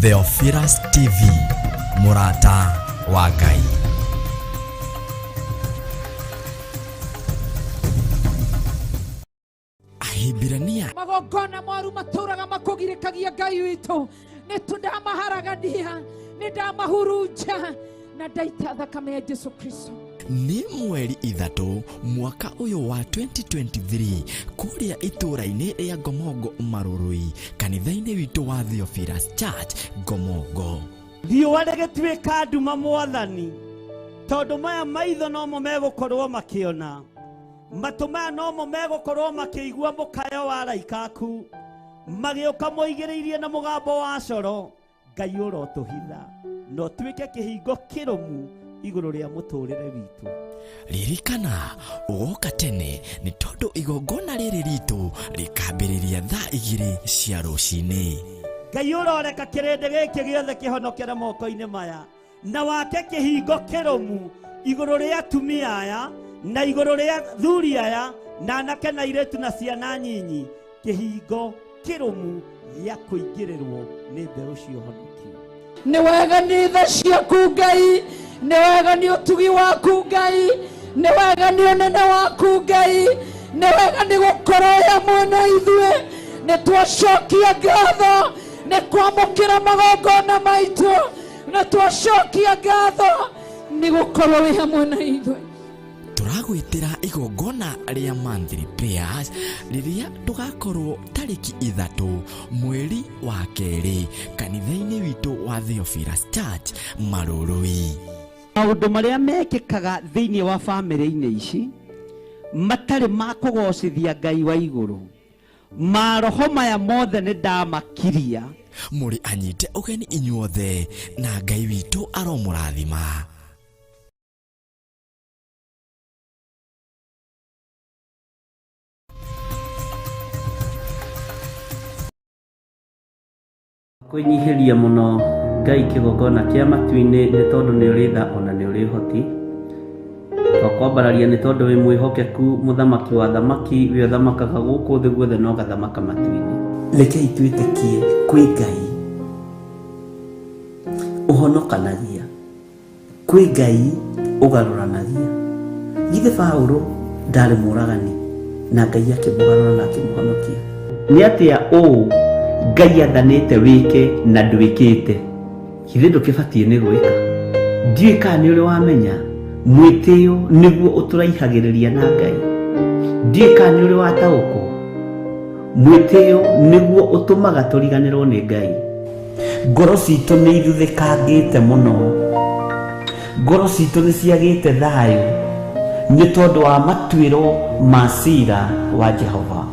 Theophilus TV, mũrata wa Ngai. Ahibirania Magongona moru matũraga makũgirĩkagia Ngai witũ, nĩ tũndamaharagania, nĩ ndamahurunja na ndaita thakame ya Jesu Kristo. Nĩ mweri 3 mwaka ũyũ wa 2023 kũrĩa itũũra-inĩ rĩa Ngomongo Marũrũi, kanitha-inĩ witũ wa Theophilus Church Ngomongo. Riũa rĩgĩtuĩka nduma mwathani, tondũ maya maitho nomo megũkorwo makĩona, matũ maya nomo megũkorwo makĩigua mũkayo wa araika aku magĩũka moigĩrĩirie na mũgambo wa coro. Ngai ũrotũhitha na ũtuĩke kĩhingo kĩrũmu igũrũ rĩa mũtũrĩre witũ. Ririkana ũgoka tene nĩ tondũ igongona rĩrĩ ritũ rĩkambĩrĩria thaa 2 cia rũcinĩ. Ngai ũroreka kĩrĩndĩ gĩkĩ gĩothe kĩhonokere moko-inĩ maya, na wake kĩhingo kĩrũmu igũrũ rĩa atumia aya na igũrũ rĩa thuri aya na anake na airĩtu na ciana nyinyi, kĩhingo kĩrũmu gĩa kũingĩrĩrwo nĩ mbeũ cia ũhonokio. Nĩ wega nĩ tha ciaku Ngai, nĩ wega nĩ ũtugi waku Ngai, nĩ wega nĩ ũnene waku Ngai, nĩ wega nĩ gũkorwo wĩ hamwe na ithuĩ. Nĩ twacokia ngatho nĩ kwamũkĩra magongona maitũ, na twacokia ngatho nĩ gũkorwo wĩ hamwe na ithuĩ. Tũragwĩtĩra igongona rĩa monthly prayers rĩrĩa tũgakorwo tarĩki 3 mweri wa 2 kanitha-inĩ witũ wa Theophilus Church Marũrũi. Maũndũ marĩa mekĩkaga thĩinĩ wa bamĩrĩ-inĩ ici matarĩ ma kũgocithia Ngai wa igũrũ, maroho maya mothe nĩ ndamakiria. Mũrĩ anyite ũgeni inyuothe na Ngai witũ aromũrathima. Kwĩnyihĩria mũno Ngai kĩgongona kĩa matu-inĩ nĩ tondũ nĩ ũrĩ tha ona nĩ ũrĩ ũhoti. Twakwambararia nĩ tondũ wĩ mwĩhokeku, mũthamaki wa thamaki, we ũthamakaga gũkũ thĩ guothe na ũgathamaka matu-inĩ. Rekei twĩtĩkie kwĩ Ngai ũhonokanagia, kwĩ Ngai ũgarũranagia. Githĩ Paũlũ ndarĩ mũragani na Ngai akĩmũgarũra na akĩmũhonokia? Nĩ atĩa ũũ Ngai athanĩte wĩke na ndwĩkĩte? Githĩ ndũkĩbatiĩ nĩ gwĩka? Ndiũĩ kana nĩ ũrĩ wamenya mwĩtĩo nĩguo ũtũraihagĩrĩria na Ngai. Ndiũĩ kana nĩ ũrĩ wataũkwo mwĩtĩo nĩguo ũtũmaga tũriganĩrwo nĩ Ngai. Ngoro citũ nĩ ithuthĩkangĩte mũno, ngoro citũ nĩ ciagĩte thayũ nĩ tondũ wa matuĩro ma cira wa Jehova.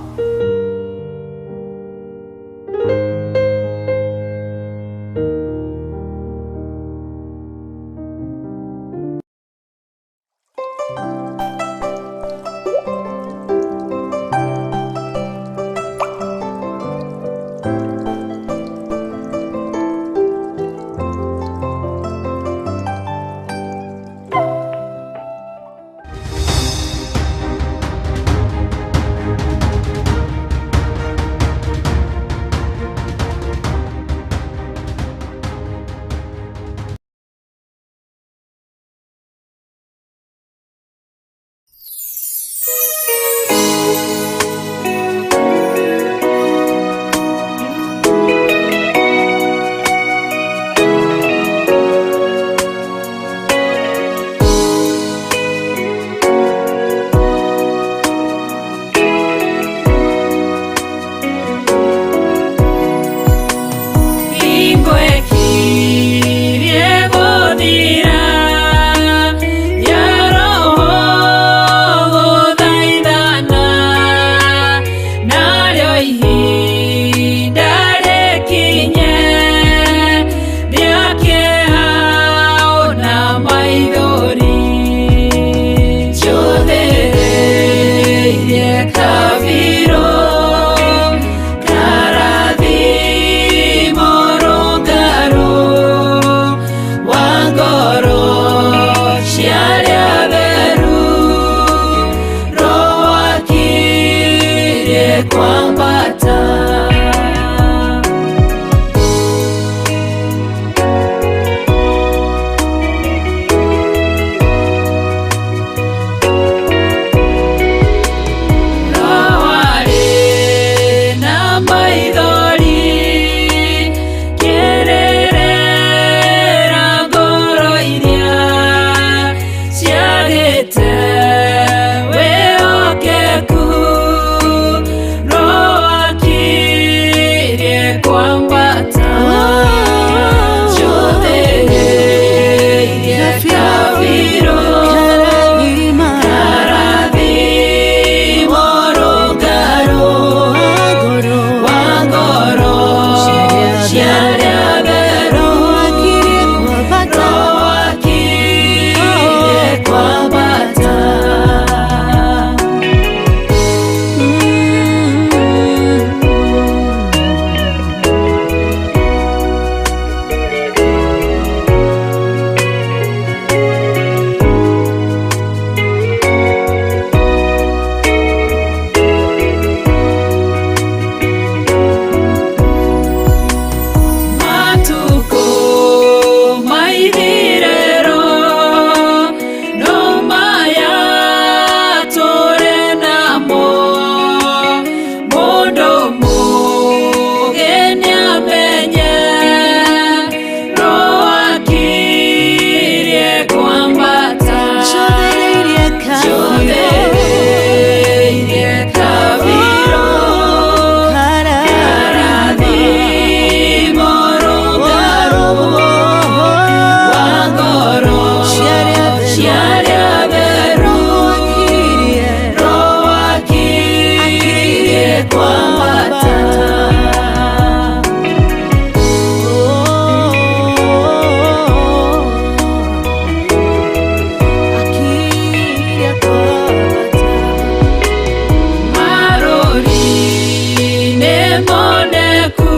moneku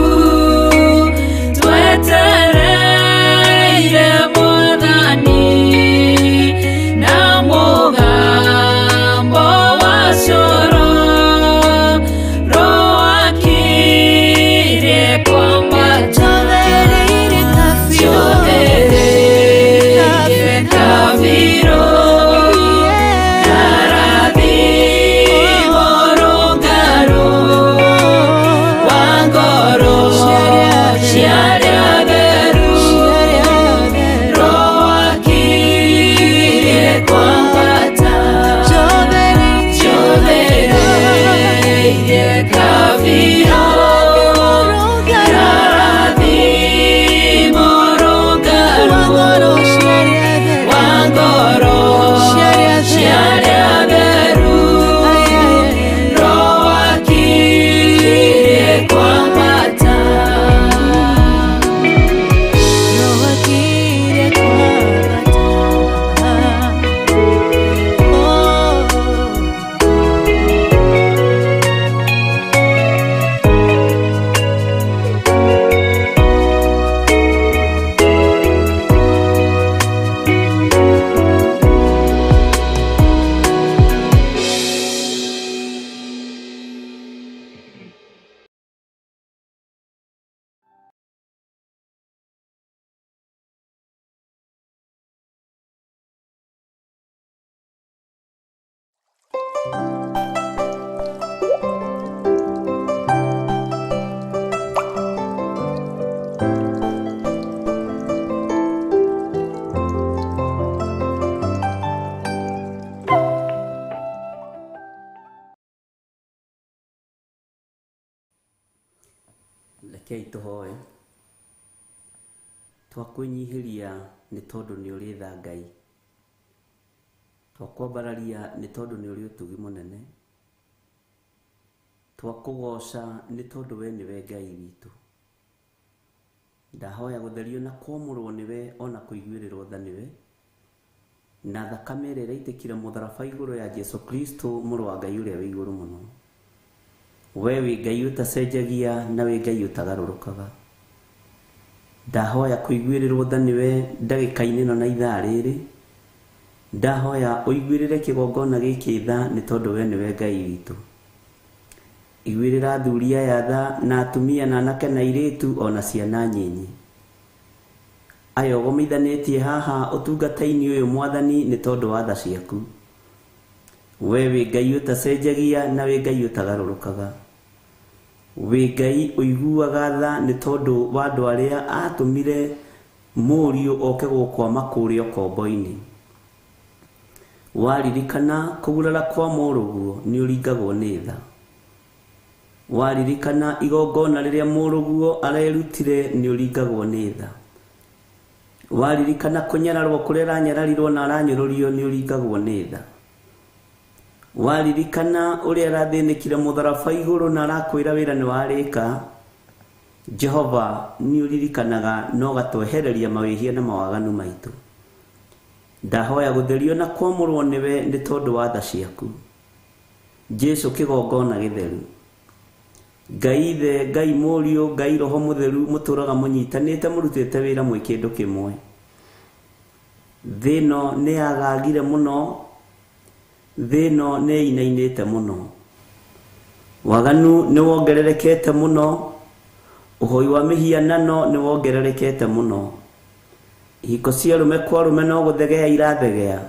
twetereire Mwathani na mũgambo wa coro roakirie kwambata Chothereire kabiro Karathimo rũngarũ wa ngoro cia arĩa atheru Roakirie kwambata Chothereire kabiro Karathimo rũngarũ wa ngoro cia arĩa atheru Roakirie kwambata Roakirie kwambata. Oh. Rekei tũhoe. Twakwĩnyihĩria nĩ tondũ nĩ ũrĩ tha Ngai, twakwambararia nĩ tondũ nĩ ũrĩ ũtugi mũnene, twakũgoca nĩ tondũ we nĩwe Ngai witũ. Ndahoya gũtherio na kwamũrwo nĩwe ona kũiguĩrĩrwo tha nĩwe, na thakame ĩrĩa ĩraitĩkire mũtharaba igũrũ ya Jesu Kristo mũrũ wa Ngai ũrĩa wĩ igũrũ mũno. We wĩ Ngai ũtacenjagia na wĩ Ngai ũtagarũrũkaga. Ndahoya kũiguĩrĩrwo tha nĩwe ndagĩka-inĩ ĩno na ithaa rĩrĩ. Ndahoya ũiguĩrĩre kĩgongona gĩkĩ tha nĩ tondũ we nĩwe Ngai witũ. Iguĩrĩra athuri aya tha na atumia na anake na airĩtu ona ciana nyinyi. Aya ũgomithanĩtie haha ũtungata-inĩ ũyũ Mwathani nĩ tondũ wa tha ciaku. We wĩ Ngai ũtacenjagia na wĩ Ngai ũtagarũrũkaga. Wĩ Ngai ũiguaga tha nĩ tondũ wa andũ arĩa atũmire mũriũ oke gũkũ amakũũre ũkombo-inĩ. Waririkana kũgurara kwa mũrũguo nĩ ũringagwo nĩ tha. Waririkana igongona rĩrĩa mũrũguo arerutire nĩ ũringagwo nĩ tha. Waririkana kũnyararwo kũrĩa aranyararirwo na aranyũrũrio nĩ ũringagwo nĩ tha. Waririkana ũrĩa arathĩnĩkire mũtharaba igũrũ na arakwĩra wĩra nĩ warĩka, Jehova nĩ ũririkanaga na ũgatwehereria mawĩhia na mawaganu maitũ. Ndahoya gũtherio na kwamũrwo nĩwe nĩ tondũ wa tha ciaku. Jesu kĩgongona gĩtheru. Ngai Ithe, Ngai Mũriũ, Ngai Roho Mũtheru mũtũraga mũnyitanĩte mũrutĩte wĩra mwĩ kĩndũ kĩmwe. Thĩ ĩno nĩ yagagire mũno, thĩ ĩno nĩ ĩinainĩte mũno. Waganu nĩ wongererekete mũno, ũhoi wa mĩhianano nĩ wongererekete mũno. Ihiko cia arũme kwa arũme no gũthegea irathegea,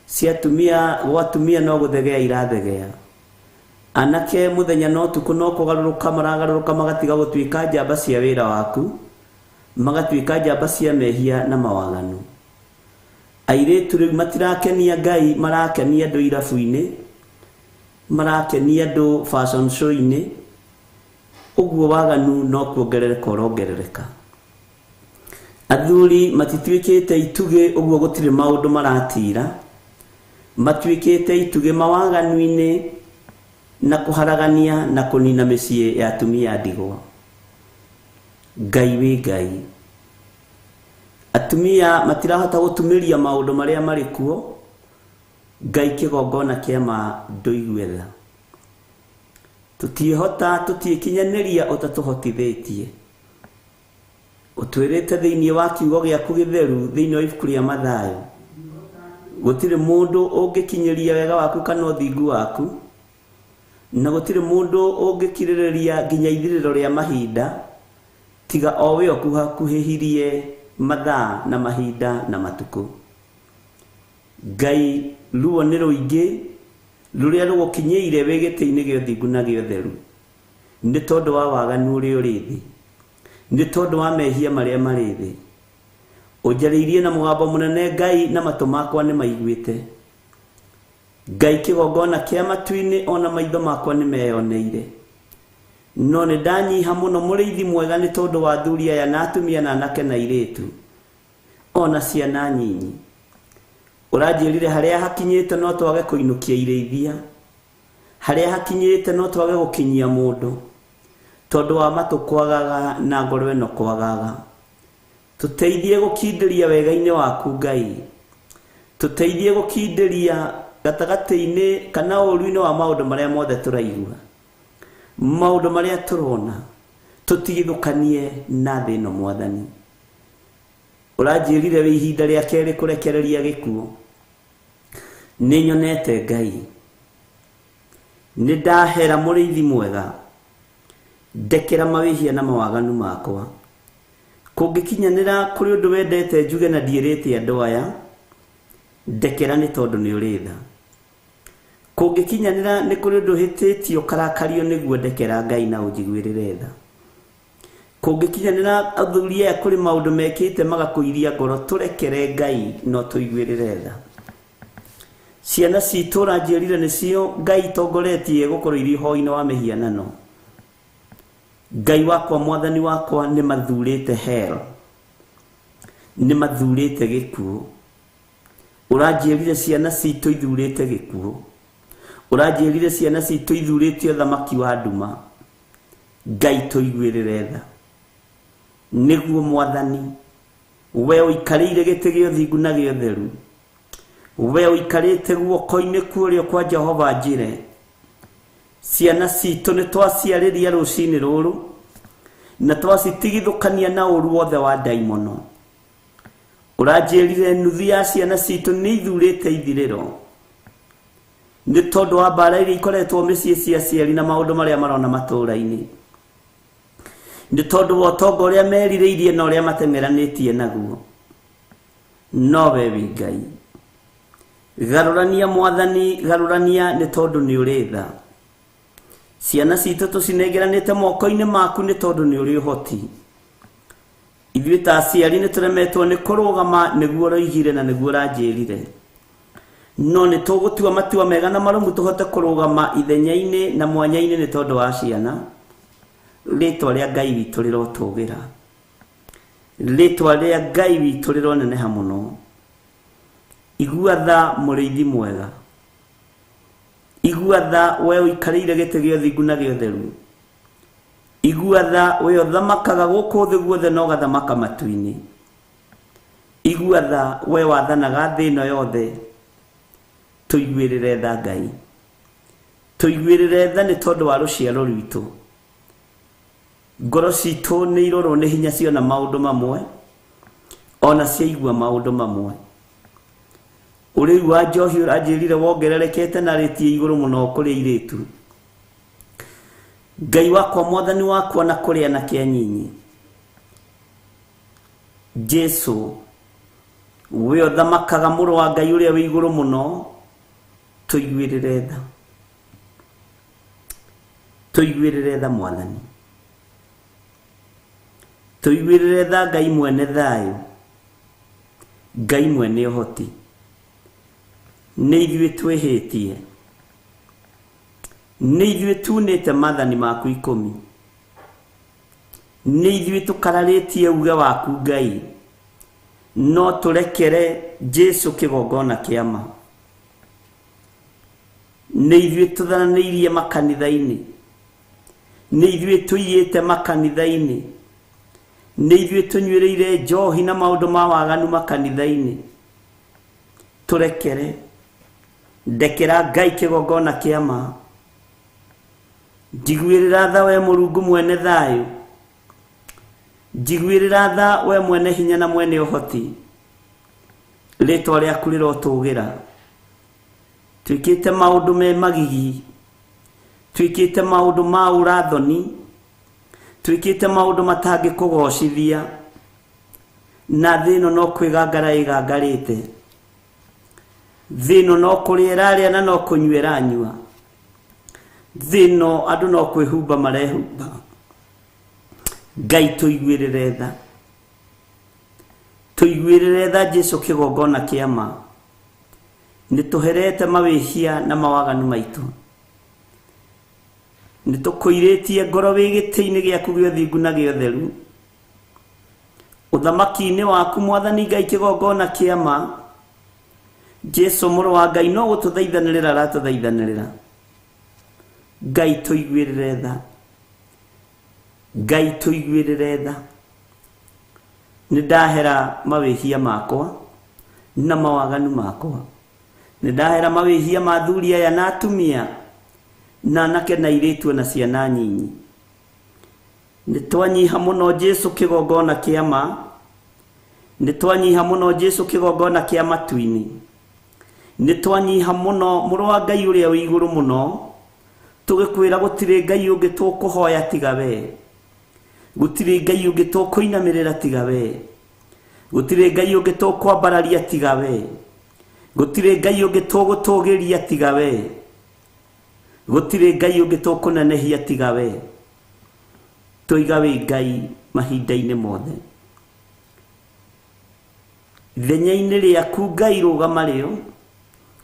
cia atumia gwa atumia no gũthegea irathegea. Anake mũthenya na ũtukũ no kũgarũrũka maragarũrũka magatiga gũtuĩka njamba cia wĩra waku, magatuĩka njamba cia mehia na mawaganu. Airĩtu rĩu matirakenia Ngai, marakenia andũ irabu-inĩ, marakenia andũ fashion show-inĩ. Ũguo waganu no kuongerereka ũrongerereka. Athuri matituĩkĩte itugĩ, ũguo gũtirĩ maũndũ maratira, matuĩkĩte itugĩ mawaganu-inĩ na kũharagania na kũnina mĩciĩ ya atumia ndigwa. Ngai wĩ Ngai. Atumia matirahota gũtumĩria maũndũ marĩa marĩ kuo. Ngai kĩgongona kĩa ma ndũigue tha. Tũtiĩhota, tũtiĩkinyanĩria ũtatũhotithĩtie. Ũtwĩrĩte thĩinĩ wa kiugo gĩaku gĩtheru, thĩinĩ wa ibuku rĩa Mathayo, gũtirĩ mũndũ ũngĩkinyĩria wega waku kana ũthingu waku, na gũtirĩ mũndũ ũngĩkirĩrĩria nginya ithirĩro rĩa mahinda, tiga o we ũkuhakuhĩhirie mathaa na mahinda na matukũ. Ngai, ruo nĩ rũingĩ rũrĩa rũgũkinyĩire wĩ gĩtĩ-inĩ gĩa ũthingu na gĩa ũtheru, nĩ tondũ wa waganu ũrĩa ũrĩ thĩ, nĩ tondũ wa mehia marĩa marĩ thĩ. Ũnjarĩirie na mũgambo mũnene Ngai, na matũ makwa nĩ maiguĩte. Ngai, kĩgongona kĩa matu-inĩ ona maitho makwa nĩ meyoneire. No nĩ ndanyiha mũno mũrĩithi mwega nĩ tondũ wa athuri aya na atumia na anake na airĩtu, ona ciana nyinyi. Ũranjĩrire harĩa hakinyĩte no twage kũinũkia irĩithia, harĩa hakinyĩte no twage gũkinyia mũndũ, tondũ wa matũ kwagaga na ngoro ĩno kwagaga. Tũteithie gũkindĩria wega-inĩ waku Ngai, tũteithie gũkindĩria gatagatĩ-inĩ kana ũũru-inĩ wa maũndũ marĩa mothe tũraigua, maũndũ marĩa tũrona, tũtigithũkanie na thĩ ĩno Mwathani. Ũranjĩrire wĩ ihinda rĩa kerĩ kũrekereria gĩkuũ. Nĩ nyonete Ngai, nĩ ndahera mũrĩithi mwega, ndekera mawĩhia na mawaganu makwa. Kũngĩkinyanĩra kũrĩ ũndũ wendete njuge na ndiĩrĩte andũ aya, ndekera nĩ tondũ nĩ ũrĩ tha. Kũngĩkinyanĩra nĩ kũrĩ ũndũ hĩtĩtio karakario nĩguo, ndekera Ngai na ũnjiguĩrĩre tha. Kũngĩkinyanĩra athuri aya kũrĩ maũndũ mekĩte magakũiria ngoro, tũrekere Ngai no tũiguĩrĩre tha. Ciana citũ ũranjĩrire nĩcio Ngai itongoretie gũkorwo irĩ ũhoi-inĩ wa mĩhianano. Ngai wakwa, Mwathani wakwa, nĩ mathurĩte hell, nĩ mathurĩte gĩkuũ. Ũranjĩrire ciana citũ ithurĩte gĩkuũ, ũranjĩrire ciana citũ ithurĩte ũthamaki wa nduma. Ngai tũiguĩrĩre tha, nĩguo Mwathani we ũikarĩire gĩtĩ gĩa ũthingu na gĩa ũtheru, we ũikarĩte guoko-inĩ kũrĩa kwa Jehova njĩre, ciana citũ nĩ twaciarĩria rũcinĩ rũrũ, na twacitigithũkania na ũru wothe wa ndaimono. Ũranjĩrire nuthu ya ciana citũ nĩ ithurĩte ithirĩro, nĩ tondũ wa mbara iria ikoretwo mĩciĩ cia aciari na maũndũ marĩa marona matũũra-inĩ, nĩ tondũ wa ũtonga ũrĩa merirĩirie na ũrĩa mateng'eranĩtie naguo. No we wĩ Ngai, garũrania Mwathani, garũrania nĩ tondũ nĩ ũrĩ tha. Ciana citũ tũcinengeranĩte moko-inĩ maku nĩ tondũ nĩ ũrĩ ũhoti. Ithuĩ ta aciari nĩ tũremetwo nĩ kũrũgama nĩguo ũroigire na nĩguo ũranjĩrire, no nĩ tũgũtua matua mega na marũmu tũhote kũrũgama ithenya-inĩ na mwanya-inĩ nĩ tondũ wa ciana. Rĩtwa rĩa Ngai witũ rĩrotũgĩra, rĩtwa rĩa Ngai witũ rĩroneneha mũno. Igua tha mũrĩithi mwega, igua tha we ũikarĩire gĩtĩ gĩa ũthingu na gĩa ũtheru, igua tha we ũthamakaga gũkũ thĩ guothe na ũgathamaka matu-inĩ, igua tha we wathanaga thĩ ĩno yothe. Tũiguĩrĩre tha Ngai, tũiguĩrĩre tha nĩ tondũ wa rũciaro rwitũ. Ngoro citũ nĩ irorwo nĩ hinya ciona maũndũ mamwe, ona ciaigua maũndũ mamwe. Ũrĩu wa njohi ũranjĩrire wongererekete na rĩti igũrũ mũno kũrĩ airĩtu. Ngai wakwa, Mwathani wakwa, na kũrĩ anake anyinyi, Jesu we ũthamakaga mũrũ wa Ngai ũrĩa wĩ igũrũ mũno, tũiguĩrĩre tha, tũiguĩrĩre tha Mwathani, tũiguĩrĩre tha Ngai mwene thayũ, Ngai mwene ũhoti. Nĩ ithuĩ twĩhĩtie, nĩ ithuĩ tunĩte maathani maku 10, nĩ ithuĩ tũkararĩtie uge waku Ngai, no tũrekere Jesu kĩgongona kĩa ma. Nĩ ithuĩ tũtharanĩirie makanitha-inĩ, nĩ ithuĩ tũiyĩte makanitha-inĩ, nĩ ithuĩ tũnyuĩrĩire njohi na maũndũ ma waganu makanitha-inĩ. Tũrekere, ndekera Ngai kĩgongona kĩa ma. Njiguĩrĩra tha we Mũrungu mwene thayũ. Njiguĩrĩra tha we mwene hinya na mwene ũhoti. Rĩtwa rĩaku rĩrotũgĩra. Twĩkĩte maũndũ me magigi, twĩkĩte maũndũ ma ũrathoni, twĩkĩte maũndũ matangĩkũgocithia, na thĩ ĩno no kwĩgangara ĩgangarĩte. Thĩ ĩno no kũrĩa ĩrarĩa na no kũnyua ĩranyua. Thĩ ĩno andũ no kwĩhumba marehumba. Ngai tũiguĩrĩre tha, tũiguĩrĩre tha Jesu kĩgongona kĩa ma. Nĩ tũherete mawĩhia na mawaganu maitũ, nĩ tũkũirĩtie ngoro wĩ gĩtĩ-inĩ gĩaku gĩa ũthingu na gĩa ũtheru. Ũthamaki-inĩ waku Mwathani Ngai kĩgongona kĩa ma, Jesu mũrũ wa Ngai no gũtũthaithanĩrĩra aratũthaithanĩrĩra. Ngai tũiguĩrĩre tha, Ngai tũiguĩrĩre tha. Nĩ ndahera mawĩhia makwa na mawaganu makwa, nĩ ndahera mawĩhia ma athuri aya na atumia na anake na airĩtu na ciana nyinyi. Nĩ twanyiha mũno Jesu kĩgongona kĩa ma, nĩ twanyiha mũno Jesu kĩgongona kĩa matu-inĩ, nĩ twanyiha mũno mũrũ wa Ngai ũrĩa wĩ igũrũ mũno, tũgĩkwĩra gũtirĩ Ngai ũngĩ tũkũhoya tiga we, gũtirĩ Ngai ũngĩ tũkũinamĩrĩra tiga we, gũtirĩ Ngai ũngĩ tũkwambararia tiga we, gũtirĩ Ngai ũngĩ tũgũtũgĩria tiga we, gũtirĩ Ngai ũngĩ tũkũnenehia tiga we. Tũiga wĩ Ngai mahinda-inĩ mothe. Ithenya-inĩ rĩaku Ngai rũgama rĩo,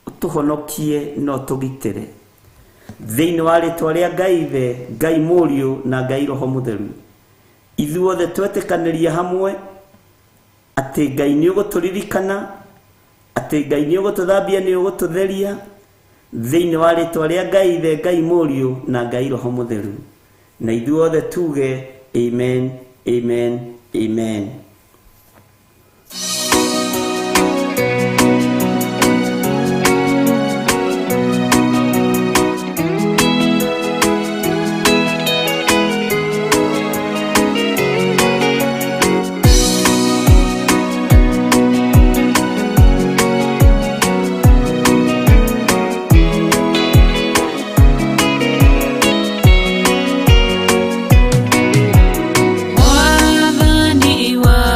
ũtũhonokie na ũtũgitĩre. Thĩinĩ wa rĩtwa rĩa Ngai Ithe, Ngai Mũriũ na Ngai Roho Mũtheru, ithuothe twetĩkanĩria hamwe atĩ Ngai nĩ ũgũtũririkana, atĩ Ngai nĩ ũgũtũthambia, nĩ ũgũtũtheria, thĩinĩ wa rĩtwa rĩa Ngai Ithe, Ngai Mũriũ na Ngai Roho Mũtheru. Na ithuothe tuge amen, amen, amen. Mwathani wa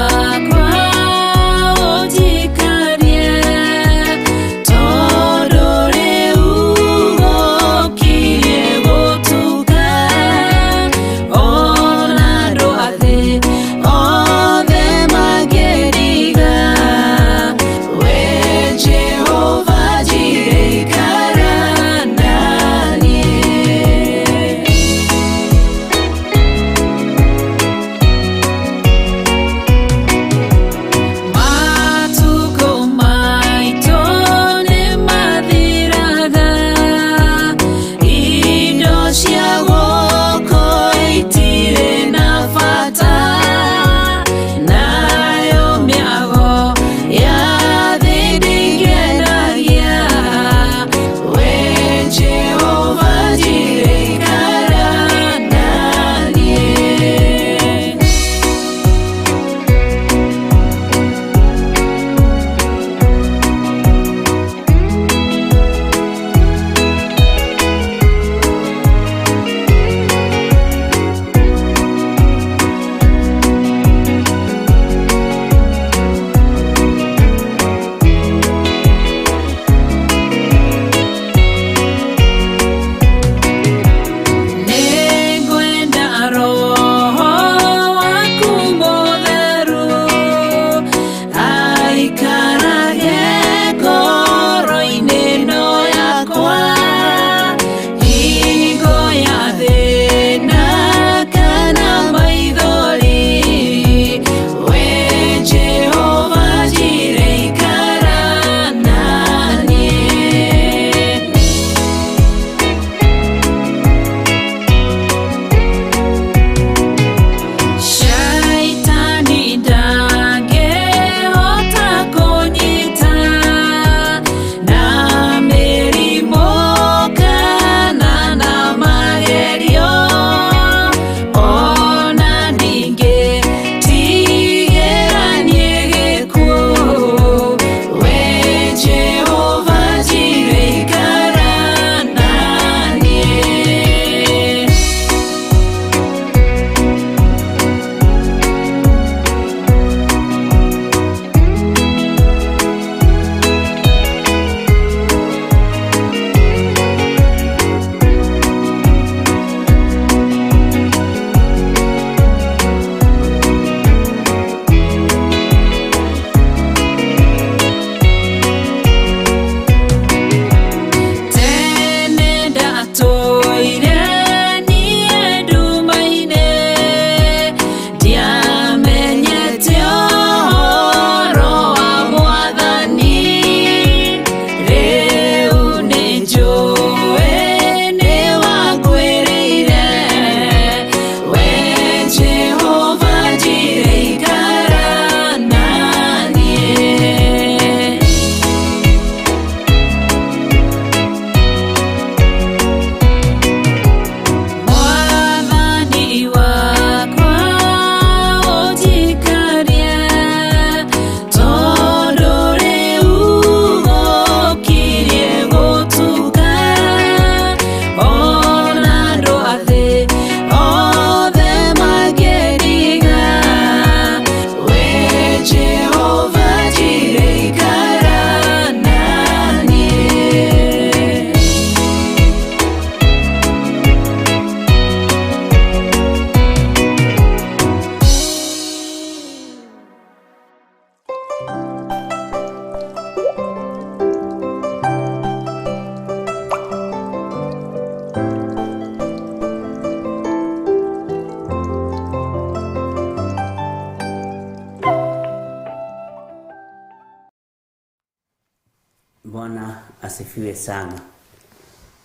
Asifiwe sana.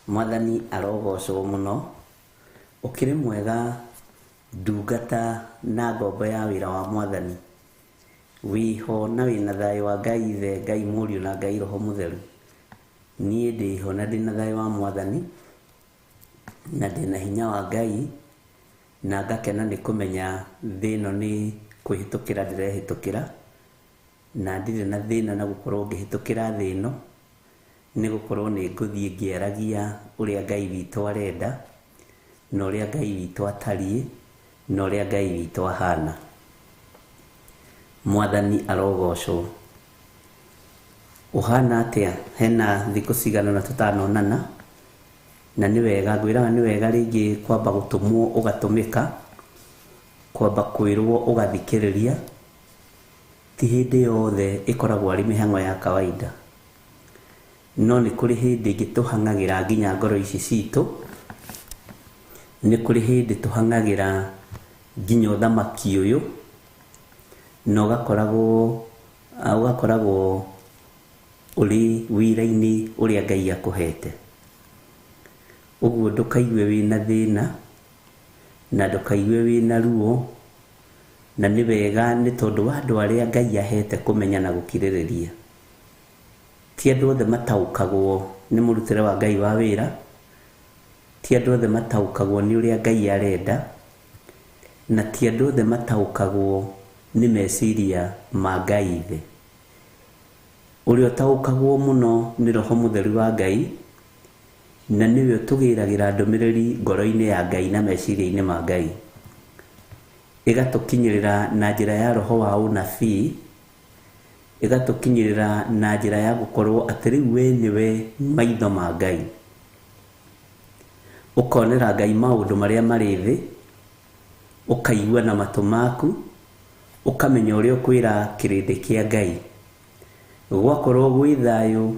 Mwathani arogocwo mũno. Ũkĩrĩ mwega ndungata na ngombo ya wĩra wa Mwathani. Wĩho na wĩna thayũ wa Ngai Ithe, Ngai Mũriũ na Ngai Roho Mũtheru. Niĩ ndĩho na ndĩna thayũ wa Mwathani na ndĩna hinya wa Ngai na ngakena nĩ kũmenya thĩ ĩno nĩ kwĩhĩtũkĩra ndĩrehĩtũkĩra na ndirĩ na thĩna na gũkorwo ngĩhĩtũkĩra thĩ ĩno nĩ gũkorwo nĩ ngũthiĩ ngĩaragia ũrĩa Ngai witũ arenda na ũrĩa Ngai witũ atariĩ na ũrĩa Ngai witũ ahana. Mwathani arogocwo. Ũhana atĩa? Hena thikũ cigana ũna tũtanonana na nĩ wega ngwĩraga nĩ wega rĩngĩ kwamba gũtũmwo ũgatũmĩka, kwamba kwĩrwo ũgathikĩrĩria. Ti hĩndĩ yothe ĩkoragwo arĩ mĩhang'o ya kawaida, no nĩ kũrĩ hĩndĩ ĩngĩ tũhang'agĩra nginya ngoro ici citũ, nĩ kũrĩ hĩndĩ tũhang'agĩra nginya ũthamaki ũyũ na ũgakoragwo ũrĩ wĩra-inĩ ũrĩa Ngai akũhete. Ũguo ndũkaigue wĩna thĩna na ndũkaigue wĩna ruo, na nĩ wega nĩ tondũ wa andũ arĩa Ngai ahete kũmenya na gũkirĩrĩria. Ti andũ othe mataũkagwo nĩ mũrutĩre wa Ngai wa wĩra, ti andũ othe mataũkagwo nĩ ũrĩa Ngai arenda, na ti andũ othe mataũkagwo nĩ meciria ma Ngai Ithe. Ũrĩa ũtaũkagwo mũno nĩ Roho Mũtheru wa Ngai, na nĩwe ũtũgĩragĩra ndũmĩrĩri ngoro-inĩ ya Ngai na meciria-inĩ ma Ngai, ĩgatũkinyĩrĩra na njĩra ya roho wa ũnabii, ĩgatũkinyĩrĩra na njĩra ya gũkorwo atĩ rĩu we nĩwe maitho ma Ngai. Ũkonera Ngai maũndũ marĩa marĩ thĩ, ũkaigua na matũ maku, ũkamenya ũrĩa ũkwĩra kĩrĩndĩ kĩa Ngai. Gwakorwo gwĩ thayũ,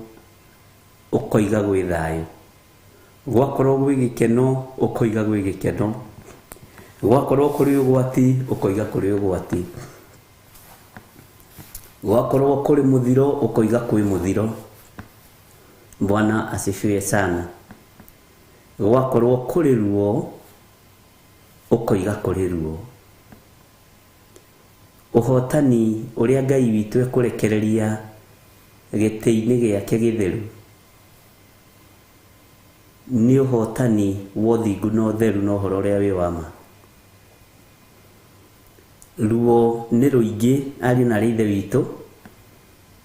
ũkoiga gwĩ thayũ. Gwakorwo gwĩ gĩkeno, ũkoiga gwĩ gĩkeno. Gwakorwo kũrĩ ũgwati, ũkoiga kũrĩ ũgwati. Gwakorwo kũrĩ mũthiro, ũkoiga kwĩ mũthiro. Bwana asifiwe sana. Gwakorwo kũrĩ ruo, ũkoiga kũrĩ ruo. Ũhotani ũrĩa Ngai witũ ekũrekereria gĩtĩ-inĩ gĩake gĩtheru nĩ ũhotani wa ũthingu na ũtheru na ũhoro ũrĩa wĩ wa ma. Ruo nĩ rũingĩ ariũ na arĩ Ithe witũ,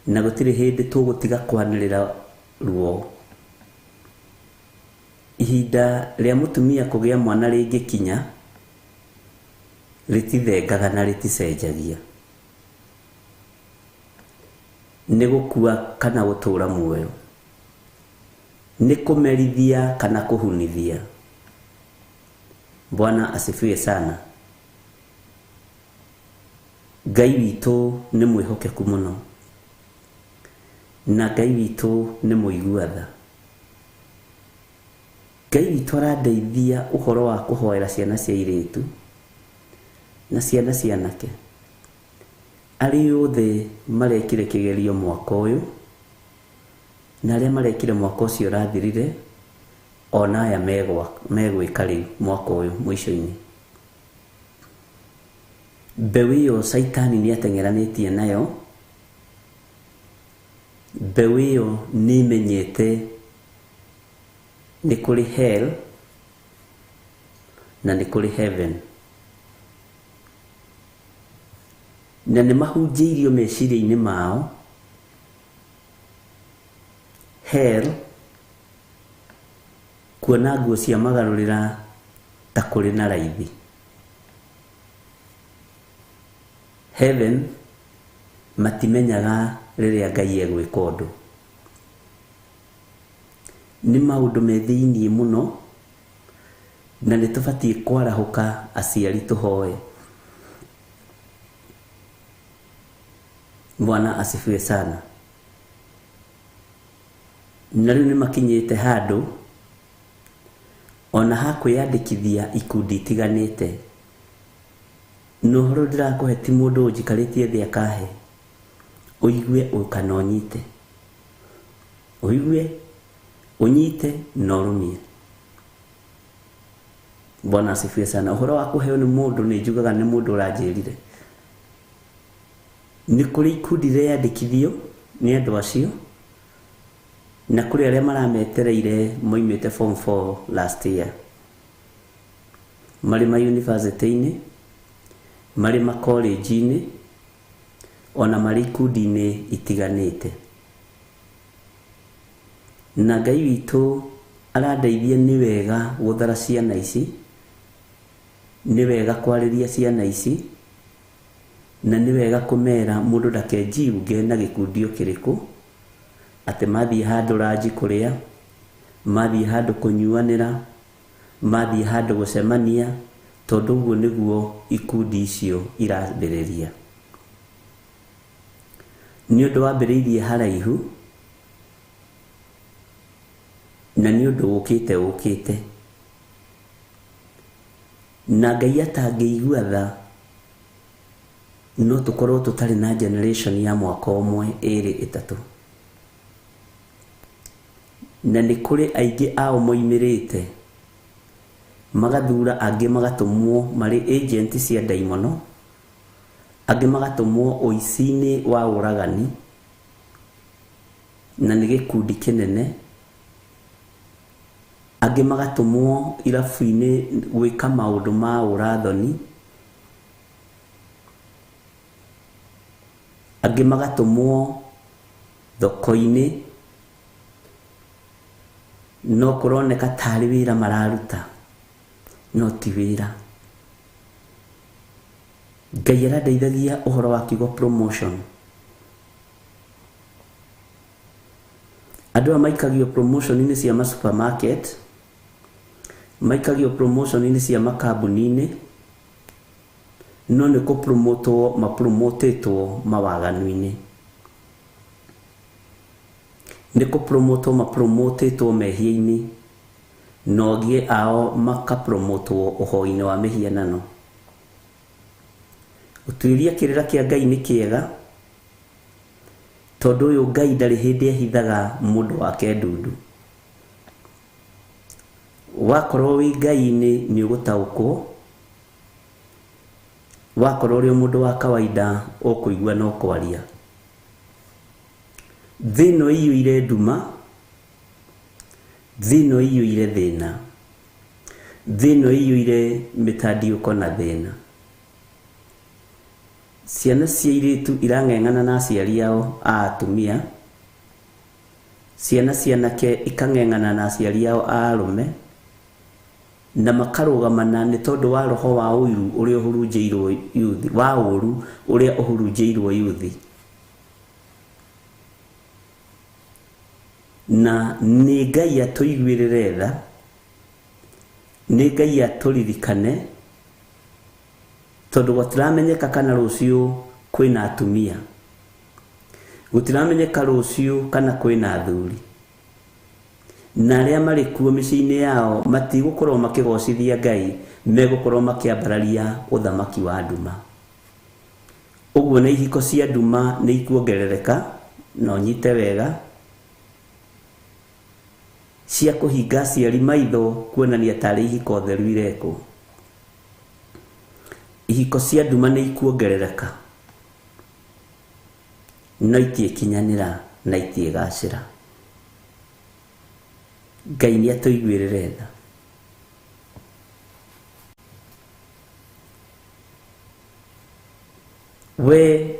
na gũtirĩ hĩndĩ tũgũtiga kwanĩrĩra ruo. Ihinda rĩa mũtumia kũgĩa mwana rĩngĩkinya, rĩtithengaga na rĩticenjagia. Nĩ gũkua kana gũtũũra muoyo, nĩ kũmerithia kana kũhunithia. Bwana asifiwe sana. Ngai witũ nĩ mwĩhokeku mũno, na Ngai witũ nĩ mũigua tha. Ngai witũ arandeithia ũhoro wa kũhoera ciana cia airĩtu na ciana cia anake arĩa othe marekire kĩgerio mwaka ũyũ na arĩa marekire mwaka ũcio ũrathirire, ona aya megwĩka rĩu mwaka ũyũ mũico-inĩ. Mbeũ ĩyo Caitani nĩ ateng'eranĩtie nayo, mbeũ ĩyo nĩ ĩmenyete nĩ kũrĩ hell na nĩ kũrĩ heaven, na nĩ mahunjĩirio meciria-inĩ mao hell kuona nguo cia magarũrĩra ta kũrĩ na raithi. Heaven matimenyaga rĩrĩa Ngai egwĩka ũndũ. Nĩ maũndũ me thĩiniĩ mũno na nĩ tũbatiĩ kwarahũka aciari tũhoe. Bwana asifiwe sana. Na rĩu nĩ makinyĩte handũ ona ha kwĩyandĩkithia ikundi itiganĩte. Na ũhoro ndĩrakũhe ti mũndũ ũnjikarĩtie thĩ akahe, ũigue kana ũnyite, ũigue Ũnyite na ũrũmie. Bwana asifiwe sana. Ũhoro wa kũheo nĩ mũndũ nĩ njugaga nĩ mũndũ ũranjĩrire. Nĩ kũrĩ ikundi rĩandĩkithio nĩ andũ acio na kũrĩ arĩa marametereire moimĩte form 4 last year. Marĩ ma university-inĩ, marĩ ma college-inĩ, ona marĩ ikundi-inĩ itiganĩte. Na Ngai witũ arandeithia nĩ wega gũthara ciana ici, nĩ wega kwarĩria ciana ici, na nĩ wega kũmera mũndũ ndakenjiunge na gĩkundi o kĩrĩkũ, atĩ mathiĩ handũ ranji kũrĩa, mathiĩ handũ kũnyuanĩra, mathiĩ handũ gũcemania, tondũ ũguo nĩguo ikundi icio irambĩrĩria. Nĩ ũndũ wambĩrĩirie haraihu, na nĩ ũndũ ũkĩte ũkĩte. Na Ngai atangĩigua tha, no tũkorwo tũtarĩ na generation ya mwaka ũmwe, ĩrĩ, ĩtatũ. Na nĩ kũrĩ aingĩ ao moimĩrĩte, magathura angĩ magatũmwo marĩ agent cia ndaimono, angĩ magatũmwo ũici-inĩ wa ũragani, na nĩ gĩkundi kĩnene, angĩ magatũmwo irabu-inĩ gwĩka maũndũ ma ũrathoni, angĩ magatũmwo thoko-inĩ, no kũroneka tarĩ wĩra mararuta, no ti wĩra. Ngai arandeithagia ũhoro wa kiugo promotion. Andũ aya maikagio promotion-inĩ cia ma supermarket, maikagio promotion-inĩ cia makambuni-inĩ, no nĩ kũpromotwo mapromotĩtwo mawaganu-inĩ. Nĩ kũpromotwo mapromotĩtwo mehia-inĩ, na angĩ ao makapromotwo ũhoi-inĩ wa mĩhianano. Ũtuĩria kĩrĩra kĩa Ngai nĩ kĩega, tondũ ũyũ Ngai ndarĩ hĩndĩ ehithaga mũndũ wake ndundu. Wakorwo wĩ Ngai-inĩ nĩ ũgũtaũkwo, wakorwo ũrĩ mũndũ wa kawaida ũkũigua no kwaria. Thĩ ĩno ĩiyũire nduma, thĩ ĩno ĩiyũire thĩna, thĩ ĩno ĩiyũire mĩtandiũko na thĩna. Ciana cia airĩtu irang'eng'ana na aciari ao a atumia, ciana cia anake ikang'eng'ana na aciari ao a arũme, na makarũgamana nĩ tondũ wa roho wa ũiru ũrĩa ũhurunjĩirwo yuthi, wa ũru ũrĩa ũhurunjĩirwo yuthi. Na nĩ Ngai atũiguĩrĩre tha, nĩ Ngai atũririkane, tondũ gũtiramenyeka kana rũciũ kwĩna atumia, gũtiramenyeka rũciũ kana kwĩna athuri, na arĩa marĩ kuo mĩciĩ-inĩ yao matigũkorwo makĩgocithia Ngai, megũkorwo makĩambararia ũthamaki wa nduma. Ũguo na ihiko cia nduma nĩ ikuongerereka, na ũnyite wega, cia kũhinga aciari maitho kuonania tarĩ ihiko theru irekwo. Ihiko cia nduma nĩ ikuongerereka, no itiĩkinyanĩra na itiĩgacĩra. Ngai nĩ atũiguĩrĩre tha. We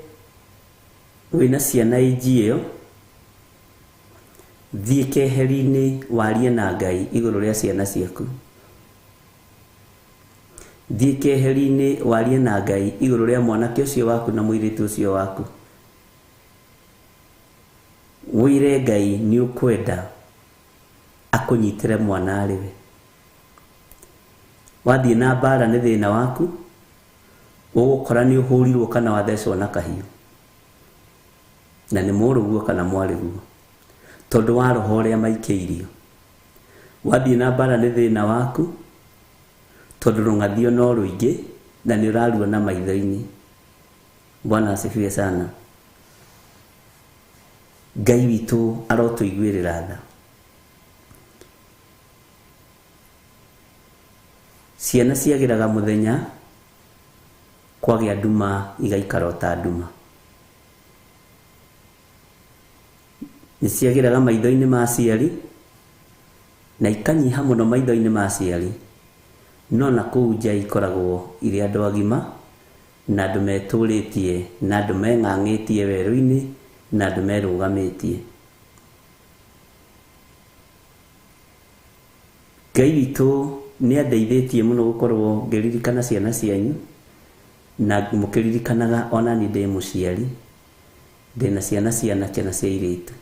wĩna ciana ĩnji ĩyo, thiĩ keheri-inĩ warie na Ngai igũrũ rĩa ciana ciaku. Thiĩ keheri-inĩ warie na Ngai igũrũ rĩa mwanake ũcio waku na mũirĩtu ũcio waku. Wĩre Ngai nĩ ũkwenda akũnyitĩre mwana arĩ we. Wathiĩ na mbara nĩ thĩna waku, ũgũkora nĩ ũhũrirwo kana wathecwo na kahiũ, na nĩ mũrũguo kana mwarĩguo, tondũ wa roho ũrĩa maikĩirio. Wathiĩ na mbara nĩ thĩna waku, tondũ rũng'athio no rũingĩ na nĩ ũraruona maitho-inĩ. Bwana asifiwe sana. Ngai witũ arotũiguĩrĩra tha. Ciana ciagĩraga mũthenya kwagĩa nduma igaikara ta nduma. Nĩ ciagĩraga maitho-inĩ ma aciari na ikanyiha mũno maitho-inĩ ma aciari, no na kũu nja ikoragwo irĩ andũ agima na andũ metũrĩtie na andũ meng'ang'ĩtie werũ-inĩ na andũ merũgamĩtie. Ngai witũ nĩ andeithĩtie mũno gũkorwo ngĩririkana ciana cianyu na mũkĩririkanaga ona niĩ ndĩ mũciari, ndĩna ciana cia anake na cia airĩtu.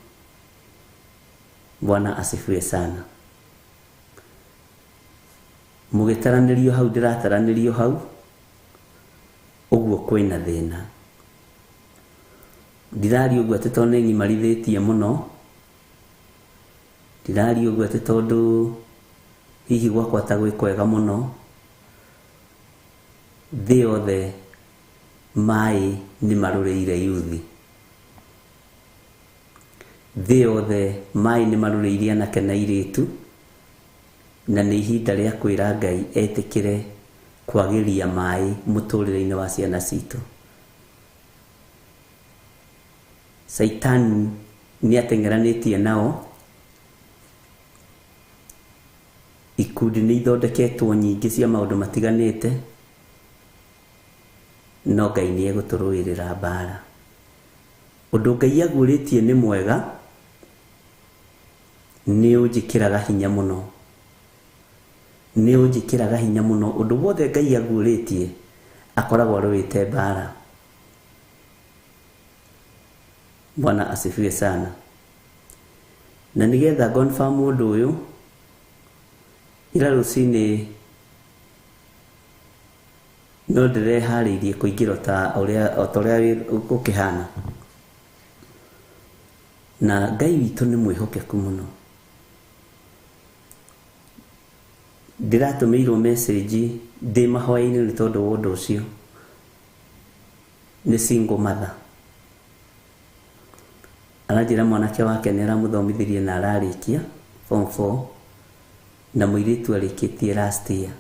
Bwana asifiwe sana. Mũgĩtaranĩrio hau ndĩrataranĩrio hau ũguo kwĩna thĩna. Ndiraria ũguo atĩ tondũ nĩ ng'imarithĩtie mũno, ndiraria ũguo atĩ tondũ hihi gwakwa ta gwĩ kwega mũno. Thĩ yothe maĩ nĩ marũrĩire yuthi, thĩ yothe maĩ nĩ marũrĩire anake na airĩtu, na nĩ ihinda rĩa kwĩra Ngai etĩkĩre kwagĩria maĩ mũtũrĩre-inĩ wa ciana citũ. Caitani nĩ ateng'eranĩtie nao, ikundi nĩ ithondeketwo nyingĩ cia maũndũ matiganĩte, no Ngai nĩ egũtũrũĩrĩra mbara. Ũndũ Ngai aguũrĩtie nĩ mwega, nĩ ũnjĩkĩraga hinya mũno, nĩ ũnjĩkĩraga hinya mũno. Ũndũ wothe Ngai aguũrĩtie akoragwo arũĩte mbara. Bwana asifiwe sana. Na nĩgetha confirm ũndũ ũyũ, ira rũcinĩ no ndĩreharĩirie kũingĩra ta ũrĩa gũkĩhana, na Ngai witũ nĩ mwĩhokeku mũno. Ndĩratũmĩirwo message ndĩ mahoya-inĩ nĩ tondũ wa ũndũ ũcio, nĩ single mother. Aranjĩra mwanake wake nĩ aramũthomithirie na ararĩkia form 4 na mũirĩtu arĩkĩtie last year.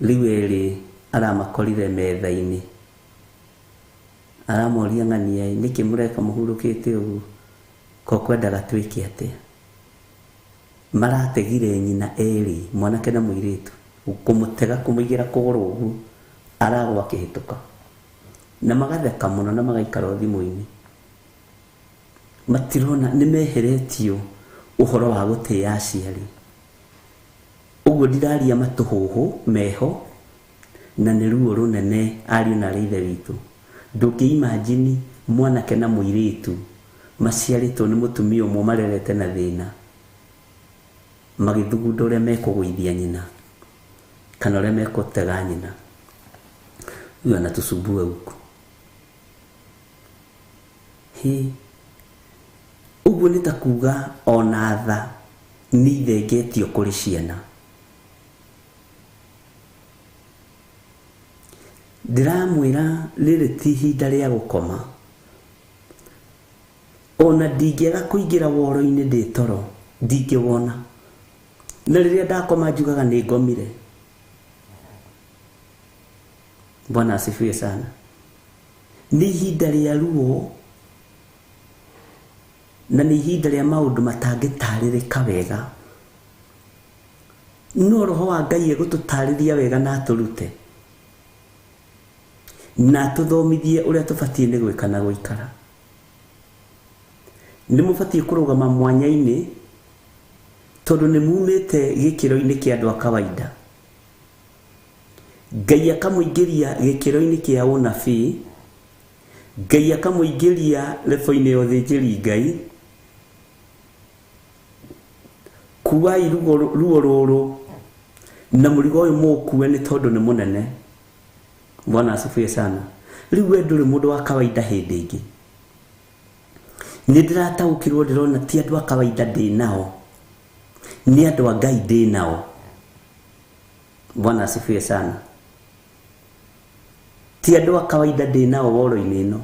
Rĩu erĩ aramakorire metha-inĩ, aramoria ng'ania, nĩkĩ mũreka mũhurũkĩte ũguo, ko kwendaga twĩke atĩa? Marategire nyina erĩ, mwanake na mũirĩtu, kũmũtega kũmũigĩra kũgũrũ ũguo, aragwa akĩhĩtũka, na magatheka mũno na magaikara thimũ-inĩ. Matirona nĩ meheretio ũhoro wa gũtĩa aciari. Ũguo ndiraria matũhũhũ meho, na nĩ ruo rũnene ariũ na arĩ ithe witũ. Ndũngĩ imagine mwanake na mũirĩtu maciarĩtwo nĩ mũtumia ũmwe marerete na thĩna, magĩthugunda ũrĩa mekũgũithia nyina kana ũrĩa mekũtega nyina. Huyu anatusumbua huku. Hi, ũguo nĩ ta kuga ona tha nĩ ithengetio kũrĩ ciana. Ndĩramwĩra rĩrĩ ti ihinda rĩa gũkoma, ona ndingĩaga kũingĩra woro-inĩ ndĩ toro, ndingĩwona. Na rĩrĩa ndakoma njugaga nĩ ngomire. Bwana asifiwe sana. Nĩ ihinda rĩa ruo na nĩ ihinda rĩa maũndũ matangĩtarĩrĩka wega, no roho wa Ngai egũtũtarĩria wega na atũrute na atũthomithie ũrĩa tũbatiĩ nĩ gwĩka na gũikara. Nĩ mũbatiĩ kũrũgama mwanya-inĩ tondũ nĩ mumĩte gĩkĩro-inĩ kĩa andũ a kawaida. Ngai akamũingĩria gĩkĩro-inĩ kĩa ũnabii, Ngai akamũingĩria lebo-inĩ ya ũthĩnjĩri Ngai. Kuai ruo rũrũ na mũrigo ũyũ mũũkue nĩ tondũ nĩ mũnene. Bwana asifiwe sana. Rĩu we ndũrĩ mũndũ wa kawaida hĩndĩ ĩngĩ. Nĩ ndĩrataũkĩrwo, ndĩrona ti andũ a kawaida ndĩ nao, nĩ andũ a Ngai ndĩ nao. Bwana asifiwe sana. Ti andũ a kawaida ndĩ nao woro-inĩ ĩno.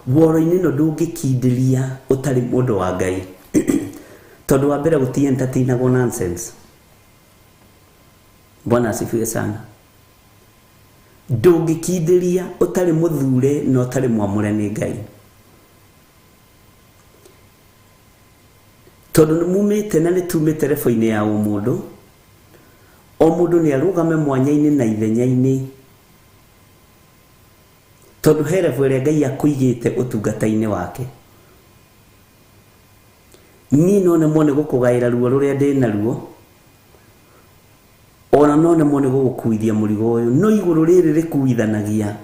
Woro-inĩ ĩno ndũngĩkindĩria ũtarĩ mũndũ wa Ngai. Tondu wa mbere guti entertainagwo nonsense. Bwana asifiwe sana. Ndũngĩkindĩria ũtarĩ mũthure na ũtarĩ mwamũre nĩ Ngai. Tondũ nĩ mumĩte na nĩ tumĩte rebo-inĩ ya ũmũndũ, o mũndũ nĩ arũgame mwanya-inĩ na ithenya-inĩ. Tondũ he rebo ĩrĩa Ngai akũigĩte ũtungata-inĩ wake. Niĩ no nemwo nĩ gũkũgaĩra ruo rũrĩa ndĩ naruo, ona no nemwo nĩ gũgũkuithia mũrigo ũyũ, no igũrũ rĩrĩ rĩkuithanagia,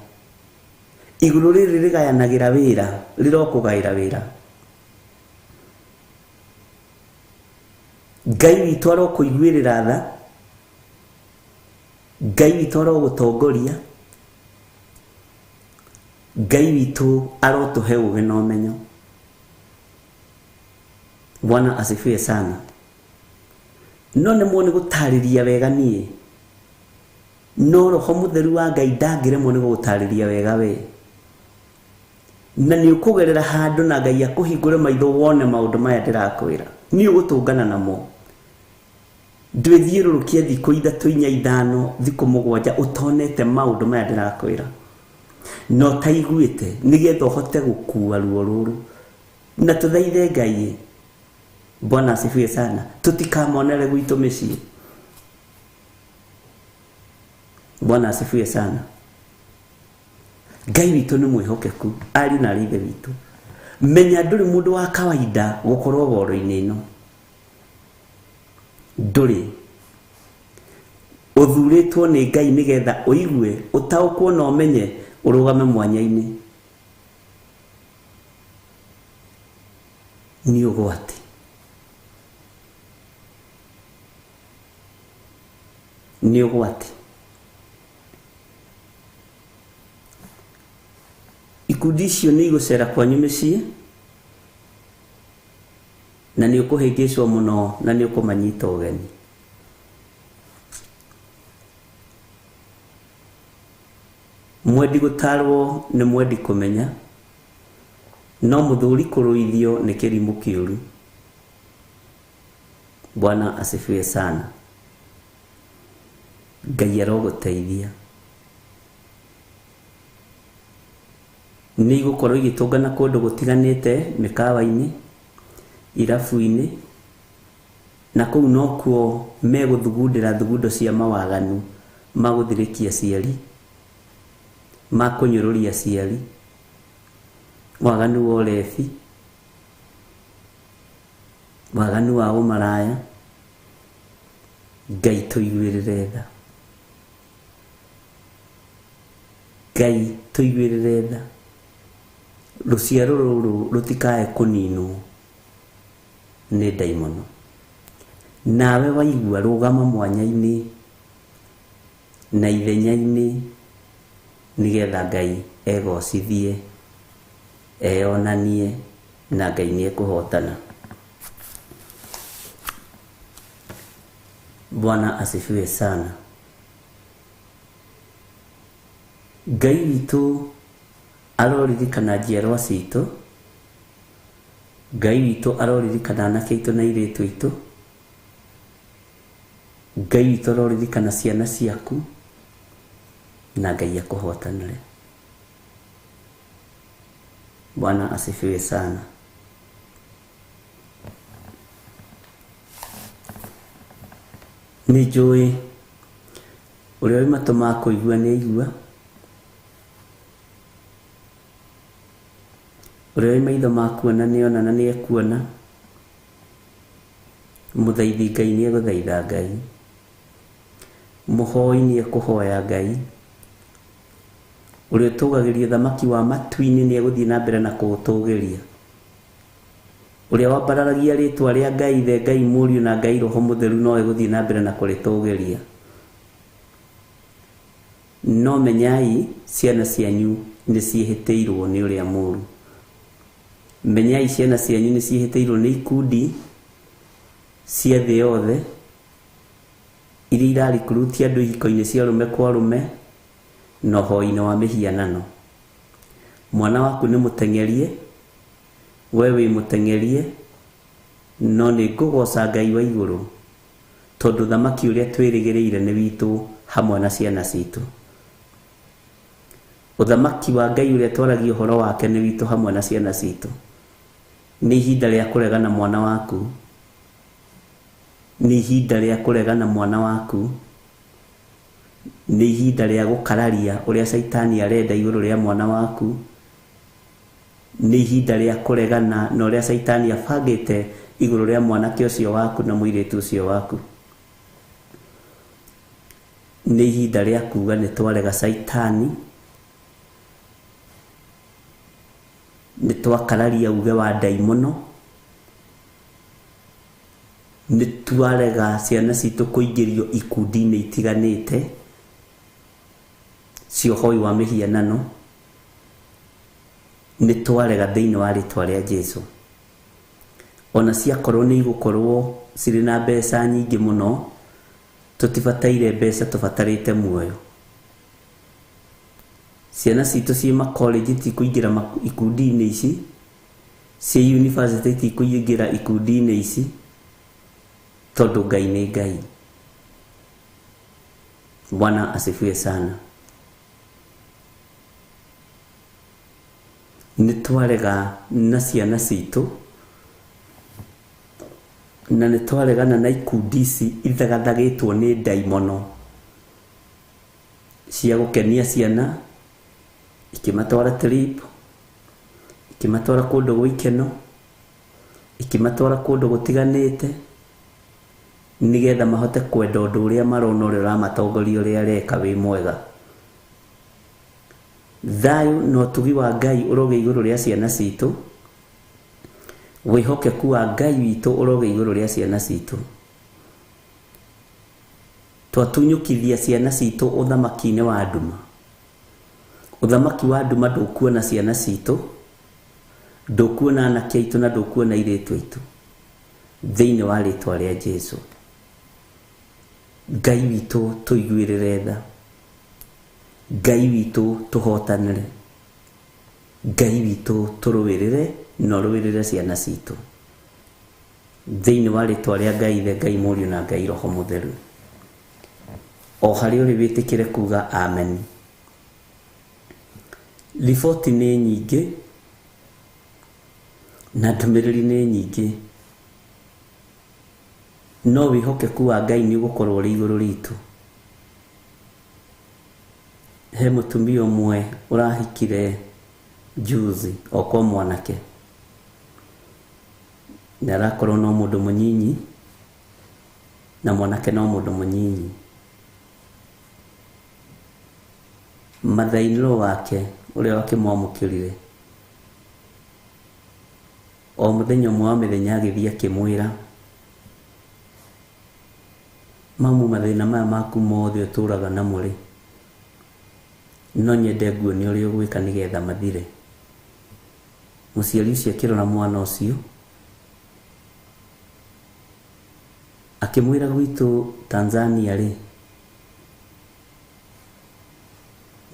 igũrũ rĩrĩ rĩgayanagĩra wĩra, rĩrokũgaĩra wĩra. Ngai witũ arokũiguĩrĩra tha, Ngai witũ arogũtongoria, Ngai witũ arotũhe ũũgĩ na ũmenyo. Bwana asifiwe sana. No nemwo nĩ gũtarĩria wega niĩ, no roho mũtheru wa Ngai ndangĩremwo nĩ gũgũtarĩria wega we. Na nĩ ũkũgerera handũ na Ngai akũhingũre maitho wone maũndũ maya ndĩrakwĩra. Nĩ ũgũtũngana namo. Ndwĩthiũrũrũkie thikũ 3 4 5 thikũ 7 ũtonete maũndũ maya ndĩrakwĩra. Na ũtaiguĩte nĩgetha ũhote gũkua ruo rũrũ. Na tũthaithe Ngai. Bwana asifiwe sana. Tutikamonere gwitũ mĩciĩ. Bwana asifiwe sana. Ngai witũ nĩ mwĩhokeku, ariũ na aarĩ a Ithe witũ. Menya ndũrĩ mũndũ wa kawaida gũkorwo woro-inĩ ĩno. Ndũrĩ. Ũthurĩtwo nĩ Ngai nĩgetha ũigue, ũtaũkwo na ũmenye, ũrũgame mwanya-inĩ. Nĩ ũgwati. Nĩ ũgwati. Ikundi icio nĩ igũcera kwanyu mĩciĩ, na nĩ ũkũhĩngĩcwo mũno na nĩ ũkũmanyita ũgeni. Mwendi gũtarwo nĩ mwendi kũmenya, no mũthuri kũrũithio nĩ kĩrimũ kĩũru. Bwana asifiwe sana. Ngai arogũteithia. Nĩ igũkorwo igĩtũngana kũndũ gũtiganĩte, mĩkawa-inĩ, irabu-inĩ, na kũu nokuo megũthugundĩra thugundo cia mawaganu ma gũthirĩkia aciari, ma kũnyũrũria aciari, waganu wa ũrebi, waganu wa ũmaraya. Ngai tũiguĩrĩre tha. Ngai tũiguĩrĩre tha. Rũciaro rũrũ rũtikae kũninwo nĩ ndaimono. Nawe waigua rũgama mwanya-inĩ na ithenya-inĩ nĩgetha Ngai egocithie, eyonanie, na Ngai nĩ ekũhotana. Bwana asifiwe sana. Ngai witũ aroririkana njiarwa citũ, Ngai witũ aroririkana anake aitũ na airĩtu aitũ, Ngai witũ aroririkana ciana ciaku, na Ngai akũhotanĩre. Bwana asifiwe sana. Nĩ njũĩ ũrĩa wĩ matũ ma kũigua nĩ aigua, ũrĩa wĩ maitho ma kuona nĩ ona na nĩ ekuona, mũthaithi Ngai nĩ egũthaitha Ngai, mũhoi nĩ ekũhoya Ngai, ũrĩa ũtũgagĩria thamaki wa matu-inĩ nĩ egũthiĩ na mbere na kũũtũgĩria, ũrĩa wambararagia rĩtwa rĩa Ngai Ithe, Ngai Mũriũ na Ngai Roho Mũtheru no egũthiĩ na mbere na kũrĩtũgĩria. No menyai ciana cianyu nĩ ciĩhĩtĩirwo nĩ ũrĩa mũũru. Menyai ciana cianyu nĩ ciĩhĩtĩirwo nĩ ikundi cia thĩ yothe iria irarikurutia andũ ihiko-inĩ cia arũme kwa arũme na ũhoi-inĩ wa mĩhianano. Mwana waku nĩ mũteng'erie, we wĩ mũteng'erie, No nĩ ngũgoca Ngai wa igũrũ tondũ thamaki ũrĩa twĩrĩgĩrĩire nĩ witũ hamwe na ciana citũ. Ũthamaki wa Ngai ũrĩa twaragia ũhoro wake nĩ witũ hamwe na ciana citũ. Nĩ ihinda rĩa kũregana mwana waku. Nĩ ihinda rĩa kũregana mwana waku. Nĩ ihinda rĩa gũkararia ũrĩa caitani arenda igũrũ rĩa mwana waku. Nĩ ihinda rĩa kũregana na ũrĩa caitani abangĩte igũrũ rĩa mwanake ũcio waku na mũirĩtu ũcio waku. Nĩ ihinda rĩa kuga nĩ twarega caitani, nĩ twakararia uge wa ndaimono, nĩ twarega ciana citũ kũingĩrio ikundi-inĩ itiganĩte cia ũhoi wa mĩhianano, nĩ twarega thĩinĩ wa rĩtwa rĩa Jesũ. Ona ciakorwo nĩ igũkorwo cirĩ na mbeca nyingĩ mũno, tũtibataire mbeca, tũbatarĩte muoyo. Ciana citũ ciĩ makolenji tikũingĩra ikundi-inĩ ici, ciĩ university tikũingĩra ikundi-inĩ ici, tondũ Ngai nĩ Ngai. Bwana asifiwe sana. Nĩ twarega na ciana citũ na nĩ twaregana na ikundi ici ithagathagĩtwo nĩ ndaimono cia gũkenia ciana, ikĩmatwara trip, ikĩmatwara kũndũ gwa ikeno, ikĩmatwara kũndũ gũtiganĩte, nĩgetha mahote kwenda ũndũ ũrĩa marona ũrĩa ũramatongoria ũrĩa areka wĩ mwega. Thayũ na ũtugi wa Ngai ũrogĩa igũrũ rĩa ciana citũ. Wĩhokeku wa Ngai witũ ũrogĩa igũrũ rĩa ciana citũ. Twatunyũkithia ciana citũ ũthamaki-inĩ wa nduma. Ũthamaki wa nduma ndũkuona ciana citũ, ndũkuona anake aitũ na ndũkuona airĩtu aitũ. Thĩinĩ wa rĩtwa rĩa Jesũ. Ngai witũ tũiguĩrĩre tha. Ngai witũ tũhotanĩre. Ngai witũ tũrũĩrĩre na ũrũĩrĩre ciana citũ. Thĩinĩ wa rĩtwa rĩa Ngai Ithe, Ngai Mũriũ na Ngai Roho Mũtheru. O harĩa ũrĩ wĩtĩkĩre kuga amen. Riboti nĩ nyingĩ na ndũmĩrĩri nĩ nyingĩ, no wĩhokeku wa Ngai nĩ ũgũkorwo ũrĩ igũrũ ritũ. He mũtumia ũmwe ũrahikire juzi o kwa mwanake, na arakorwo no mũndũ mũnyinyi na mwanake no mũndũ mũnyinyi. Mother-in-law wake ũrĩa wakĩmwamũkĩrire o mũthenya ũmwe wa mĩthenya agĩthiĩ akĩmwĩra, mamu, mathĩna maya maku mothe ũtũraga namo rĩ, no nyende nguonie ũrĩa ũgwĩka nĩgetha mathire. Mũciari ũcio akĩrora mwana ũcio akĩmwĩra, gwitũ Tanzania rĩ,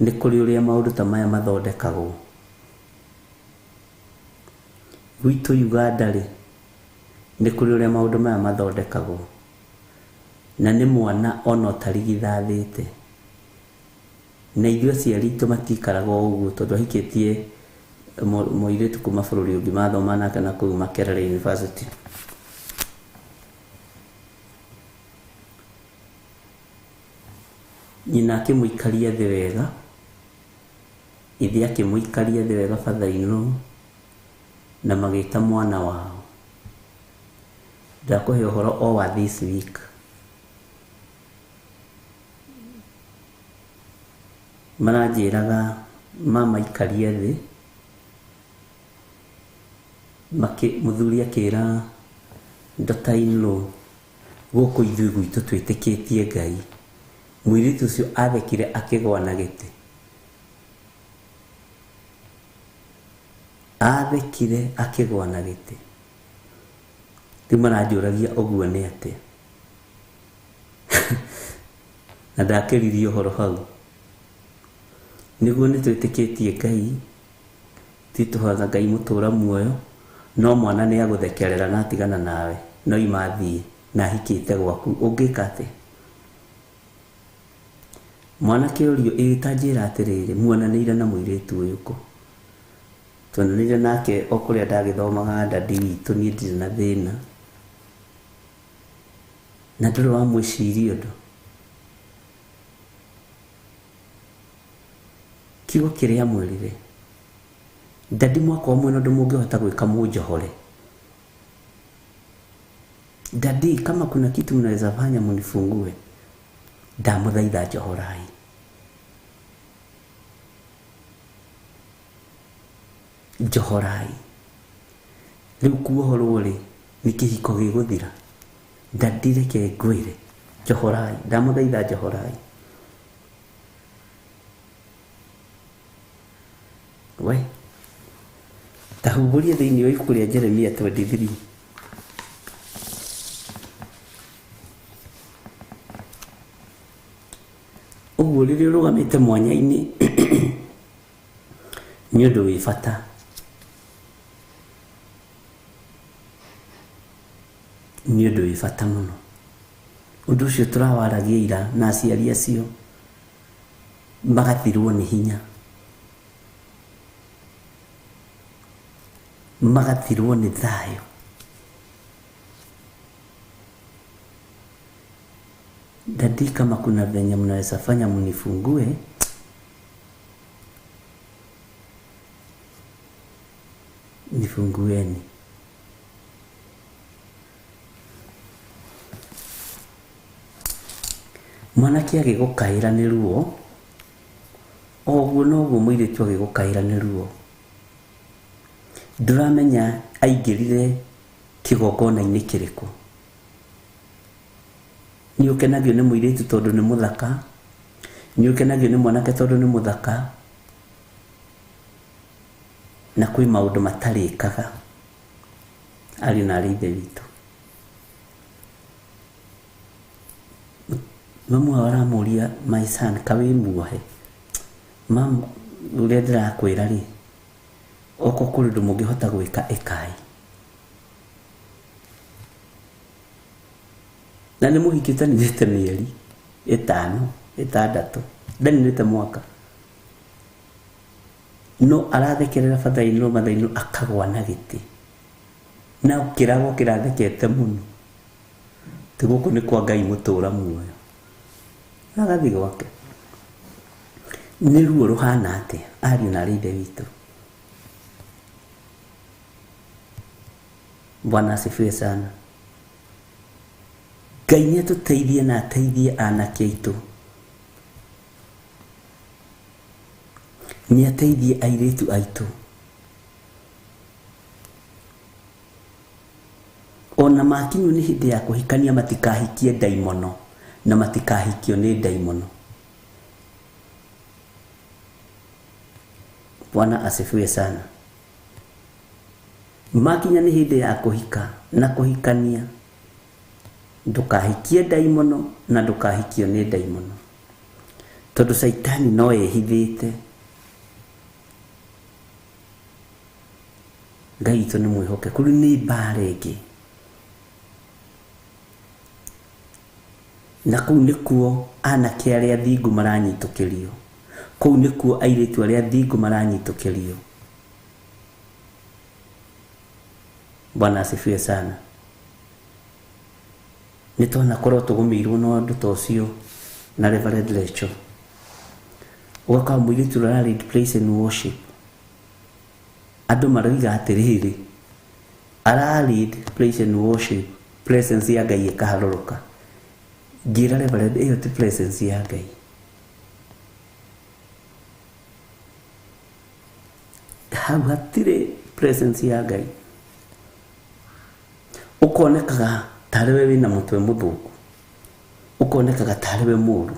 nĩ kũrĩ ũrĩa maũndũ ta maya mathondekagwo. Gwitũ Uganda rĩ, nĩ kũrĩ ũrĩa maũndũ maya mathondekagwo. Na nĩ mwana ona ũtarigithathĩte. Na ithuĩ aciari aitũ matikaraga o ũguo tondũ ahikĩtie mũirĩtu kuma bũrũri ũngĩ mathoma nake na kũu Makerere University. Nyina akĩmũikaria thĩ wega, ithe akĩmũikaria thĩ wega father-in-law, na magĩta mwana wao. Ndakũhe ũhoro o wa this week. Maranjĩraga mama ikaria thĩ, mũthuri akĩra daughter-in-law, gũkũ ithuĩ gwitũ twĩtĩkĩtie Ngai. Mũirĩtu ũcio athekire akĩgũa na gĩtĩ. Athekire akĩgũa na gĩtĩ. Rĩu maranjũragia ũguo nĩ atĩa. Na ndakĩririe ũhoro hau. Nĩguo nĩ twĩtĩkĩtie Ngai, ti tũhoyaga Ngai mũtũra muoyo, No mwana nĩ agũthekerera na atigana nawe no imathiĩ na ahikĩte gwaku ũngĩka atĩa? Mwanake ũrio ĩ ta njĩra atĩrĩrĩ, muonanĩire na mũirĩtu ũyũ kũ? Tuonanĩire nake o kũrĩa ndagĩthomaga ndadi witũ, niĩ ndirĩ na thĩna. Na ndũrĩ wamwĩciria ũndũ. Kiugo kĩrĩa amwĩrire, ndadi mwakwa mwena ũndũ mũngĩhota gwĩka mũnjohore. Dadi, kama kuna kitu mnaweza fanya munifungue, ndamũthaitha njohorai. Njohorai. Rĩu kuohorwo rĩ, nĩ kĩhiko gĩgũthira. Dadi reke ngwĩre, njohorai, ndamũthaitha njohorai. We, ta humbũria thĩinĩ wa ibuku rĩa Jeremia 23. Ũguo rĩrĩa ũrũgamĩte mwanya-inĩ nĩ ũndũ wĩ bata. Nĩ ũndũ wĩ bata mũno. Ũndũ ũcio tũrawaragia ira na aciari acio magathirwo nĩ hinya, magathirwo nĩ thayũ. Dadi, kama kuna venye mnaweza fanya munifungue, nifungueni. Mwanake agĩgũkaĩra nĩ ruo, o ũguo noguo mũirĩtu agĩgũkaĩra nĩ ruo. Ndũramenya aingĩrire kĩgongona-inĩ kĩrĩkũ. Nĩ ũkenagio nĩ mũirĩtu tondũ nĩ mũthaka, nĩ ũkenagio nĩ mwanake tondũ nĩ mũthaka, na kwĩ maũndũ matarĩkaga arĩ na arĩ ithe witũ. Mamu wao aramũria, my son, ka wĩ muohe? Mam, ũrĩa ndĩrakwĩra rĩ, okorwo kũrĩ ũndũ mũngĩhota gwĩka ĩkai. Na nĩ mũhiki ũtaninĩte mĩeri 5, 6, ndaninĩte mwaka. No arathekerera bathainĩ mathainĩ akagwa na gĩtĩ. Na kĩrago kĩrathekete mũno. Ti gũkũ nĩ kwa Ngai mũtũra muoyo. Agathiĩ gwake. Nĩ ruo rũhana atĩa ariũ na arĩ ithe witũ? Bwana asifiwe sana. Ngai nĩ atũteithie na ateithie anake aitũ. Nĩ ateithie airĩtu aitũ. Ona makinywo nĩ hĩndĩ ya kũhikania matikahikie ndaimono na matikahikio nĩ ndaimono. Bwana asifiwe sana. Makinya nĩ hĩndĩ ya kũhika na kũhikania, ndũkahikie ndaimono na ndũkahikio nĩ ndaimono, tondũ Caitani no ehithĩte. Ngai witũ nĩ mwĩhokeku. Rĩu nĩ mbara ĩngĩ, na kũu nĩkuo anake arĩa thingu maranyitũkĩrio, kũu nĩkuo airĩtu arĩa thingu maranyitũkĩrio. Bwana asifiwe sana. Nĩ twanakorwo tũgũmĩirwo na ũndũ ta ũcio na Reverend Lecho. Ũgakora mũirĩtu ũrĩa lead praise and worship, andũ maroiga atĩrĩrĩ, ara lead praise and worship, presence ya Ngai ĩkaharũrũka. Ngĩra Reverend, ĩyo ti presence ya Ngai. Hau hatirĩ presence ya Ngai. Ũkonekaga tarĩ we wĩna mũtwe mũthũku, ũkonekaga tarĩ we mũũru.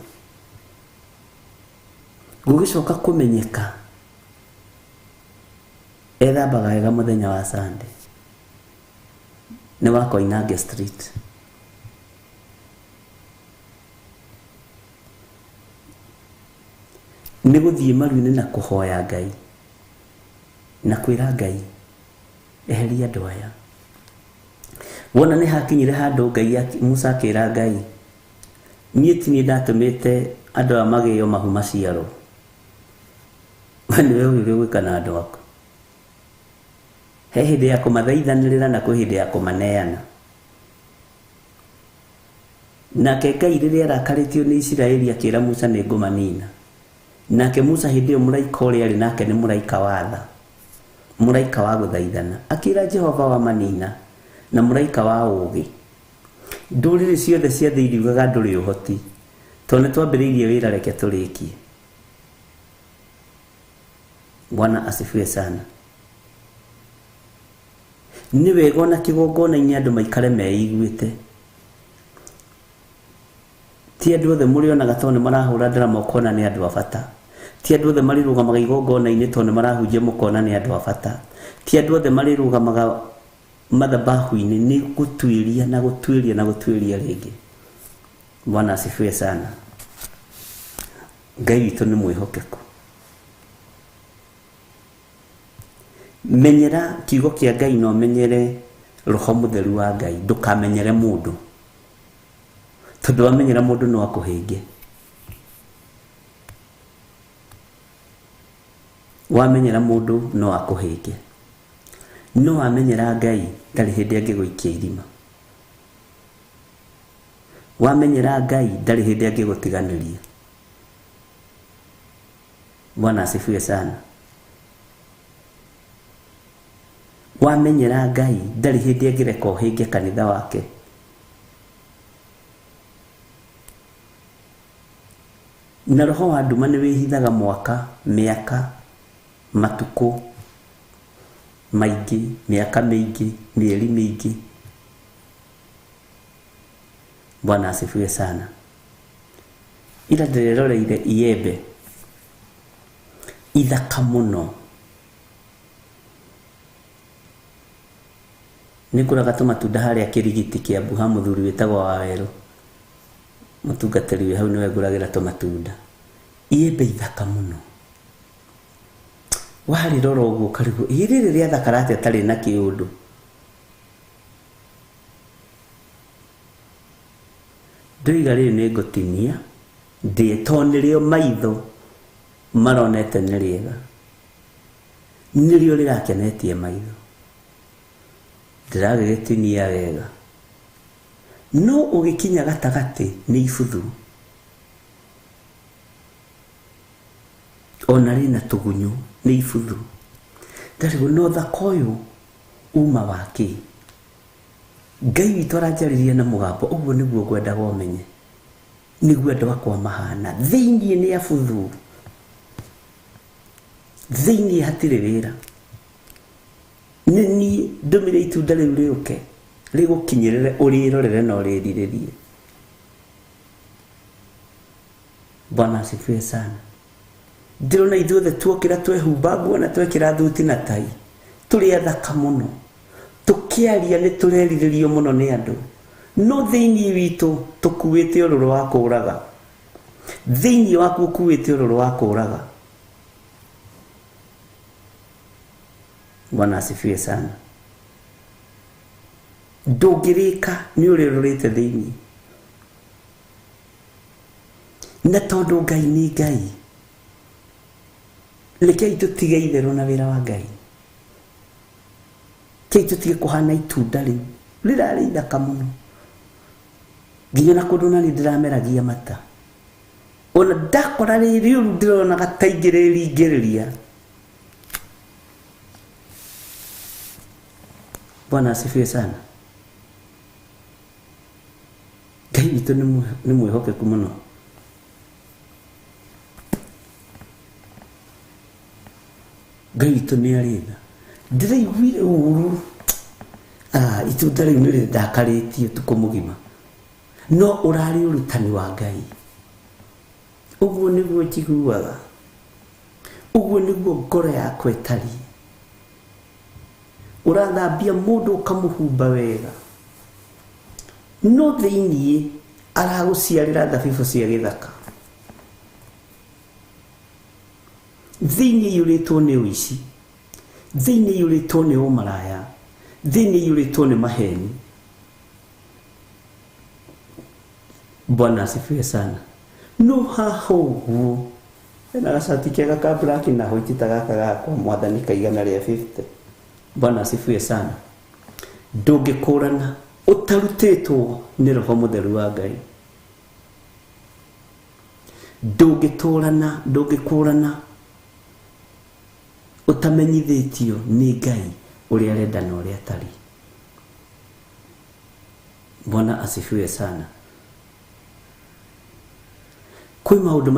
Gũgĩcoka kũmenyeka ethambaga wega mũthenya wa Sunday, nĩ wa Koinange Street. Nĩ gũthiĩ maru-inĩ na kũhoya Ngai na kwĩra Ngai Eheria andũ aya. Wona nĩ hakinyire handũ Ngai Musa akĩra Ngai, niĩ ti niĩ ndatũmĩte andũ aya magĩo mahu maciaro. We nĩwe ũĩ ũrĩa ũgwĩka na andũ aku. He hĩndĩ ya kũmathaithanĩrĩra na kwĩ hĩndĩ ya kũmaneana. Nake Ngai rĩrĩa arakarĩtio nĩ Isiraeli akĩra Musa nĩ ngũmanina. Nake Musa hĩndĩ ĩyo mũraika ũrĩa arĩ nake nĩ mũraika wa tha, mũraika wa gũthaithana. Akĩra Jehova wa manina na mũraika wa ũũgĩ. Ndũrĩrĩ ciothe cia thĩ iriugaga ndũrĩ ũhoti, tondũ nĩ twambĩrĩirie wĩra reke tũrĩkie. Bwana asifiwe sana. Nĩ wega ona kĩgongona-inĩ andũ maikare meiguĩte. Ti andũ othe mũrĩonaga tondũ nĩ marahũra ndarama ũkona nĩ andũ a bata. Ti andũ othe marĩrũgamaga igongona-inĩ tondũ nĩ marahunjia mũkona nĩ andũ a bata. Ti andũ othe marĩrũgamaga mathabahu-inĩ nĩ gũtuĩria na gũtuĩria na gũtuĩria rĩngĩ. Bwana asifiwe sana. Ngai witũ nĩ mwĩhokeku. Menyera kiugo kĩa Ngai na ũmenyere roho mũtheru wa Ngai, ndũkamenyere mũndũ. Tondũ wamenyera mũndũ no akũhĩnge. Wamenyera mũndũ no akũhĩnge. No wamenyera Ngai ndarĩ hĩndĩ angĩgũikia irima. Wamenyera Ngai ndarĩ hĩndĩ angĩgũtiganĩria. Bwana asifiwe sana. Wamenyera Ngai ndarĩ hĩndĩ angĩreka ũhĩnge kanitha wake. Na roho wa nduma nĩ wĩhithaga mwaka, mĩaka, matukũ maingĩ, mĩaka mĩingĩ, mĩeri mĩingĩ. Bwana asifiwe sana. Ira ndĩreroreire iembe ithaka mũno. Nĩ ngũraga tũmatunda harĩa kĩrigiti kĩa ha mũthuri wĩtagwo Wawerũ. Mũtungatĩri wĩ hau nĩwe ngũragĩra tũmatunda. Iembe ithaka mũno. Warĩrora ũguo ũkarigwo ĩ rĩrĩ rĩathakara atĩa tarĩ na kĩũndũ. Ndoiga rĩrĩ nĩ ngũtinia ndĩe tondũ nĩrĩo maitho maronete nĩ rĩega. Nĩrĩo rĩrakenetie maitho. Ndĩragĩgĩtinia wega. No ũgĩkinya gatagatĩ nĩ ibuthu. Ona rĩna tũgunyũ nĩ ibuthu. Ndarigwo no thaka ũyũ uma wa kĩ? Ngai witũ aranjarĩria na mũgambo ũguo nĩguo ngwendaga ũmenye. Nĩguo andũ akwa mahana. Thĩiniĩ nĩ abuthu. Thĩiniĩ hatirĩ wĩra. Nĩ niĩ ndũmire itunda rĩu rĩũke rĩgũkinyĩrĩre ũrĩrorere na ũrĩrirĩrie. Bwana asifiwe sana. Ndĩrona ithuothe tuokĩra twehumba nguo na twekĩra thuti na tai. Tũrĩ athaka mũno. Tũkĩaria nĩ tũrerirĩrio mũno nĩ andũ. No thĩiniĩ witũ tũkuĩte ũrũrũ wa kũũraga. Thĩiniĩ waku ũkuĩte ũrũrũ wa kũũraga. Bwana asifiwe sana. Ndũngĩrĩka nĩ ũrĩrorĩte thĩiniĩ. Na tondũ Ngai nĩ Ngai, rekei tũtige itherũ na wĩra wa Ngai. Rekei tũtige kũhana itunda rĩu rĩrarĩ ithaka mũno. Nginya na kũndũ nani ndĩrameragia mata. Ona ndakora rĩrĩ ũru ndĩronaga ta ingĩrĩringĩrĩria. Bwana asifiwe sana. Ngai witũ nĩ mwĩhokeku mũno. Ngai witũ nĩ arĩ tha. Ndĩraiguire ũru. Itunda rĩu nĩ rĩndakarĩtie ũtukũ mũgima. No ũrarĩ ũrutani wa Ngai. Ũguo nĩguo njiguaga. Ũguo nĩguo ngoro yakwa ĩtariĩ. Ũrathambia mũndũ ũkamũhumba wega. No thĩiniĩ aragũciarĩra thabibũ cia gĩthaka. Thĩiniĩ iyũrĩtwo nĩ ũici. Thĩiniĩ iyũrĩtwo nĩ ũmaraya. Thĩ nĩ iyũrĩtwo nĩ maheni. Bwana asifiwe sana. No haha ũguo ena gacati kega ka black na white ta gaka gakwa mwathani ka 150. Bwana asifiwe sana. Ndũngĩkũrana ũtarutĩtwo nĩ Roho Mũtheru wa Ngai. Ndũngĩtũrana, ndũngĩkũrana ũtamenyithĩtio nĩ Ngai ũrĩa arenda na ũrĩa atarĩ. Bwana asifiwe sana. Kwĩ maũndũ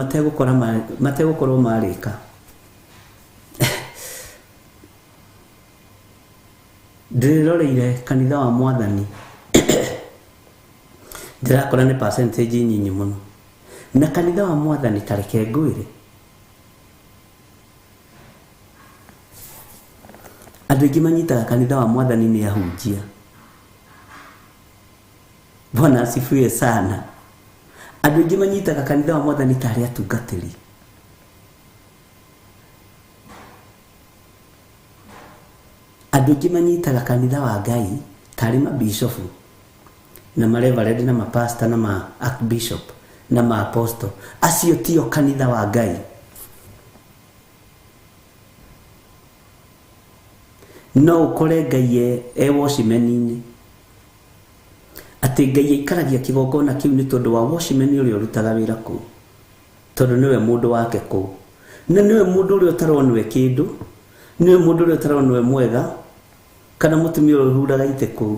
mategũkorwo marĩka. Ndĩroreire kanitha wa mwathani ndĩrakora nĩ percentage nyinyi mũno. Na kanitha wa mwathani ta reke ngwĩre, andũ aingĩ manyitaga kanitha wa mwathani nĩ ahunjia. Bwana asifiwe sana. Andũ aingĩ manyitaga kanitha wa mwathani tarĩ atungatĩri. Andũ aingĩ manyitaga kanitha wa Ngai tarĩ mabishofu na mareverend na mapasta na ma archbishop na ma apostle. Acio tio kanitha wa Ngai. No ũkore Ngai e watchman-inĩ, atĩ Ngai aikaragia kĩgongona kĩu nĩ tondũ wa watchman ũrĩa ũrutaga wĩra kũu, tondũ nĩwe mũndũ wake kũu, na nĩwe mũndũ ũrĩa ũtaronwe kĩndũ, nĩwe mũndũ ũrĩa ũtaronwe mwega, kana mũtumia ũrĩa ũhuraga itĩ kũu.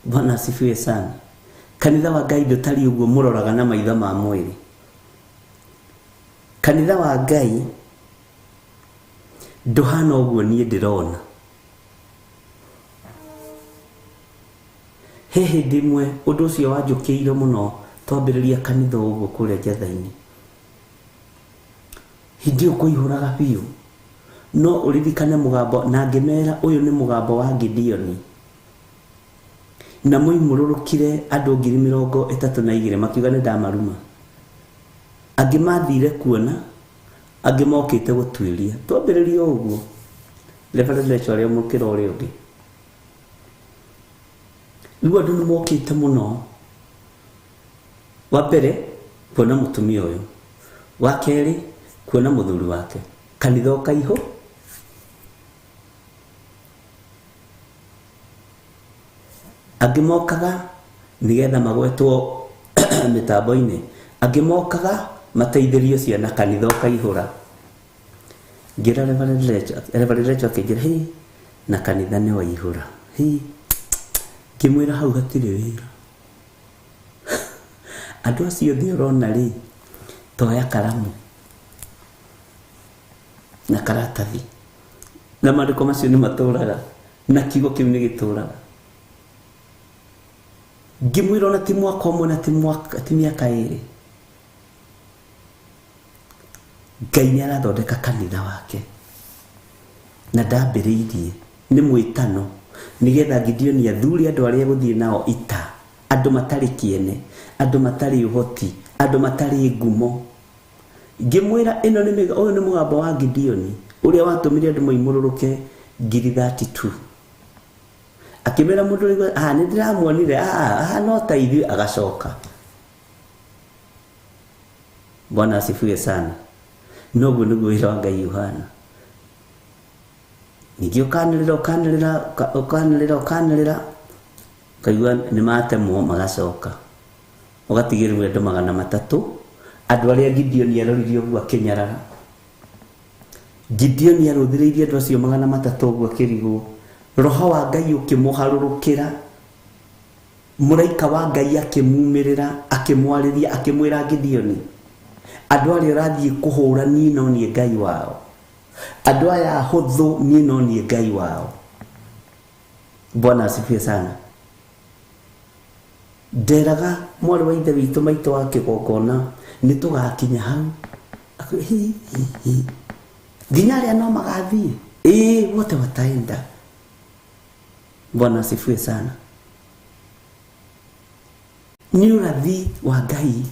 Bwana asifiwe sana. Kanitha wa Ngai ndũtariĩ ũguo mũroraga na maitho ma mwĩrĩ. Kanitha wa Ngai ndũhana ũguo niĩ ndĩrona. He hĩndĩ ĩmwe ũndũ ũcio wanjũkĩire mũno twambĩrĩria kanitha ũguo kũrĩa Njatha-inĩ. Hĩndĩ ĩyo kũihũraga biũ. No ũririkane mũgambo, na ngĩmera ũyũ nĩ mũgambo wa Gideoni. Na moimũrũrũkire andũ 32,000 makiuga nĩ ndamaruma. Angĩ mathire kuona, angĩ mokĩte gũtuĩria. Twambĩrĩria ũguo Reverend Lecho arĩa mũkĩra ũrĩa ũngĩ. Rĩu andũ nĩ mokĩte mũno. Wa mbere kuona mũtumia ũyũ, wa kerĩ kuona mũthuri wake, kanitha ũkaihũ. Angĩ mokaga nĩgetha magwetwo mĩtambo-inĩ, angĩ mokaga mateithĩrio ciana, kanitha ũkaihũra. Ngĩra Reverend Lecho akĩnjĩra, hĩ, na kanitha nĩ waihũra. Hĩ, ngĩmwĩra hau hatirĩ wĩra. Andũ acio othe ũrona rĩ, toya karamu na karatathi, na maandĩko macio nĩ matũraga, na kiugo kĩu nĩ gĩtũraga. Ngĩmwĩra ona ti mwaka ũmwe na ti mĩaka ĩrĩ, Ngai nĩ arathondeka kanitha wake. Na ndambĩrĩirie nĩ mwĩtano nĩgetha Gideoni athure andũ arĩa egũthiĩ nao ita, andũ matarĩ kĩene, andũ matarĩ ũhoti, andũ matarĩ ngumo. Ngĩmwĩra ĩno nĩ ũyũ nĩ mũgambo wa Gideoni ũrĩa watũmire andũ moimũrũrũke 32,000. Akĩmwĩra mũndũ ũrĩa nĩ ndĩramuonire, no ta ithuĩ, agacoka. Bwana asifiwe sana. Noguo nĩguo wĩra wa Ngai ũhana. Ningĩ ũkanĩrĩra ũkanĩrĩra ũkanĩrĩra ũkanĩrĩra, ũkaigua nĩ matemwo magacoka. Ũgatigĩrwo andũ 300, andũ arĩa Gideoni aroririe ũguo akĩnyarara. Gideoni arũthĩrĩirie andũ acio 300 ũguo akĩrigwo. Roho wa Ngai ũkĩmũharũrũkĩra, mũraika wa Ngai akĩmumĩrĩra, akĩmwarĩria, akĩmwĩra Gideoni, andũ arĩa ũrathiĩ kũhũra niĩ no niĩ Ngai wao, andũ aya ahũthũ niĩ no niĩ Ngai wao. Bwana asifiwe sana. Nderaga mwarĩ wa ithe witũ maitũ wa kĩgongona nĩ tũgakinya hau. Hi, hi, hi. Nginya arĩa no magathiĩ, ĩĩ wote wataenda. Bwana asifiwe sana. Nĩ ũrathi wa Ngai.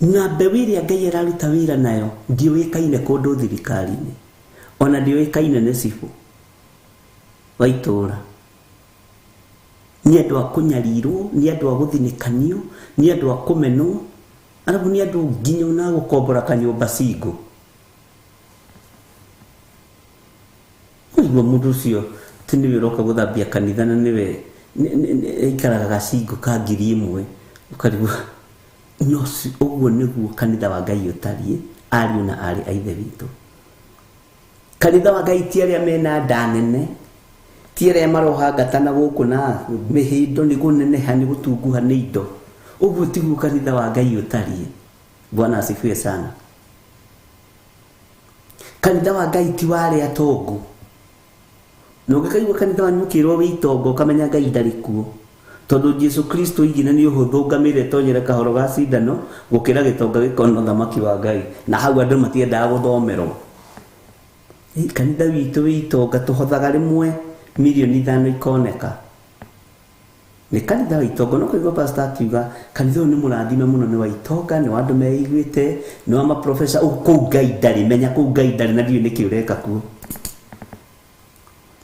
Na mbeũ ĩrĩa Ngai araruta wĩra nayo ndiũĩkaine kũndũ thirikari-inĩ, ona ndiũĩkaine nĩ cibũ wa itũũra. Nĩ andũ a kũnyarirwo, nĩ andũ a gũthinĩkanio, nĩ andũ a kũmenwo, arabu nĩ andũ nginya ona gũkombora kanyũmba single. Ũguo mũndũ ũcio ti nĩwe ũroka gũthambia kanitha na nĩwe aikaraga gacingo ka 1000 ũkarigwo. No ũguo nĩguo kanitha wa Ngai ũtariĩ, ariũ na aarĩ a Ithe witũ. Kanitha wa Ngai ti arĩa mena nda nene, ti arĩa maroha ngata na gũkũ na mĩhĩndo nĩ kũneneha nĩ gũtunguha nĩ indo. Ũguo tiguo kanitha wa Ngai ũtariĩ. Bwana asifiwe sana. Kanitha wa Ngai ti wa arĩa atongu. Na ũngĩkaigua kanitha wanyu ũkĩrwo wĩ itonga ũkamenya Ngai ndarĩ kuo. Tondũ Jesu Kristo oigire nĩ ũhũthũ ngamĩra ĩtonyere kahoro ga cindano gũkĩra gĩtonga gĩkona ũthamaki wa Ngai. Na hau andũ matiendaga gũthomerwo. Kanitha witũ wĩ itonga tũhothaga rĩmwe 5 milioni ikoneka. Nĩ kanitha wa itonga. No kũigua pastor akiuga kanitha ũyũ nĩ mũrathime mũno, nĩ wa itonga, nĩ wa andũ meiguĩte, nĩ wa maprofesa. Kũu Ngai ndarĩ, menya kũu Ngai ndarĩ na ndiũĩ nĩkĩ ũreka kuo.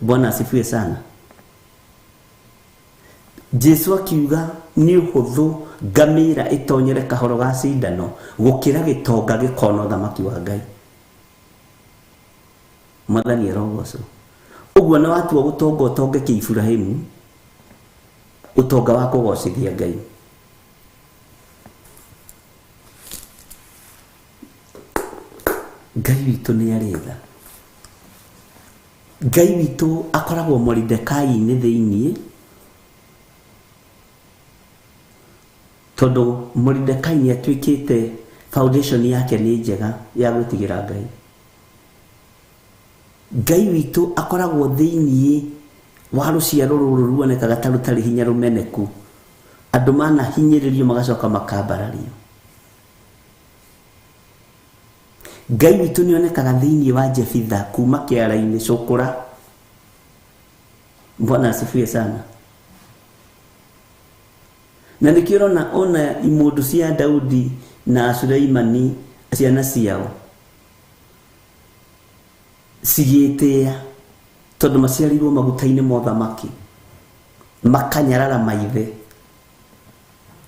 Bwana asifiwe sana. Jesu akiuga nĩ ũhũthũ ngamĩra ĩtonyere kahoro ga cindano gũkĩra gĩtonga gĩkona ũthamaki wa Ngai. Mwathani arogocwo. Ũguo na watua gũtonga ũtonge kĩ Iburahĩmu, ũtonga wa kũgocithia Ngai. Ngai witũ nĩ arĩ tha. Ngai witũ akoragwo Moridekai-inĩ thĩiniĩ, tondũ Moridekai nĩ atuĩkĩte foundation yake nĩ njega ya gwĩtigĩra Ngai. Ngai witũ akoragwo thĩiniĩ wa rũciaro rũrũ ruonekaga ta rũtarĩ hinya rũmeneku. Andũ manahinyĩrĩrio magacoka makambarario. Ngai witũ nĩ onekaga thĩiniĩ wa Jefitha kuma kĩara-inĩ cũkũra. Bwana asifiwe sana. Na nĩkĩo ũrona ona imũndũ cia Daudi na Suleimani ciana ciao cigĩtĩĩa tondũ maciarirwo maguta-inĩ ma ũthamaki, makanyarara maithe.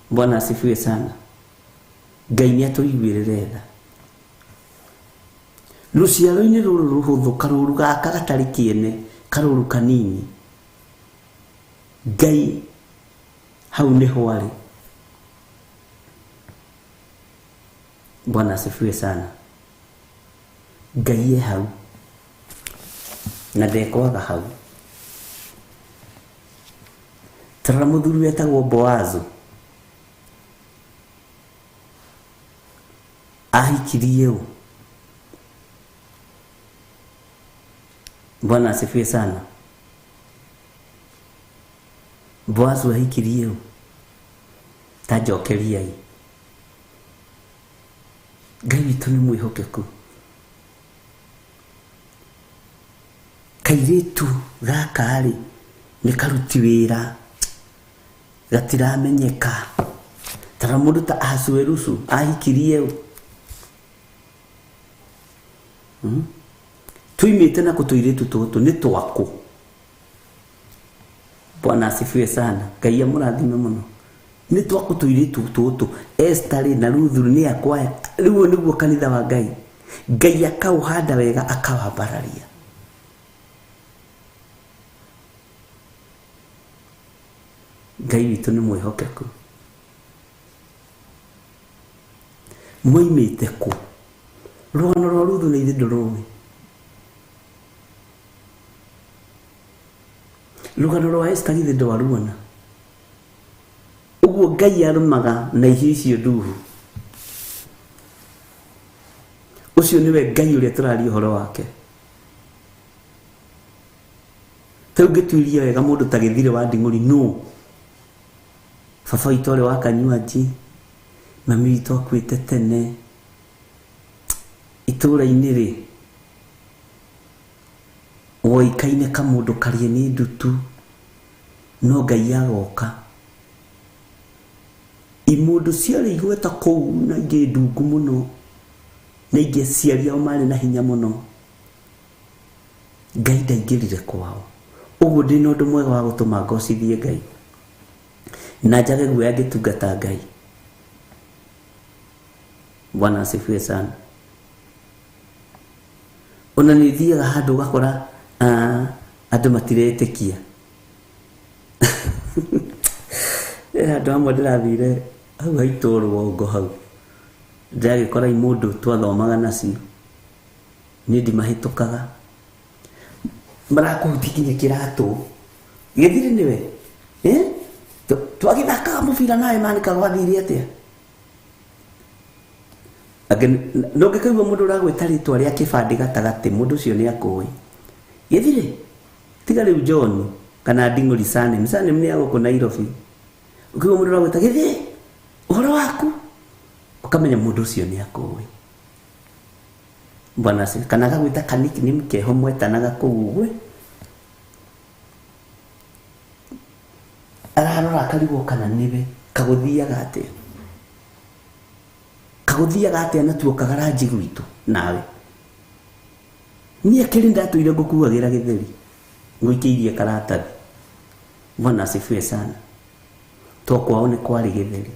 Bwana asifiwe sana. Ngai nĩ atũiguĩrĩre tha. Rũciaro-inĩ rũrũ rũhũthũ, karũru gaka gatarĩ kĩene, karũru kanini, Ngai hau nĩho arĩ. Bwana asifiwe sana. Ngai e hau na ndekwaga hau. Tarora mũthuri wetagwo Boazu ahikirie ũ? Bwana asifiwe sana. Boazu ahikirie ũ? Ta njokeriai. Ngai witũ nĩ mwĩhokeku. Kairĩtu gaka rĩ nĩ karuti wĩra gatiramenyeka. Tara mũndũ ta Ahasuerusu ahikirie ũ? Tuimĩte na tũirĩtu tũtũ nĩ twakũ. Bwana asifiwe sana. Ngai amũrathime mũno. Nĩ twakũ tũirĩtu tũtũ. Esther rĩ na Ruthu nĩ akwa. Rĩu nĩguo kanitha wa Ngai. Ngai akaũhanda wega akawambararia. Ngai witũ nĩ mwĩhokeku. Moimĩte kũ? Rũgano rwa Ruthu na ithuĩ ndũrũĩ. Rũgano rwa Esther githĩ ndwaruona. Ũguo Ngai arũmaga na ihiũ icio nduhu. Ũcio nĩwe Ngai ũrĩa tũraria ũhoro wake. Ta rĩu ngĩtuĩria wega mũndũ ta Gĩthire wa Nding'ũri nũ? Baba witũ arĩ wa Kanyuanji, mami witũ akuĩte tene. Itũũra-inĩ rĩ, woikaine kamũndũ karĩe nĩ ndutu, no Ngai agoka. Imũndũ ciarĩ igweta kũu na ingĩ ndungu mũno na ingĩ aciari ao marĩ na hinya mũno. Ngai ndaingĩrire kwao. Ũguo ndĩna ũndũ mwega wa gũtũma ngocithie Ngai na njage guoya ngĩtungata Ngai. Bwana asifiwe sana. Ona nĩ thiaga handũ ũgakora andũ matiretĩkia. Handũ hamwe ndĩrathire hau haitũ rũgongo hau, ndĩragĩkora imũndũ twathomaga nacio, niĩ ndimahĩtũkaga, marakũhutia nginya kĩratũ gĩthiri nĩwe twagĩthakaga mũbira nawe manĩka gwathire atĩa? No ngĩkaigua mũndũ ũragwĩta rĩtwa rĩa kĩbandĩ gatagatĩ, mũndũ ũcio nĩ akũĩ. Gĩthiri tiga rĩu John kana Nding'ũri Sanem, Sanem nĩ ya gũkũ Nairobi. Ũkĩigua mũndũ ũragwĩta gĩthiri ũhoro waku, ũkamenya mũndũ ũcio nĩ akũĩ. Bwana asifiwe. Kana agagwĩta kaniki nĩ mkeho mwetanaga kũu ũguo, ararora akarigwo kana nĩwe kagũthiaga atĩa, kagũthiaga atĩa na tuokaga ranji gwitũ nawe. Niĩ akĩrĩ ndatũire ngũkuagĩra gĩtheri ngũikĩirie karatathi. Bwana asifiwe sana. To kwao nĩ kwarĩ gĩtheri.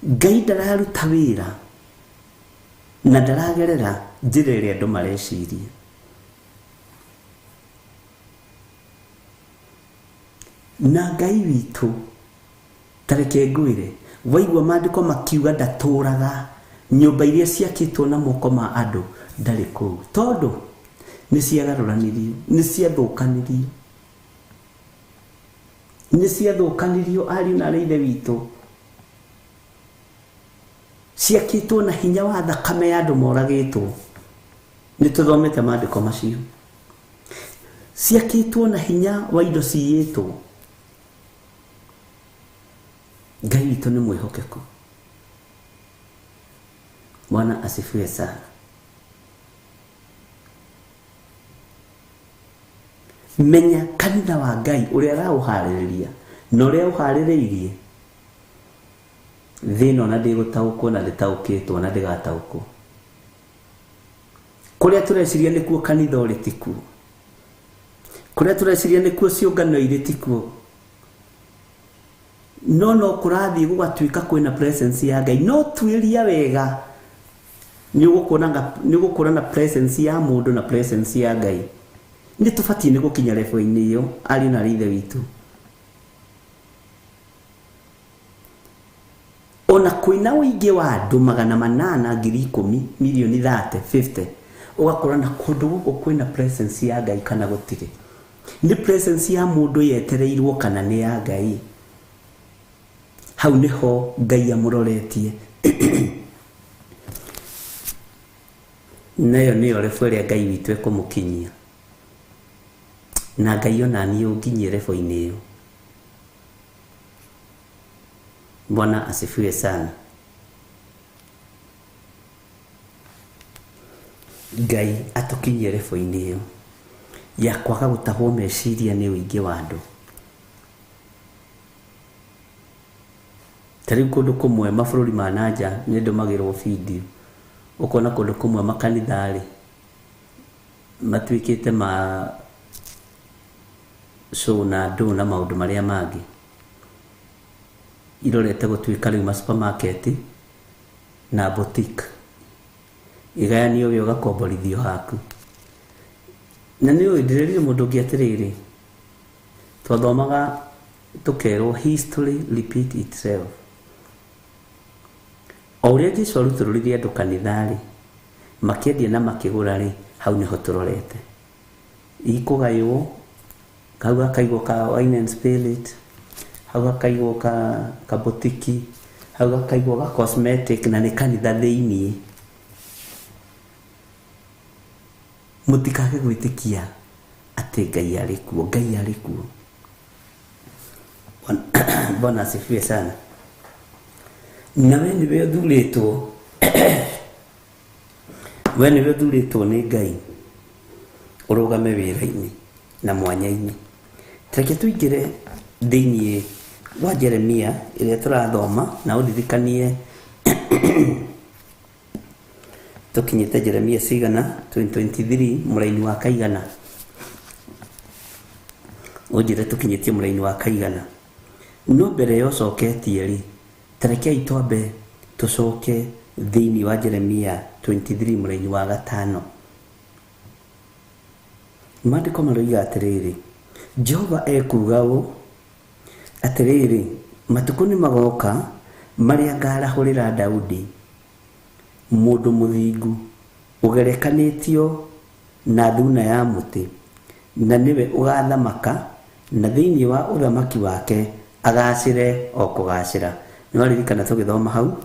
Ngai ndararuta wĩra na ndaragerera njĩra ĩrĩa andũ mareciria. Na Ngai witũ tareke ngwĩre, waigua maandĩko makiuga ndatũraga nyũmba iria ciakĩtwo na moko ma andũ, ndarĩ kũu, tondũ nĩ ciagarũranirio, nĩ ciathũkanirio, nĩ ciathũkanirio ariũ na aarĩ a Ithe witũ, ciakĩtwo na hinya wa thakame ya andũ moragĩtwo. Nĩ tũthomete maandĩko macio. Ciakĩtwo na hinya wa indo ciyĩtwo. Ngai witũ nĩ mwĩhokeku. Bwana asifiwe sana. Menya kanitha wa Ngai ũrĩa araũharĩrĩria na ũrĩa ũharĩrĩirie thĩ ĩno na ndĩgũtaũkwo na ndĩtaũkĩtwo na ndĩgataũkwo. Kũrĩa tũreciria nĩkuo kanitha ũrĩ tikuo, kũrĩa tũreciria nĩkuo ciũngano irĩ tikuo, no no kũrathiĩ gũgatuĩka kwĩna presence ya Ngai. No tuĩria wega nĩ ũgũkũra na presence ya mũndũ na presence ya Ngai. Nĩ tũbatiĩ nĩ gũkinya level-inĩ ĩyo ariũ na aarĩ a Ithe witũ. Ona kwĩna ũingĩ wa andũ 800 10,000 milioni 30 50, ũgakora na kũndũ gũkũ kwĩna presence ya Ngai kana gũtirĩ. Nĩ presence ya mũndũ yetereirwo kana nĩ ya Ngai. Hau nĩho Ngai amũroretie. Nayo nĩyo level ĩrĩa Ngai witũ ekũmũkinyia. Na Ngai ona niĩ ũnginyie level-inĩ ĩyo. Bwana asifiwe sana. Ngai atũkinyie level-inĩ ĩyo ya kwaga gũtahwo meciria nĩ ũingĩ wa andũ. Ta rĩu kũndũ kũmwe mabũrũri ma nanja nĩ ndũmagĩrwo video, ũkona kũndũ kũmwe makanitha-rĩ matuĩkĩte ma show na andũ na maũndũ marĩa mangĩ, irorete gũtuĩka rĩu ma supermarket na boutique, igayanio we ũgakomborithio haku. Na nĩ ũĩ ndĩrerire mũndũ ũngĩ atĩrĩrĩ, twathomaga tũkerwo history repeat itself. O ũrĩa Jesũ arutũrũrire andũ kanitha-rĩ, makĩendia na makĩgũra-rĩ, hau nĩho tũrorete. Ikũgaywo, hau gakaigwo ka wine and spirit, hau gakaigwo ka boutique, hau gakaigwo ka cosmetic, na nĩ kanitha thĩiniĩ. Mũtikage gwĩtĩkia atĩ Ngai arĩ kuo, Ngai arĩ kuo. Bwana asifiwe sana. Na we nĩwe ũthurĩtwo, we nĩwe ũthurĩtwo nĩ Ngai ũrũgame wĩra-inĩ na mwanya-inĩ. Reke tũingĩre thĩiniĩ wa Jeremia ĩrĩa tũrathoma na ũndirikanie tũkinyĩte Jeremia cigana 2023 mũraini wa kaigana ũnjĩre tũkinyĩtie mũraini wa kaigana no mbere ya ũcoketie rĩ tarekei twambe tũcoke thĩinĩ wa Jeremia 23 mũraini wa gatano maandĩko maroiga atĩrĩrĩ Jehova ekuuga ũũ atĩrĩrĩ matukũ nĩ magoka marĩa ngarahũrĩra Daudi mũndũ mũthingu ũgerekanĩtio na thuna ya mũtĩ na nĩwe ũgathamaka na thĩinĩ wa ũthamaki wake agacĩre o kũgacĩra nĩwaririkana tũgĩthoma hau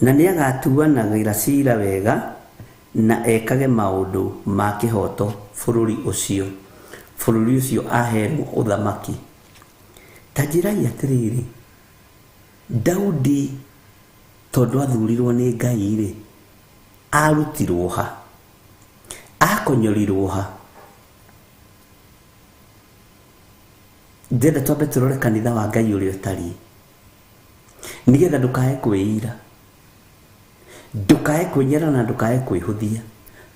na nĩagatuanagĩra cira wega na ekage maũndũ ma kĩhooto bũrũri ũcio aheerwo ũthamaki ta njĩrai atĩrĩrĩ Daudi tondũ athurirwo nĩ Ngai rĩ arutirwo ha akonyorirwo ha ndĩrenda twambe tũrore kanitha wa Ngai ũrĩa ũtariĩ nĩgetha ndũkae kwĩira ndũkae kwĩnyara na ndũkae kwĩhũthia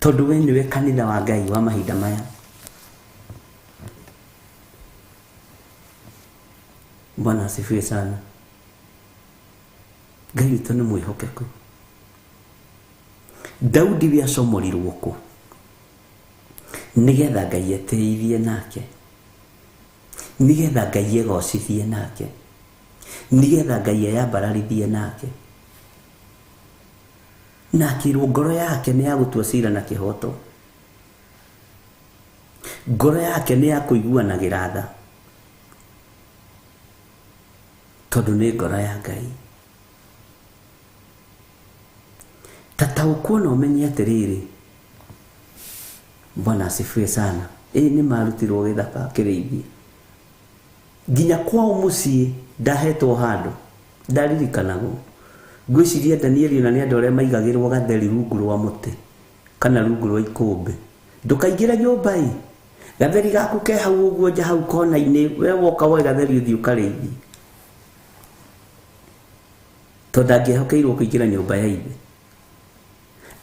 tondũ we nĩwe kanitha wa Ngai wa mahinda maya Bwana asifiwe sana Ngai witũ nĩ mwĩhokeku Daudi we acomorirwo kũ nĩgetha Ngai eteithie nake nĩgetha Ngai egocithie nake nĩgetha Ngai eyambararithie nake na akĩrwo ngoro yake nĩ ya gũtua cira na kĩhooto ngoro yake nĩ ya kũiguanagĩra tha tondũ nĩ ngoro ya Ngai ta taũkwo na ũmenye atĩrĩrĩ Bwana asifiwe sana ĩĩ nĩ marutirwo gĩthaka kĩrĩithia nginya kwao mũciĩ ndahetwo handũ ndaririkanagwo ngwĩciria Danieli na nĩ andũ arĩa maigagĩrwo gatheri rungu rwa mũtĩ kana rungu rwa ikũmbĩ ndũkaingĩre nyũmba ĩ gatheri gaku ke hau ũguo nja hau kona-inĩ we woka woe gatheri ũthiĩ ũkarĩithie tondũ ndangĩehokeirwo kũingĩra nyũmba ya ithe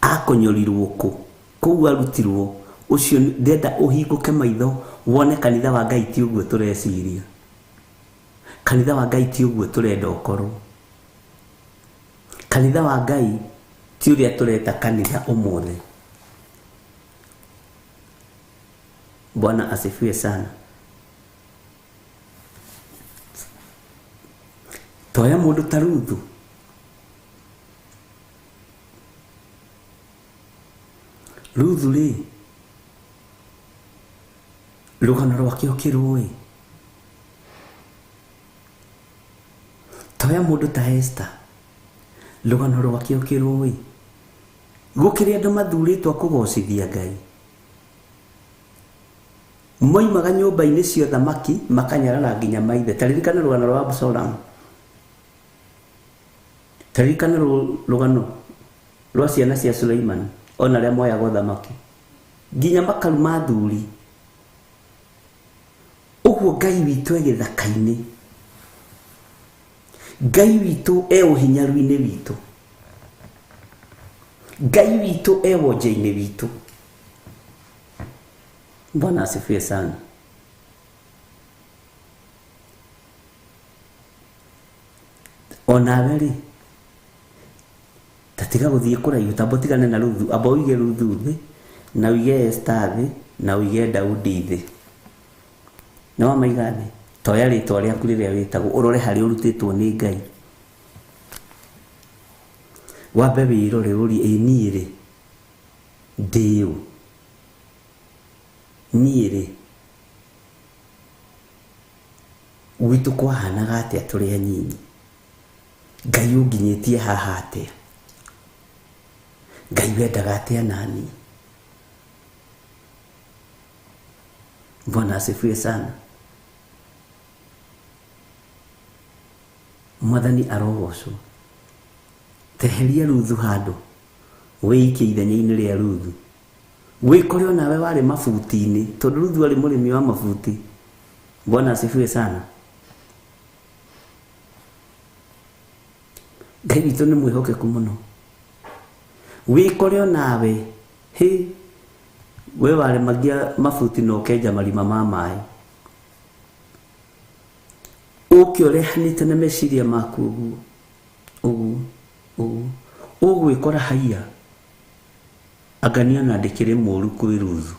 akonyorirwo kũ kũu arutirwo ũcio ndĩrenda ũhingũke maitho wone kanitha wa Ngai ti ũguo tũreciria kanitha wa Ngai ti ũguo tũrenda ũkorwo kanitha wa Ngai ti ũrĩa tũreta kanitha ũmũthĩ Bwana asifiwe sana toya mũndũ ta Ruthu Ruthu rĩ rũgano rwake ũkĩrũĩ toya mũndũ ta Esther rũgano rwake ũkĩrũĩ gũkĩrĩ andũ mathurĩtwo kũgocithia Ngai moimaga nyũmba-inĩ cia ũthamaki makanyarara nginya maithe ta ririkana rũgano rwa Absalom ta ririkana rũgano rwa ciana cia Suleiman ona arĩa moyaga ũthamaki nginya makaruma athuri ũguo Ngai witũ e gĩthaka-inĩ Ngai witũ e ũhinyaru-inĩ witũ Ngai witũ e wonje-inĩ witũ Bwana asifiwe sana onawe rĩ ta tiga gũthiĩ kũraihu tamba ũtigane na Ruthu amba ũige Ruthu thĩ na ũige Esther thĩ na ũige Daudi thĩ nĩ wamaiga thĩ toya rĩtwa rĩaku rĩrĩa wĩtagwo ũrore harĩa ũrutĩtwo nĩ Ngai wambe wĩrore ũrie ĩ niĩ rĩ ndĩ ũ niĩ rĩ gwitũ kwahanaga atĩa tũrĩ anyinyi Ngai ũnginyĩtie haha atĩa Ngai wendaga atĩa nani Bwana asifiwe sana Mwathani arogocwo teheria Ruthu handũ wĩikie ithenya-inĩ rĩa Ruthu wĩkore onawe warĩ mabuti-inĩ tondũ Ruthu arĩ mũrĩmi wa mabuti Bwana asifiwe sana Ngai witũ nĩ mwĩhokeku mũno. Wĩkore onawe hĩ we waremagia mabuti na ũkenja marima ma maĩ, ũke ũrehanĩte na meciria maku ũguo ũguo ũguo, ũgwĩkora haiya anga niona ndĩkĩrĩ mũru kwĩ Ruthu.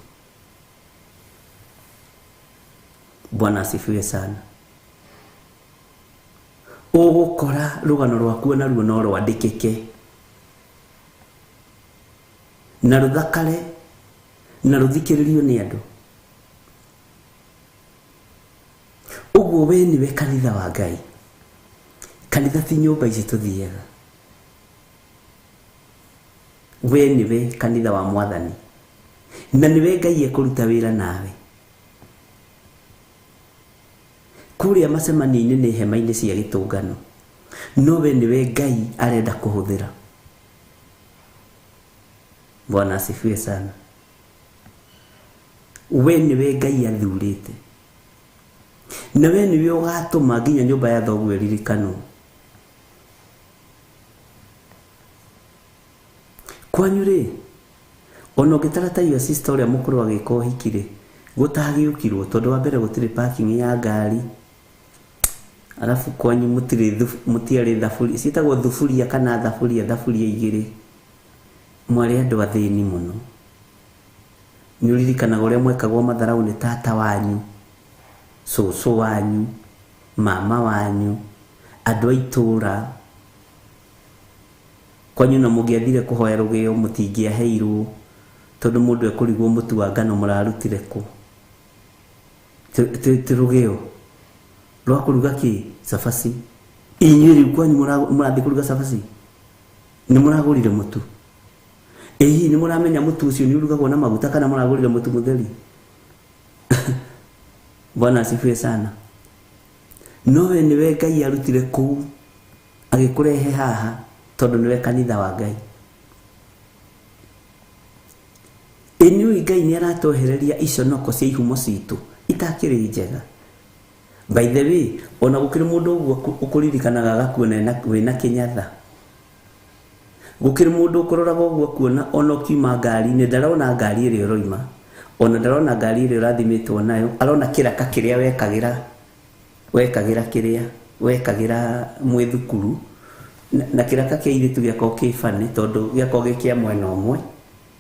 Bwana asifiwe sana. Ũgũkora rũgano rwaku naruo no rwandĩkĩke na rũthakare na rũthikĩrĩrio nĩ andũ. Ũguo we nĩwe kanitha wa Ngai. Kanitha ti nyũmba ici tũthiaga. We nĩwe kanitha wa Mwathani, na nĩwe Ngai ekũruta wĩra nawe. Kũrĩa macemanio-inĩ nĩ hema-inĩ cia gĩtũngano, no we nĩwe Ngai arenda kũhũthĩra. Bwana asifiwe sana. We nĩwe Ngai athurĩte, na we nĩwe ũgatũma nginya nyũmba ya thoguo ĩririkanwo. Kwanyu rĩ, ona ũngĩtara ta your sister ũrĩa mũkũrũ agĩka ũhiki rĩ, gũtagĩũkirwo tondũ wa mbere gũtirĩ parking ya ngari, arabu kwanyu mũtiarĩ thaburia, ciĩtagwo thuburia kana thaburia, thaburia igĩrĩ. Mwarĩ andũ athĩni mũno. Nĩ ũririkanaga ũrĩa mwekagwo matharau nĩ tata wanyu, cũcũ wanyu, mama wanyu, andũ a itũũra. Kwanyu na mũngĩathire kũhoya rũgĩo mũtingĩaheirwo tondũ mũndũ ekũrigwo mũtu wa ngano mũrarutire kũ. Ti rũgĩo rwa kũruga kĩ? Cabaci. Inyuĩ rĩu kwanyu mũrathiĩ kũruga cabaci, nĩ mũragũrire mũtu? Ĩ hihi nĩ mũramenya mũtu ũcio nĩ ũrugagwo na maguta kana mũragũrire mũtu mũtheri? Bwana asifiwe sana. No we nĩwe Ngai arutire kũu agĩkũrehe haha tondũ nĩwe kanitha wa Ngai. Ĩnĩũĩ Ngai nĩ aratwehereria iconoko cia ihumo citũ itakĩrĩ njega. By the way, ona gũkĩrĩ mũndũ ũguo ũkũririkanaga agakuona wĩna kĩnyatha. Gũkĩrĩ mũndũ ũkũroraga ũguo akuona ona ũkiuma ngari-inĩ, ndarona ngari ĩrĩa ũroima, ona ndarona ngari ĩrĩa ũrathimĩtwo nayo, arona kĩraka kĩrĩa wekagĩra kĩrĩa wekagĩra mwĩ thukuru, na kĩraka kĩa airĩtu gĩakorwo kĩ funny tondũ gĩakorwo gĩ kĩa mwena ũmwe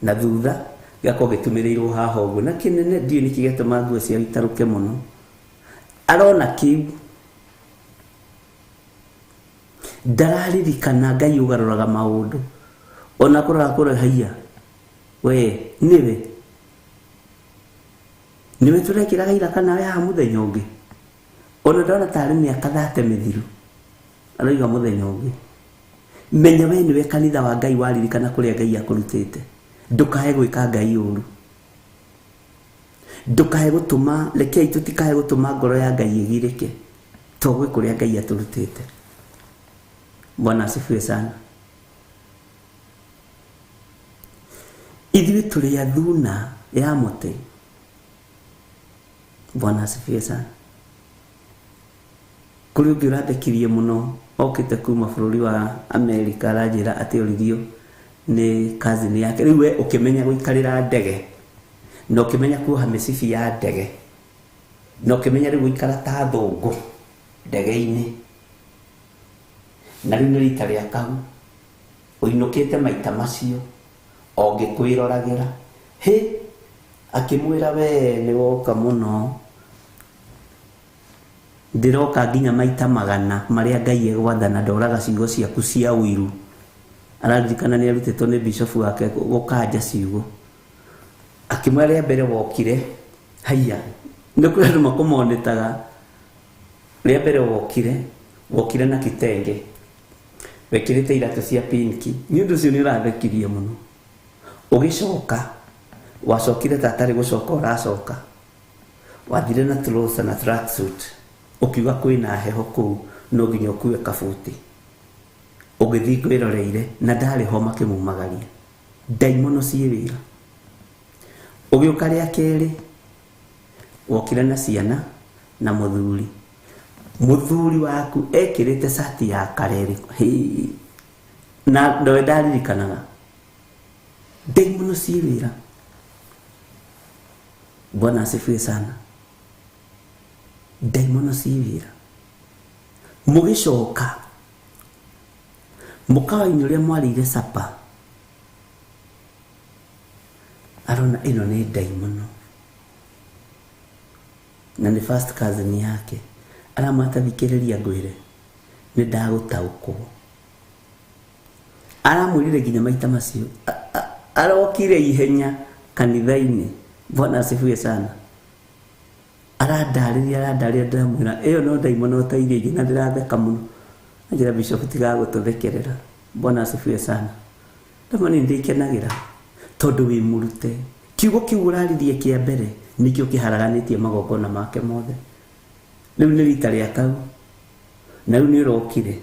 na thutha gĩakorwo gĩtumĩrĩirwo haha ũguo, na kĩnene ndiũĩ nĩkĩ gĩatũma nguo ciao itarũke mũno. Arona kĩu, ndararirikana Ngai ũgarũraga maũndũ. Ona kũrora kũrora haiya, we nĩwe nĩwe tũrekĩraga iraka nawe haha mũthenya ũngĩ. Ona ndona tarĩ mĩaka 30 mĩthiru, aroiga mũthenya ũngĩ. Menya we nĩwe kanitha wa Ngai, waririkana kũrĩa Ngai akũrutĩte. Ndũkae gwĩka Ngai ũru, ndũkae gũtũma, rekei tũtikae gũtũma ngoro ya Ngai ĩgirĩke to gwĩ kũrĩa Ngai atũrutĩte. Bwana asifiwe sana. Ithuĩ tũrĩ athuna ya mũtĩ. Bwana asifiwe sana. Kũrĩ ũngĩ ũrathekirie mũno okĩte kuma bũrũri wa Amerika, aranjĩra atĩ oririo nĩ cousin yake. Rĩu we ũkĩmenya gũikarĩra ndege, na ũkĩmenya kuoha mĩcibi ya ndege, na ũkĩmenya rĩu gũikara ta thũngũ ndege-inĩ, na rĩu nĩ rita rĩa kau ũinũkĩte maita macio o ngĩkwĩroragĩra. Hĩ, akĩmwĩra we nĩ woka mũno, ndĩroka nginya maita 100 marĩa Ngai egwathana, ndoraga ciugo ciaku cia ũiru. Araririkana nĩ arutĩtwo nĩ bishop wake gũkanja ciugo. Akĩmwĩra rĩa mbere wokire, haiya, nĩ kũrĩ andũ makũmonĩtaga. Rĩa mbere wokire na kitenge, wekĩrĩte iratũ cia pinki. Nĩ ũndũ ũcio nĩ ũrathekirie mũno. Ũgĩcoka, wacokire ta atarĩ gũcoka ũracoka, wathire na trouser na tracksuit, ũkiuga kwĩna heho kũu no nginya ũkue kabuti. Ũgĩthiĩ ngwĩroreire na ndarĩ ho makĩmumagaria. Ndaimono ciĩ wĩra. Ũgĩũka rĩa kerĩ, wokire na ciana na mũthuri. Mũthuri waku ekĩrĩte cati ya karere. Hĩ, Na ndowe ndaririkanaga ndaimono ciĩ wĩra. Bwana asifiwe sana. Ndaimono ciĩ wĩra. Mũgĩcoka mũkawa-inĩ ũrĩa mwarĩire sapa, arona ĩno nĩ ndaimono na nĩ first cousin yake. Aramwĩra ta thikĩrĩria ngwĩre, nĩ ndagũtaũkwo. Aramwĩrire nginya maita macio. Arokire ihenya kanitha-inĩ. Bwana asifiwe sana. Arandarĩria, arandarĩria, ndĩramwĩra ĩyo no ndaimono ta iria ingĩ, na ndĩratheka mũno. Anjĩra bishop tiga gũtũthekerera. Bwana asifiwe sana. Ndamwĩra nĩ ndĩkenagĩra tondũ wĩ mũrute. Kiugo kĩu ũraririe kĩa mbere nĩkĩo kĩharaganĩtie magongona make mothe. Rĩu nĩ rita rĩa kau, na rĩu nĩ ũrokire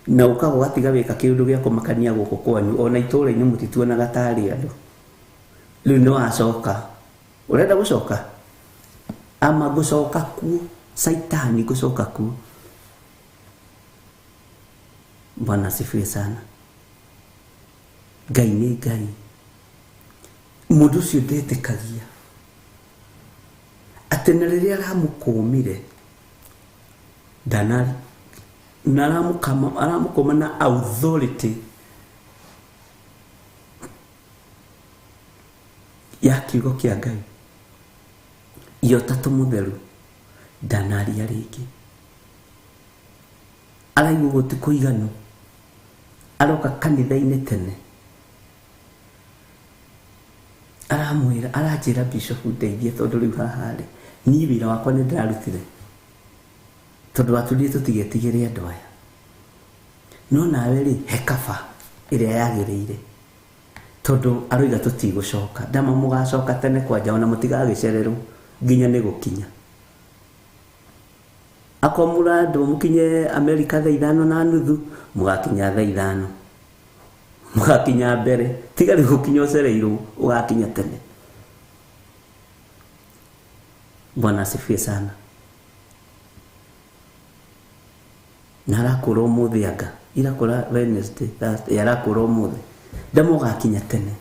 na ũkaga ũgatiga wĩka kĩũndũ gĩa kũmakania gũkũ kwanyu, ona itũũra-inĩ mũtituonaga tarĩ andũ. Rĩu nĩ wacoka. Ũrenda gũcoka? Ama ngũcoka kuo, Saitani ngũcoka kuo. Bwana asifiwe sana. Ngai nĩ Ngai. Mũndũ ũcio ndetĩkagia atĩ na rĩrĩa aramũkũmire ndana na aramũkũma na authority ya kiugo kĩa Ngai ya Ũtatũ Mũtheru, ndanaria rĩngĩ. Araigua ũguo ti kũiganu, aroka kanitha-inĩ tene, aramwĩra, aranjĩra bishop ndeithie tondũ rĩu haha rĩ niĩ wĩra wakwa nĩ ndĩrarutire, tondũ watũrire tũtigetigĩre andũ aya, no nawe rĩ he kaba ĩrĩa yagĩrĩire, tondũ aroiga tũtigũcoka. Ndama mũgacoka tene kwanja, ona mũtigagĩcererwo nginya nĩ gũkinya. Akorwo mũrandwo mũkinye Amerika thaa 5:30, mũgakinya thaa 5, mũgakinya mbere, tiga rĩu gũkinya ũcereirwo, ũgakinya tene. Bwana asifiwe sana. Na arakũra ũmũthĩ, anga irakũra Wednesday, Thursday, arakũra ũmũthĩ. Ndama ũgakinya tene,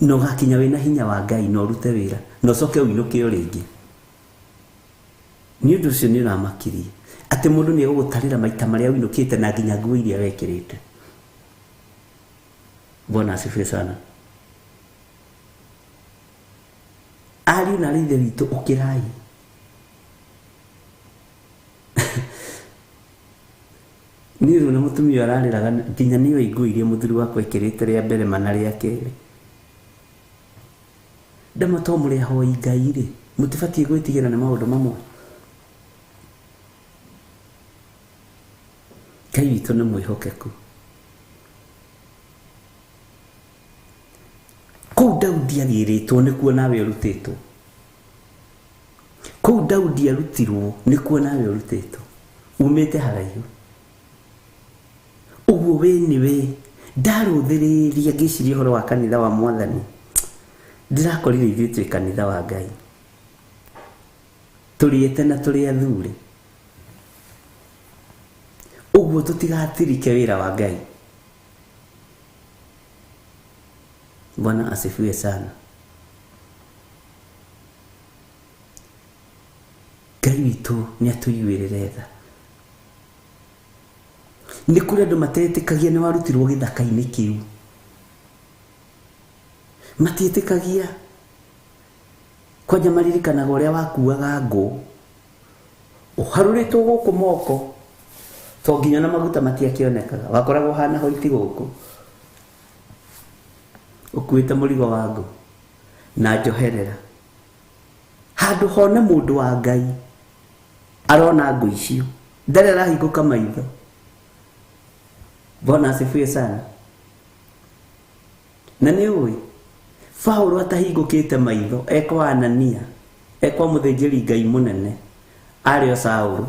na ũgakinya wĩna hinya wa Ngai, na ũrute wĩra, na ũcoke ũinũke o rĩngĩ. Nĩ ũndũ ũcio nĩ ũramakirie atĩ mũndũ nĩ egũgũtarĩra maita marĩa ũinũkĩte na nginya nguo iria wekĩrĩte. Bwana asifiwe sana. Ariũ na aarĩ a Ithe witũ, ũkĩrai. Niĩ rĩu na mũtumia ararĩraga nginya nĩoĩ nguo iria mũthuri wakwa ekĩrĩte rĩa mbere mana rĩa kerĩ. Ndama to mũrĩ ahoi Ngai rĩ, mũtibatiĩ gwĩtigĩra nĩ maũndũ mamwe. Ngai witũ nĩ mwĩhokeku. Kũu Daudi agĩrĩtwo nĩkuo nawe ũrutĩtwo. Kũu Daudi arutirwo nĩkuo nawe ũrutĩtwo. Umĩte haraihu. Ũguo we nĩwe ndarũthĩrĩria ngĩciria ũhoro wa kanitha wa Mwathani. Ndĩrakorire ithuĩ twĩ kanitha wa Ngai. Tũrĩete na tũrĩ athuri. Ũguo tũtigatirike wĩra wa Ngai. Bwana asifiwe sana. Ngai witũ nĩ atũiguĩrĩre tha. Nĩ kũrĩ andũ matetĩkagia nĩ warutirwo gĩthaka-inĩ kĩu. Matiĩtĩkagia. Kwanja maririkanaga ũrĩa wakuaga ngũ, ũharũrĩtwo gũkũ moko, to nginya na maguta matiakĩonekaga, wakoragwo ũhana hoiti gũkũ, ũkuĩte mũrigo wa ngũ na njoherera. Handũ hone mũndũ wa Ngai arona ngũ icio, ndarĩ arahingũka maitho. Bwana asifiwe sana. Na nĩ ũĩ Paũlũ atahingũkĩte maitho ekwa Anania, ekwa mũthĩnjĩri Ngai mũnene, arĩ o Saũlũ.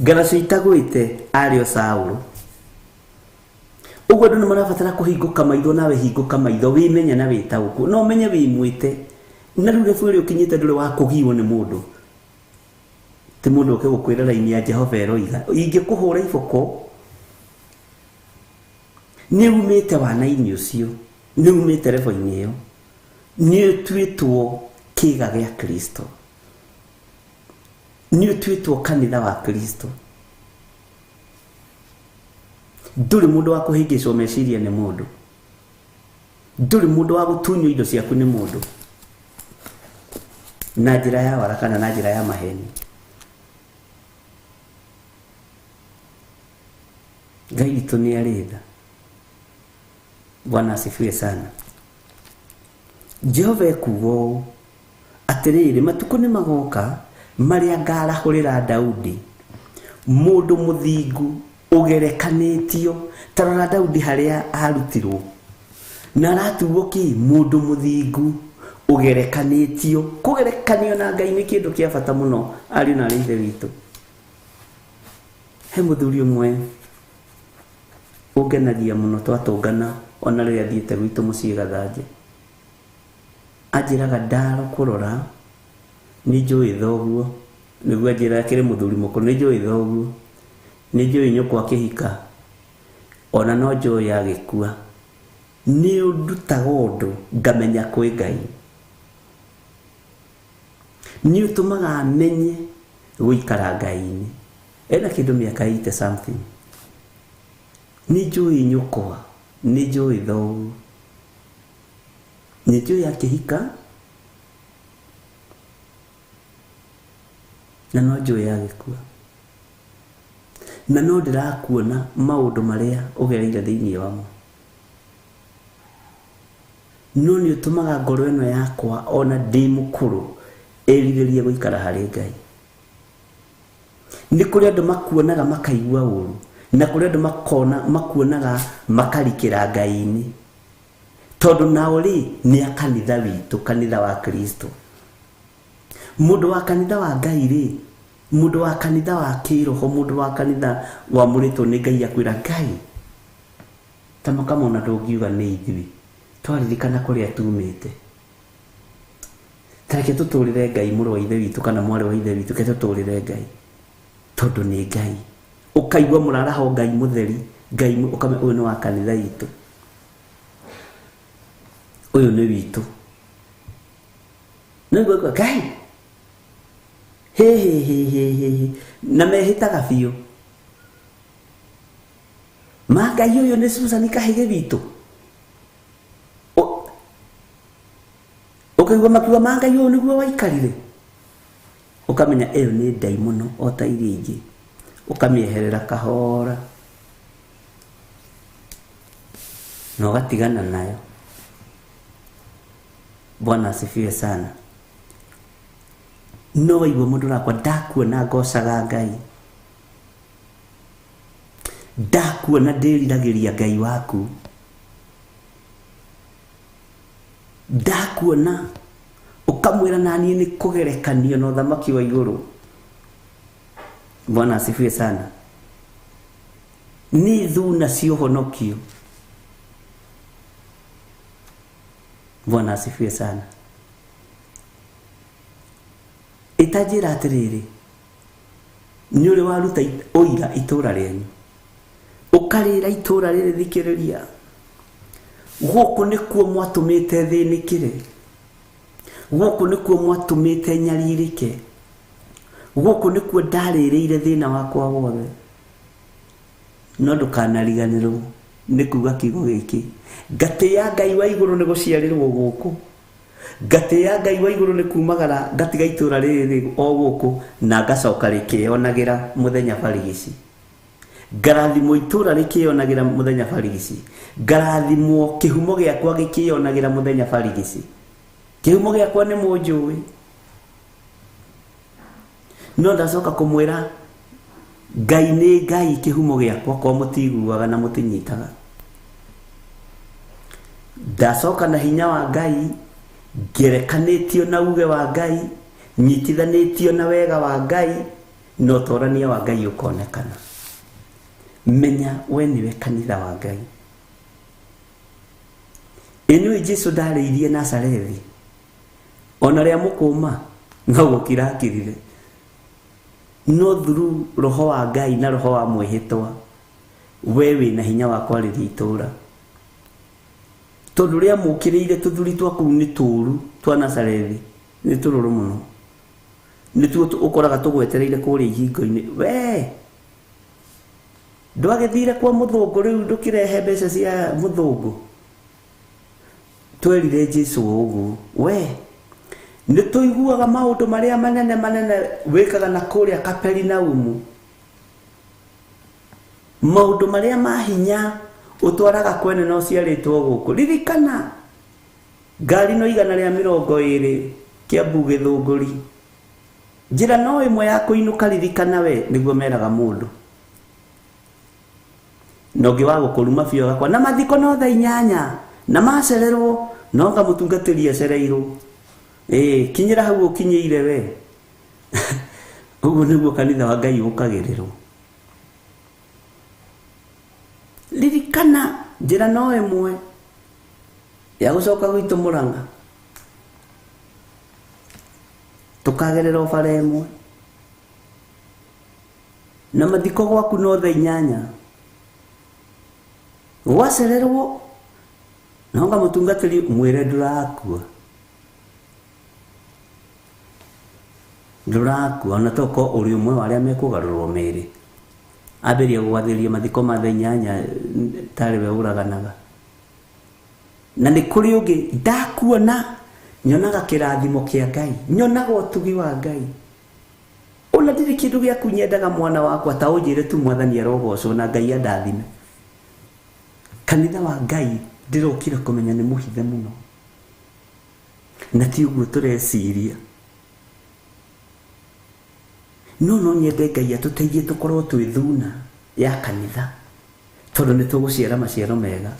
Ngaracu itagwĩte arĩ o Saũlũ. Ũguo andũ nĩ marabatara kũhingũka maitho, nawe hingũka maitho, wĩmenye na wĩtaũkwo. No ũmenye wĩmwĩte. Na rĩu rebu ĩrĩa ũkinyĩte ndũrĩ wa kũgiwo nĩ mũndũ. Ti mũndũ ũke gũkwĩra raini ya Jehova ĩroiga ingĩkũhũra iboko nĩ umĩte wana-inĩ ũcio, nĩ umĩte level-inĩ ĩyo, nĩ ũtuĩtwo kĩga gĩa Kristo, nĩ ũtuĩtwo kanitha wa Kristo. Ndũrĩ mũndũ wa kũhĩngĩcwo meciria nĩ mũndũ, ndũrĩ mũndũ wa gũtunywo indo ciaku nĩ mũndũ na njĩra ya wara kana na njĩra ya maheni. Ngai witũ nĩ arĩ tha. Bwana asifiwe sana. Jehova ekuuga ũũ atĩrĩrĩ, matukũ nĩ magoka marĩa ngarahũrĩra Daudi mũndũ mũthingu ũgerekanĩtio. Ta rora Daudi harĩa arutirwo na aratuo kĩ? Mũndũ mũthingu ũgerekanĩtio. Kũgerekanio na Ngai nĩ kĩndũ kĩa bata mũno ariũ na arĩ ithe witũ. He mũthuri ũmwe ũngenagia mũno twatũngana ona rĩrĩa thiĩte gwitũ mũciĩ Gathanje, anjĩraga ndaro kũrora nĩ njũĩ thoguo, nĩguo anjĩraga akĩrĩ mũthuri mũkũrũ, nĩ njũĩ thoguo, nĩ njũĩ nyũkwa akĩhika, ona no njũĩ agĩkua, nĩ ũndutaga ũndũ ngamenya kwĩ Ngai, nĩ ũtũmaga menye gũikara Ngai-inĩ. Ena kĩndũ mĩaka 80 something. Nĩ njũĩ nyũkwa, nĩ njũĩ thoguo, nĩ njũĩ akĩhika, na no njũĩ agĩkua, na no ndĩrakuona maũndũ marĩa ũgereire thĩinĩ wamo, no nĩ ũtũmaga ngoro ĩno yakwa ona ndĩ mũkũrũ ĩrirĩrie gũikara harĩ Ngai. Nĩ kũrĩ andũ makuonaga makaigua ũru, na kũrĩ andũ makuonaga makarikĩra Ngai-inĩ, tondũ nao rĩ nĩ a kanitha witũ, kanitha wa Kristo. Mũndũ wa kanitha wa Ngai rĩ, mũndũ wa kanitha wa kĩroho, mũndũ wa kanitha wamũrĩtwo nĩ Ngai akwĩra Ngai ta makamona ndũngiuga nĩ ithuĩ twaririkana kũrĩa tumĩte, ta reke tũtũrĩre Ngai mũrũ wa ithe witũ kana mwarĩ wa ithe witũ, ke tũtũrĩre Ngai tondũ nĩ Ngai. Ũkaigua mũraraho Ngai mũtheri, Ngai ũkamenya ũyũ nĩ wa kanitha itũ, ũyũ nĩ witũ. Nĩguo Ngai he he he he he na mehĩtaga biũ ma Ngai ũyũ nĩ Susan Kahĩgĩ witũ. Ũkaigua makiuga ma Ngai ũyũ nĩguo waikarire, ũkamenya ĩyo nĩ ndaimono o ta iria ingĩ, ũkamĩeherera kahora na ũgatigana nayo. Bwana asifiwe sana. No waigua mũndũ ũrakwa ndakuona ngocaga Ngai, ndakuona ndĩriragĩria Ngai waku, ndakuona ũkamwĩra naniĩ nĩ kũgerekanio na ũthamaki wa igũrũ. Bwana asifiwe sana. Nĩ thuna cia ũhonokio. Bwana asifiwe sana. Ĩtanjĩra atĩrĩrĩ, nĩ ũrĩ waruta ũira itũra rĩanyu, ũkarĩra itũra rĩrĩ, thikĩrĩria, gũkũ nĩkuo mwatũmĩte thĩnĩkĩre, gũkũ nĩkuo mwatũmĩte nyarirĩke, gũkũ nĩkuo ndarĩrĩire thĩna wakwa wothe. No ndũkanariganĩrwo nĩ kuga kiugo gĩkĩ, ngatĩĩa Ngai wa igũrũ nĩ gũciarĩrwo gũkũ, ngatĩĩa Ngai wa igũrũ nĩ kumagara ngatiga itũra rĩrĩ o gũkũ na ngacoka rĩkĩonagĩra mũthenya barigici, ngarathimwo itũra rĩkĩonagĩra mũthenya barigici, ngarathimwo kĩhumo gĩakwa gĩkĩonagĩra mũthenya barigici. Kĩhumo gĩakwa nĩ mũnjũĩ, no ndacoka kũmwĩra Ngai nĩ Ngai kĩhumo gĩakwa, kwa mũtiguaga na mũtinyitaga. Ndacoka na hinya wa Ngai, ngerekanĩtio na uge wa Ngai, nyitithanĩtio na wega wa Ngai, na ũtorania wa Ngai ũkonekana. Menya we nĩwe kanitha wa Ngai. Ĩnĩwe Jesu ndarĩirie Nazarethi, ona rĩa mũkũma no gũkira akirire. No through roho wa Ngai na roho wa mwĩhĩtwa we wĩna hinya wa kwarĩria itũra. Tondũ rĩa mũkĩrĩire tũthuri twa kũu nĩ tũru twa Nazarethi, nĩ tũrũrũ mũno. Nĩtuo ũkoraga tũgwetereire kũrĩa ihingo-inĩ. We ndwagĩthire kwa mũthũngũ rĩu ndũkĩrehe mbeca cia mũthũngũ. Twerire Jesu ũguo, we nĩ tũiguaga maũndũ marĩa manene manene wĩkaga na kũrĩa Kaperinaumu. Maũndũ marĩa ma hinya ũtwaraga kwene no ciarĩtwo gũkũ. Ririkana ngari no 120 Kiambu Gĩthũngũri. Njĩra no ĩmwe ya kũinũka, ririkana we nĩguo meraga mũndũ. Na ũngĩ wa gũkũruma biũ agakwa na mathiko no thaa 8 na macererwo no ngamũtungatĩria acereirwo. Kinyĩra hau ũkinyĩire we. Ũguo nĩguo kanitha wa Ngai ũkagĩrĩrwo. Ririkana njĩra no ĩmwe ya gũcoka gwitũ Mũrang'a. Tũkagerera o bara ĩmwe. Na mathiko gwaku no thaa 8. Gwacererwo no ngamũtungatĩri mwĩre ndũrakua. Ndũrakua ona toko ũrĩ ũmwe wa arĩa mekũgarũrwo mĩĩrĩ. Ambĩrĩria gwathĩrĩria mathiko ma thaa 8 tarĩ we ũraganaga. Na nĩ kũrĩ ũngĩ ndakuona nyonaga kĩrathimo kĩa Ngai, nyonaga ũtugi wa Ngai. Ona ndirĩ kĩndũ gĩaku nyendaga mwana wakwa ta ũnjĩre tu Mwathani arogocwo na Ngai andathime. Kanitha wa Ngai ndĩrokire kũmenya nĩ mũhithe mũno. Na ti ũguo tũreciria. No no nyende Ngai atũteithie tũkorwo twĩ thuna ya kanitha tondũ nĩ tũgũciara maciaro mega.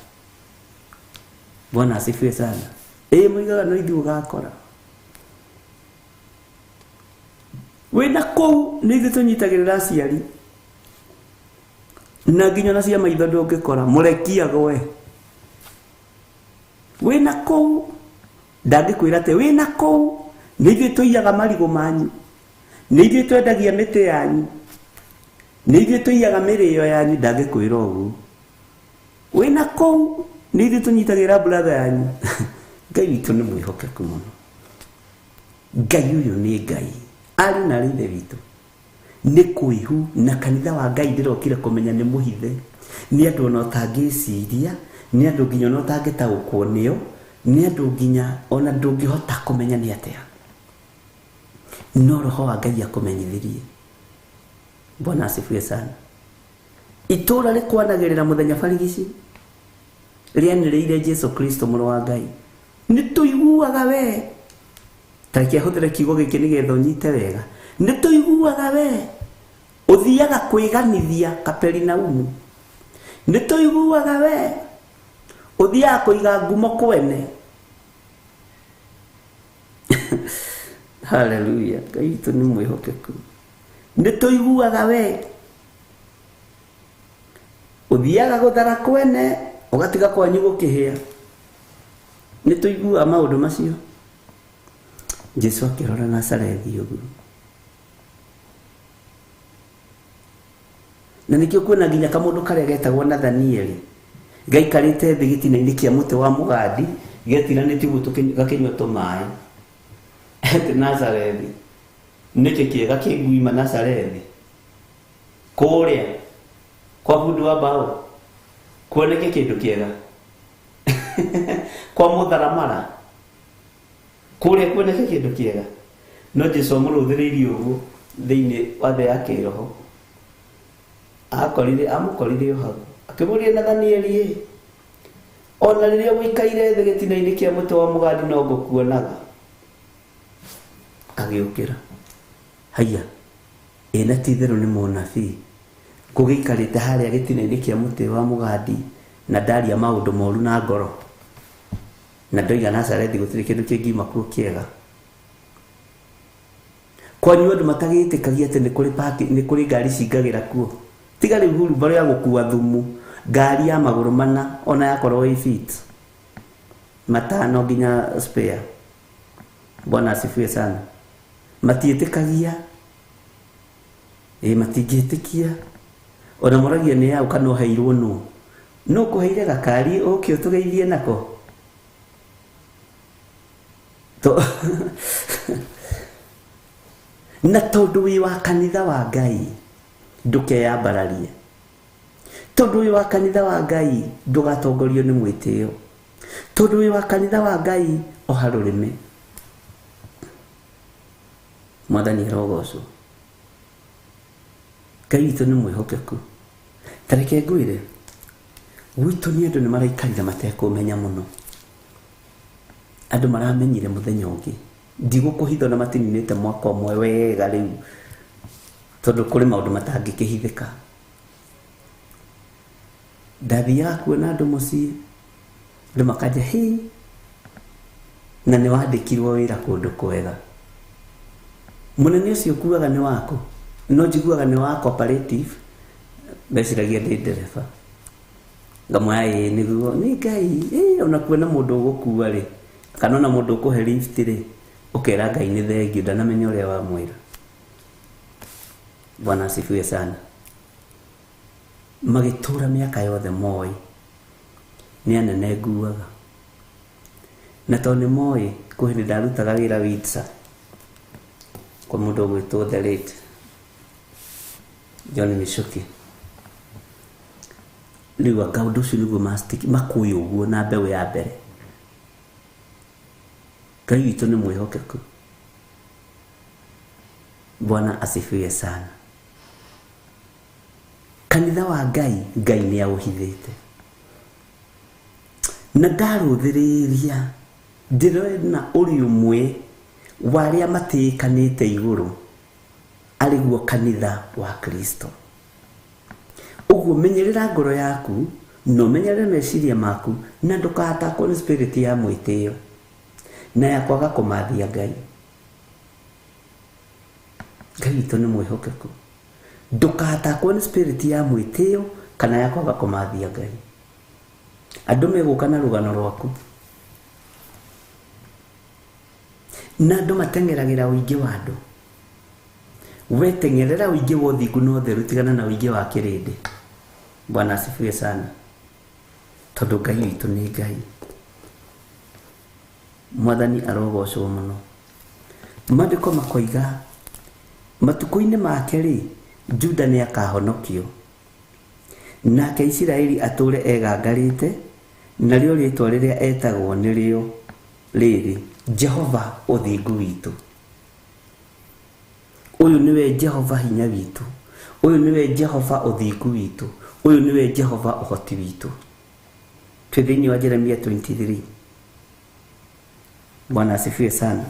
Bwana asifiwe sana. Mũigaga no ithuĩ ũgakora. Wĩna kũu nĩ ithuĩ tũnyitagĩrĩra aciari. Na nginya ona cia maitho ndũngĩkora mũrekia gwe. Wĩna kũu ndangĩkwĩra atĩ wĩna kũu nĩ ithuĩ tũiyaga marigũ manyu. Nĩ ithuĩ twendagia mĩtĩ yanyu. Nĩ ithuĩ tũiyaga mĩrĩo yanyu, ndangĩkwĩra ũguo. Wĩna kũu nĩ ithuĩ tũnyitagĩrĩra brother yanyu. Ngai witũ nĩ mwĩhokeku mũno. Ngai ũyũ nĩ Ngai. Arĩ na ithe witũ. Nĩ kũihu na kanitha wa Ngai ndĩrokire kũmenya nĩ mũhithe. Nĩ andũ ona ũtangĩciria, nĩ andũ nginya ona ũtangĩtaũkwo nĩo, nĩ andũ nginya ona ndũngĩhota kũmenya nĩ atĩa. No roho wa Ngai akũmenyithirie. Bwana asifiwe sana. Itũra rĩkwanagĩrĩra mũthenya barigici rĩanĩrĩire Jesu Kristo mũrũ wa Ngai. Nĩ tũiguaga we. Ta reke hũthĩre kiugo gĩkĩ nĩgetha ũnyite wega. Nĩ tũiguaga we ũthiaga kwĩganithia Kaperinaumu. Nĩ tũiguaga we ũthiaga kũiga ngumo kwene. Hallelujah. Ngai witũ nĩ mwĩhokeku. Nĩ tũiguaga we ũthiaga gũthara kwene ũgatiga kwanyu gũkĩhĩa. Nĩ tũiguaga maũndũ macio. Jesu akĩrora Nazarethi ũguo. Na nĩkĩo kuona nginya kamũndũ karĩa getagwo Nathanieli gaikarĩte thĩ gĩtina-inĩ kĩa mũtĩ wa mũgandi getiranĩtie ũguo gakĩnyua tũmaĩ. Atĩ Nazarethi nĩkĩ kĩega kĩnguima Nazarethi kũrĩa kwa bundi wa mbaũ kuoneke kĩndũ kĩega kwa mũtharamara kũrĩa kuoneke kĩndũ kĩega. No Jesu amũrũthĩrĩirie ũguo thĩinĩ wa thĩ ya kĩroho. Akorire amũkorire o hau akĩmũria Nathanieli, ona rĩrĩa ũikaire thĩ gĩtina-inĩ kĩa mũtĩ wa mũgandi no ngũkuonaga. Agĩũkĩra. Haiya, ĩna ti itherũ nĩ mũnabii. Ngũgĩikarĩte harĩa gĩtina-inĩ kĩa mũtĩ wa mũgandi na ndaria maũndũ moru na ngoro. Na ndoiga Nazarethi gũtirĩ kĩndũ kĩngiuma kuo kĩega. Kwanyu andũ matagĩtĩkagia atĩ nĩ kũrĩ ngari cingagĩra kuo. Tiga rĩu hurumbarũ ya gũkua thumu, ngari ya magũrũ mana ona yakorwo ĩ feet matano nginya spare. Bwana asifiwe sana. Matiĩtĩkagia. Ĩ matingĩtĩkia ona moragia nĩ yaũ kana ũheirwo nũ no kũheire gakari ũke ũtũgeithie nako to na tondũ wĩ wa kanitha wa Ngai ndũkeyambararie tondũ wĩ wa kanitha wa Ngai ndũgatongorio nĩ mwĩtĩo tondũ wĩ wa kanitha wa Ngai oha rũrĩmĩ. Mwathani arogocwo. Ngai witũ nĩ mwĩhokeku. Ta reke ngwĩre gwitũ nĩ andũ nĩ maraikarire matekũmenya mũno. Andũ maramenyire mũthenya ũngĩ ndigũkũhitha na matininĩte mwaka ũmwe wega rĩu tondũ kũrĩ maũndũ matangĩkĩhithĩka. Ndathiaga kuona andũ mũciĩ andũ makanja hĩ na nĩ wandĩkirwo wĩra kũndũ kwega. Mũnene ũcio ũkuaga nĩ waku no njiguaga nĩ wa cooperative meciragia ndĩ ndereba ngamwĩra ĩĩ nĩguo nĩ Ngai ĩ ona kuona mũndũ ũgũkua rĩ kana ona mũndũ ũkũhe lift rĩ ũkera Ngai nĩ thengiũ ndanamenya ũrĩa wamwĩra. Bwana asifiwe sana. Magĩtũra mĩaka yothe moĩ nĩ anene nguaga na tondũ nĩ moĩ kwĩ hĩndĩ ndarutaga wĩra Witsa kwa mũndũ ũgwĩtwo the late John Michuki. Rĩu anga ũndũ ũcio nĩguo makũĩ ũguo na mbeũ ya mbere. Ngai witũ nĩ mwĩhokeku. Bwana asifiwe sana. Kanitha wa Ngai Ngai nĩ aũhithĩte na ndarũthĩrĩria ndĩrona ũrĩ ũmwe wa arĩa matĩĩkanĩte igũrũ arĩguo kanitha wa Kristo. Ũguo menyerera ngoro yaku na ũmenyerere meciria maku na ndũkahatakwo nĩ spirit ya mwĩtĩo na ya kwaga kũmathia Ngai. Ngai witũ nĩ mwĩhokeku. Ndũkahatakwo nĩ spirit ya mwĩtĩo kana ya kwaga kũmathia Ngai. Andũ megũka na rũgano rwaku na andũ mateng'eragĩra ũingĩ wa andũ. We teng'erera ũingĩ wa ũthingu na ũtheru tigana na ũingĩ wa kĩrĩndĩ. Bwana asifiwe sana. Tondũ Ngai witũ nĩ Ngai. Mwathani arogocwo mũno. Maandĩko makoiga matukũ-inĩ make rĩ Juda nĩ akahonokio nake Isiraeli atũre egangarĩte narĩo rĩtwa rĩrĩa etagwo nĩrĩo rĩrĩ Jehova ũthingu witũ. Ũyũ nĩwe Jehova hinya witũ. Ũyũ nĩwe Jehova ũthingu witũ. Ũyũ nĩwe Jehova ũhoti witũ. Twĩ thĩinĩ wa Jeremia 23. Bwana asifiwe sana.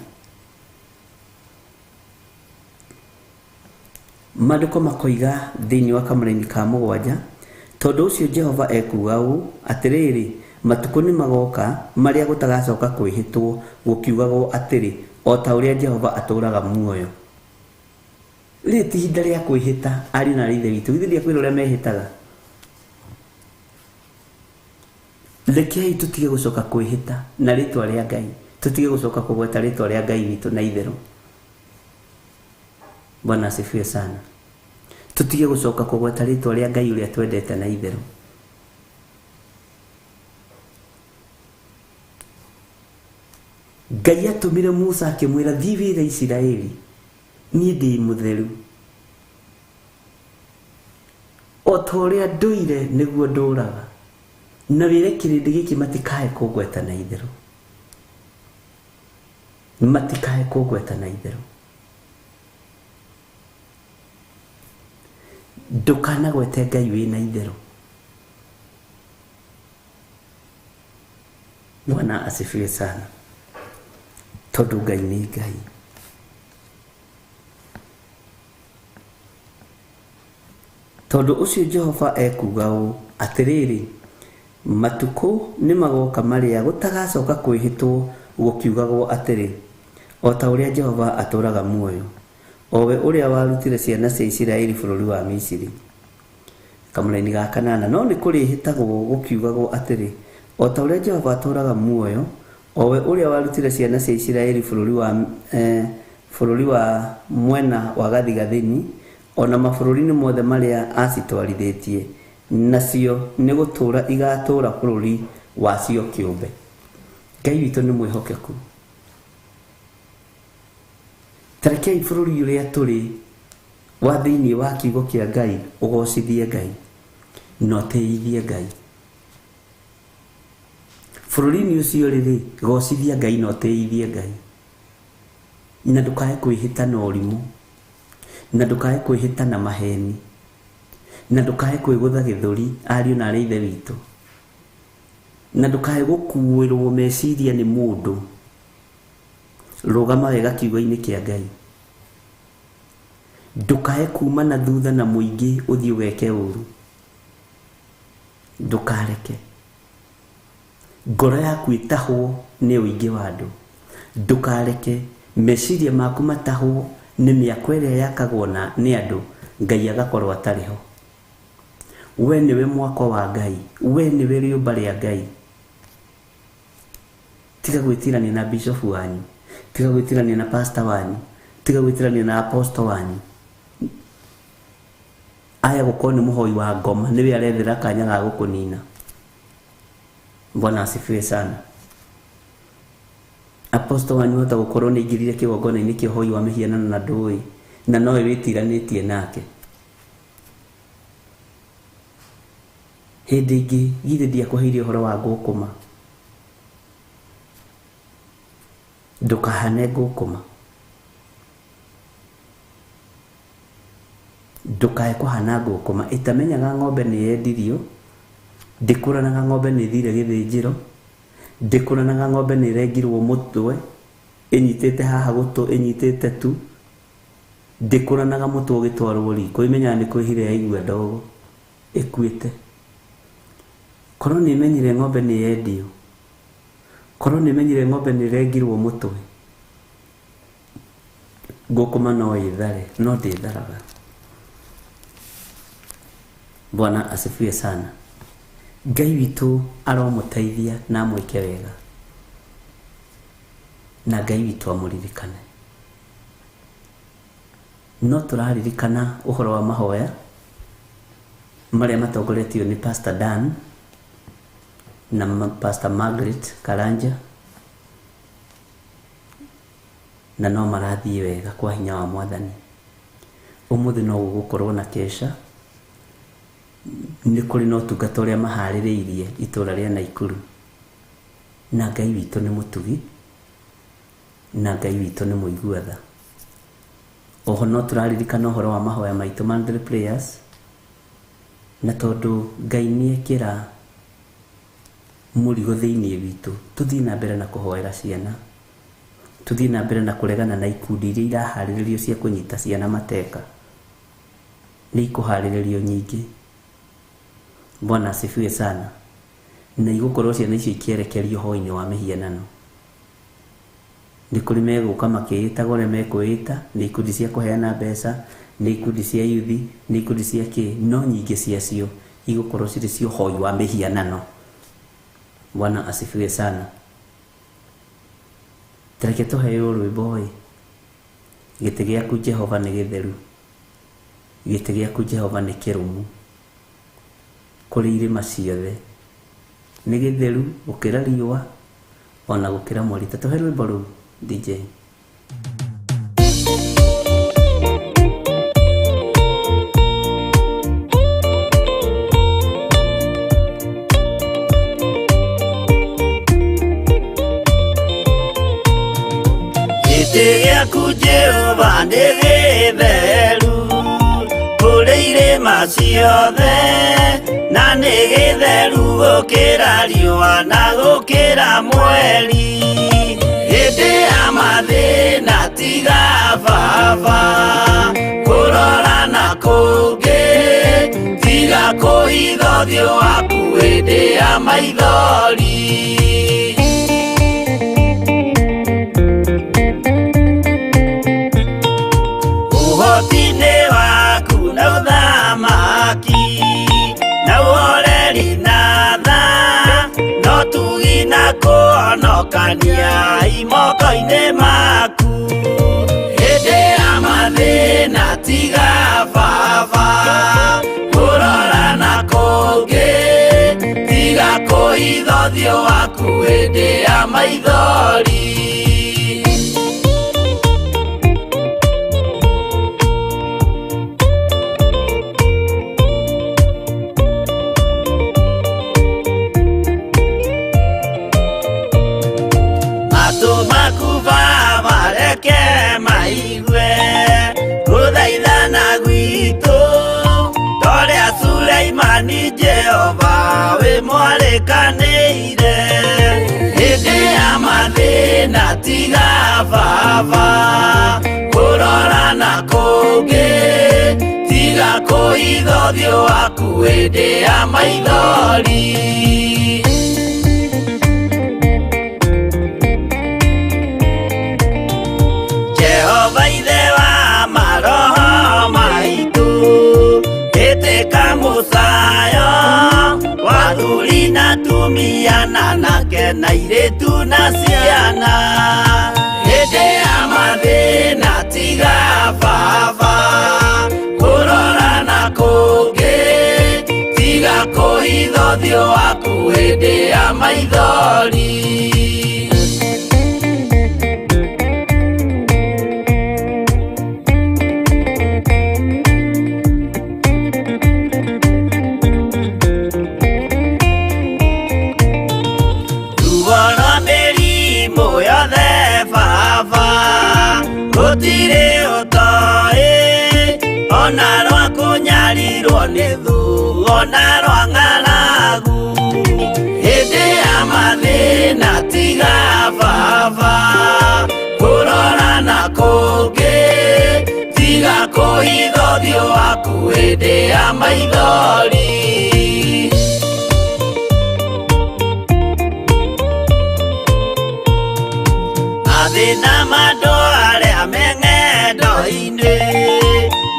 Maandĩko makoiga thĩinĩ wa kamũraini ka 7 tondũ ũcio Jehova ekuuga ũũ atĩrĩrĩ matukũ nĩ magoka marĩa gũtagacoka kwĩhĩtwo gũkiugagwo atĩrĩ o ta ũrĩa Jehova atũũraga muoyo. Rĩrĩ ti ihinda rĩa kwĩhĩta ariũ na ithe witũ githĩ ndiakwĩra ũrĩa mehĩtaga. Rekei tũtige gũcoka kwĩhĩta na rĩtwa rĩa Ngai tũtige gũcoka kũgweta rĩtwa rĩa Ngai witũ na itherũ. Bwana asifiwe sana. Tũtige gũcoka kũgweta rĩtwa rĩa Ngai ũrĩa twendete na itherũ. Ngai atũmire Musa akĩmwĩra thiĩ wĩre Isiraeli niĩ ndĩ mũtheru o ta ũrĩa ndũire nĩguo ndũraga na wĩre kĩrĩndĩ gĩkĩ matikae kũngweta na itherũ. Matikae kũngweta na itherũ. Ndũkanagwete Ngai wĩna itherũ. Bwana asifiwe sana. Tondũ Ngai nĩ Ngai. Tondũ ũcio Jehova ekuuga ũũ atĩrĩrĩ matukũ nĩ magoka marĩa gũtagacoka kwĩhĩtwo gũkiugagwo atĩrĩ o ta ũrĩa Jehova atũũraga muoyo o we ũrĩa warutire ciana cia Isiraeli bũrũri wa Misiri. Kamũraini ga 8 no nĩ kũrĩhĩtagwo gũkiugagwo atĩrĩ o ta ũrĩa Jehova atũũraga muoyo o we ũrĩa warutire ciana cia Isiraeli bũrũri wa mwena wa gathigathini o na mabũrũri-inĩ mothe marĩa acitwarithĩtie, nacio nĩ gũtũũra igatũũra bũrũri wacio kĩũmbe. Ngai witũ nĩ mwĩhokeku. Tarekei bũrũri ũrĩa tũrĩ wa thĩinĩ wa kiugo kĩa Ngai ũgocithie Ngai na ũtĩithie Ngai. Bũrũri-inĩ ũcio rĩ, gocithia Ngai na ũtĩithie Ngai, na ndũkae kwĩhĩta na ũrimũ, na ndũkae kwĩhĩta na maheni, na ndũkae kwĩgũtha gĩthũri ariũ na arĩ ithe witũ, na ndũkae gũkuĩrwo meciria nĩ mũndũ. Rũgama wega kiugo-inĩ kĩa Ngai. Ndũkae kuma na thutha na mũingĩ ũthiĩ ũgeke ũru. Ndũkareke ngoro yaku ĩtahwo nĩ ũingĩ wa andũ. Ndũkareke meciria maku matahwo nĩ mĩako ĩrĩa yakagwo na nĩ andũ, Ngai agakorwo atarĩ ho. We nĩwe mwako wa Ngai, we nĩwe rĩũmba rĩa Ngai. Tiga gwĩtirania na bishop wanyu, tiga gwĩtirania na pastor wanyu, tiga gwĩtirania na apostle wanyu. Aya gũkorwo nĩ mũhoi wa ngoma, nĩwe arethera kanya ga gũkũnina. Bwana asifiwe sana. Apostle wanyu hota gũkorwo nĩ aingĩrire kĩgongona-inĩ kĩa ũhoi wa mĩhianano na ndũĩ, na nowe wĩtiranĩtie nake. Hĩndĩ ĩngĩ githĩ ndiakũheire ũhoro wa ngũkũma? Ndũkahane ngũkũma. Ndũkae kũhana ngũkũma. Ĩtamenyaga ng'ombe nĩ yendirio, ndĩkũranaga ng'ombe nĩ ĩthire gĩthĩnjĩro, ndĩkũranaga ng'ombe nĩ ĩrengirwo mũtwe, ĩnyitĩte haha gũtũ, ĩnyitĩte tu, ndĩkũranaga mũtwe ũgĩtwarwo riko, ĩmenyaga nĩ kwĩhire yaigua ndogo, ĩkuĩte. Korwo nĩ ĩmenyire ng'ombe nĩ yendio, korwo nĩ ĩmenyire ng'ombe nĩ ĩrengirwo mũtwe, ngũkũma no ĩthare, no ndĩtharaga. Bwana asifiwe sana. Ngai witũ aromũteithia na amwĩke wega, na Ngai witũ amũririkane. No tũraririkana ũhoro wa mahoya marĩa matongoretio nĩ Pastor Dan na Pastor Margaret Karanja, na no marathiĩ wega kwa hinya wa Mwathani. Ũmũthĩ no gũgũkorwo na kesha, nĩ kũrĩ na ũtungata ũrĩa maharĩrĩirie itũra rĩa Naikuru, na Ngai witũ nĩ mũtugi, na Ngai witũ nĩ mũigua tha. Oho no tũraririkana ũhoro wa mahoya maitũ monthly prayers, na tondũ Ngai nĩekĩra mũrigo thĩinĩ witũ, tũthiĩ na mbere na kũhoera ciana, tũthiĩ na mbere na kũregana na ikundi iria iraharĩrĩrio cia kũnyita ciana mateka. Nĩ ikũharĩrĩrio nyingĩ. Bwana asifiwe sana. Na igũkorwo ciana icio ikĩerekerio ũhoi-inĩ wa mĩhianano. Nĩ kũrĩ megũka makĩĩtaga ũrĩa mekwĩĩta, nĩ ikundi cia kũheana mbeca, nĩ ikundi cia yuthi, nĩ ikundi cia kĩ, no nyingĩ ciacio igũkorwo cirĩ cia ũhoi wa mĩhianano. Bwana asifiwe sana. Tareke tũheo rwĩmbo ĩ, gĩtĩ gĩaku Jehova nĩ gĩtheru, gĩtĩ gĩaku Jehova nĩ kĩrũmu kũrĩ irĩma ciothe, nĩ gĩtheru gũkĩra riũa ona gũkĩra mweri. Ta tũhe rwĩmbo rũu DJ. Gĩtĩ gĩaku Jehova nĩ gĩtheru kũrĩ irĩma ciothe, na nĩ gĩtheru gũkĩra riũa na gũkĩra mweri. Hĩndĩ ya mathĩna tiga baba kũrora na kũngĩ, tiga kũhitha ũthiũ waku hĩndĩ ya maithori. Ũhoti-inĩ waku na ũthamaki, na ũhoreri na tha, no tugi na kũhonokania moko-inĩ maku. Hĩndĩ ya mathĩna tiga baba ũthiũ waku hĩndĩ ya maithori. Matũ maku Baba reke maigue gũthaithana gwitũ, torĩa Suleimani Jehova wĩ mwarĩkanĩire. Hĩndĩ ya mathĩna tiga Baba kũrora na kũngĩ, tiga kũhitha ũthiũ waku hĩndĩ ya maithori. Jehova ithe wa maroho maitũ, ĩtĩka mũcayo wa athuri na atumia na anake na airĩtu na ciana. Hĩndĩ ya mathĩna tiga Baba kũrora na kũngĩ, tiga kũhitha ũthiũ waku hĩndĩ ya maithori. Ruo rwa mĩrimũ yothe Baba gũtirĩ ũtoĩ, ona rwa kũnyarirwo nĩ thũ, ona rwa ng'aragu. Hĩndĩ ya mathĩna tiga Baba kũrora na kũngĩ, tiga kũhitha ũthiũ waku hĩndĩ ya maithori. Mathĩna ma andũ arĩa me ng'endo-inĩ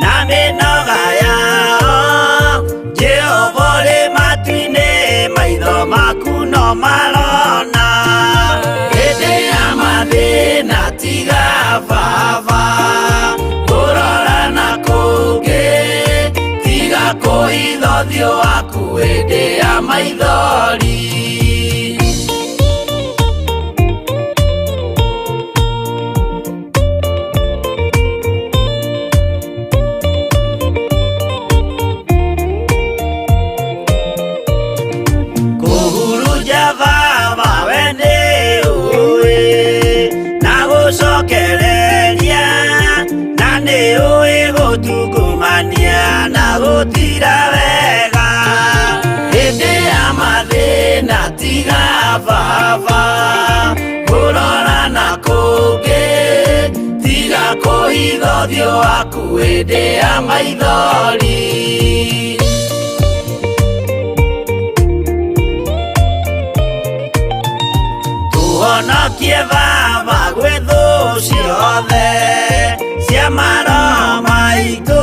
na mĩnoga yao, Jehova ũrĩ matu-inĩ, maitho maku no marona. Hĩndĩ ya mathĩna tiga Baba kũrora na kũngĩ, tiga kũhitha ũthiũ waku hĩndĩ ya maithori. Kũhurunja Baba we nĩ ũĩ, na gũcokereria, na nĩ ũĩ gũtungumania na gũtira wega. Hĩndĩ ya mathĩna tiga Baba kũrora na kũngĩ, tiga kũhitha ũthiũ waku hĩndĩ ya maithori. Tũhonokie Baba gwĩ thũ ciothe cia maroho maitũ,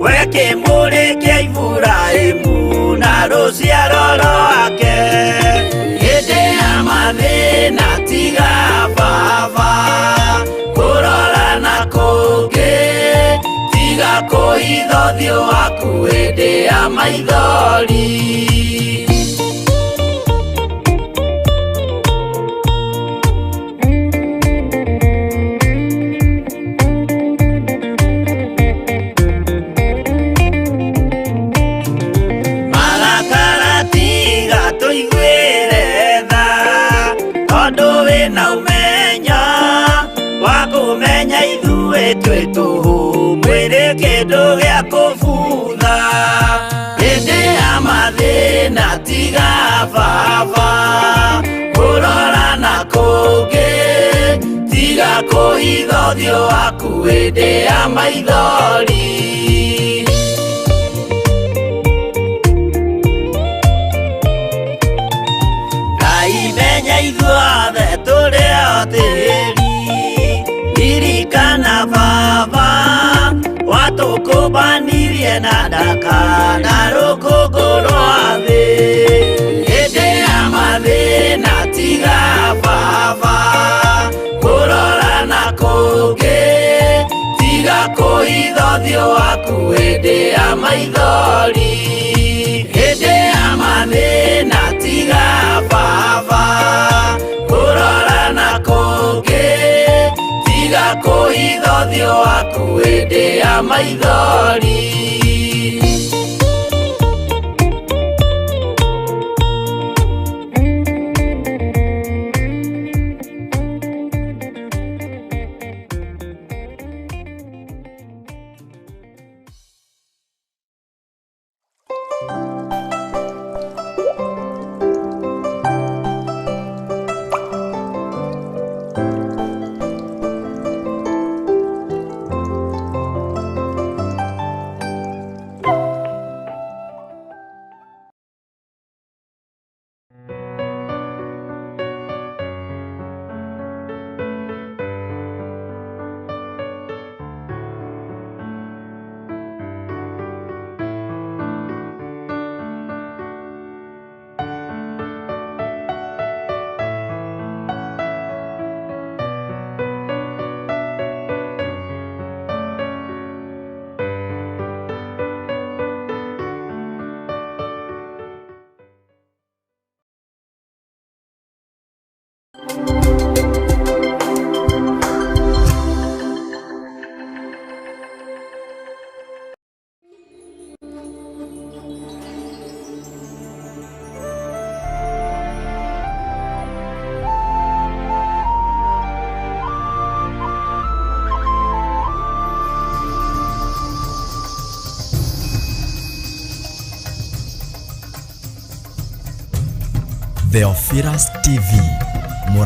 we kĩmũrĩ kĩa Iburahĩmu na rũciaro rwake. Hĩndĩ ya mathĩna tiga Baba kũrora na kũngĩ, tiga kũhitha ũthiũ waku hĩndĩ ya maithori. Marakara tiga tũiguĩre tha, tondũ wĩna ũmenyo wa kũmenya ithuĩ twĩ tũhũ, mwĩrĩ kĩndũ gĩa kũbutha. Hĩndĩ ya mathĩna tiga Baba kũrora na kũngĩ, tiga kũhitha ũthiũ waku hĩndĩ ya maithori. Ngai menya ithuothe tũrĩ o tĩri, ririkana Baba watũkũmbanirie na ndaka na rũkũngũ rwa thĩ. Hĩndĩ ya mathĩna tiga Baba kũrora na kũngĩ, tiga kũhitha ũthiũ waku hĩndĩ ya maithori. Hĩndĩ ya mathĩna tiga Baba kũrora na kũngĩ tiga kũhitha ũthiũ waku hĩndĩ ya maithori. Theophilus TV.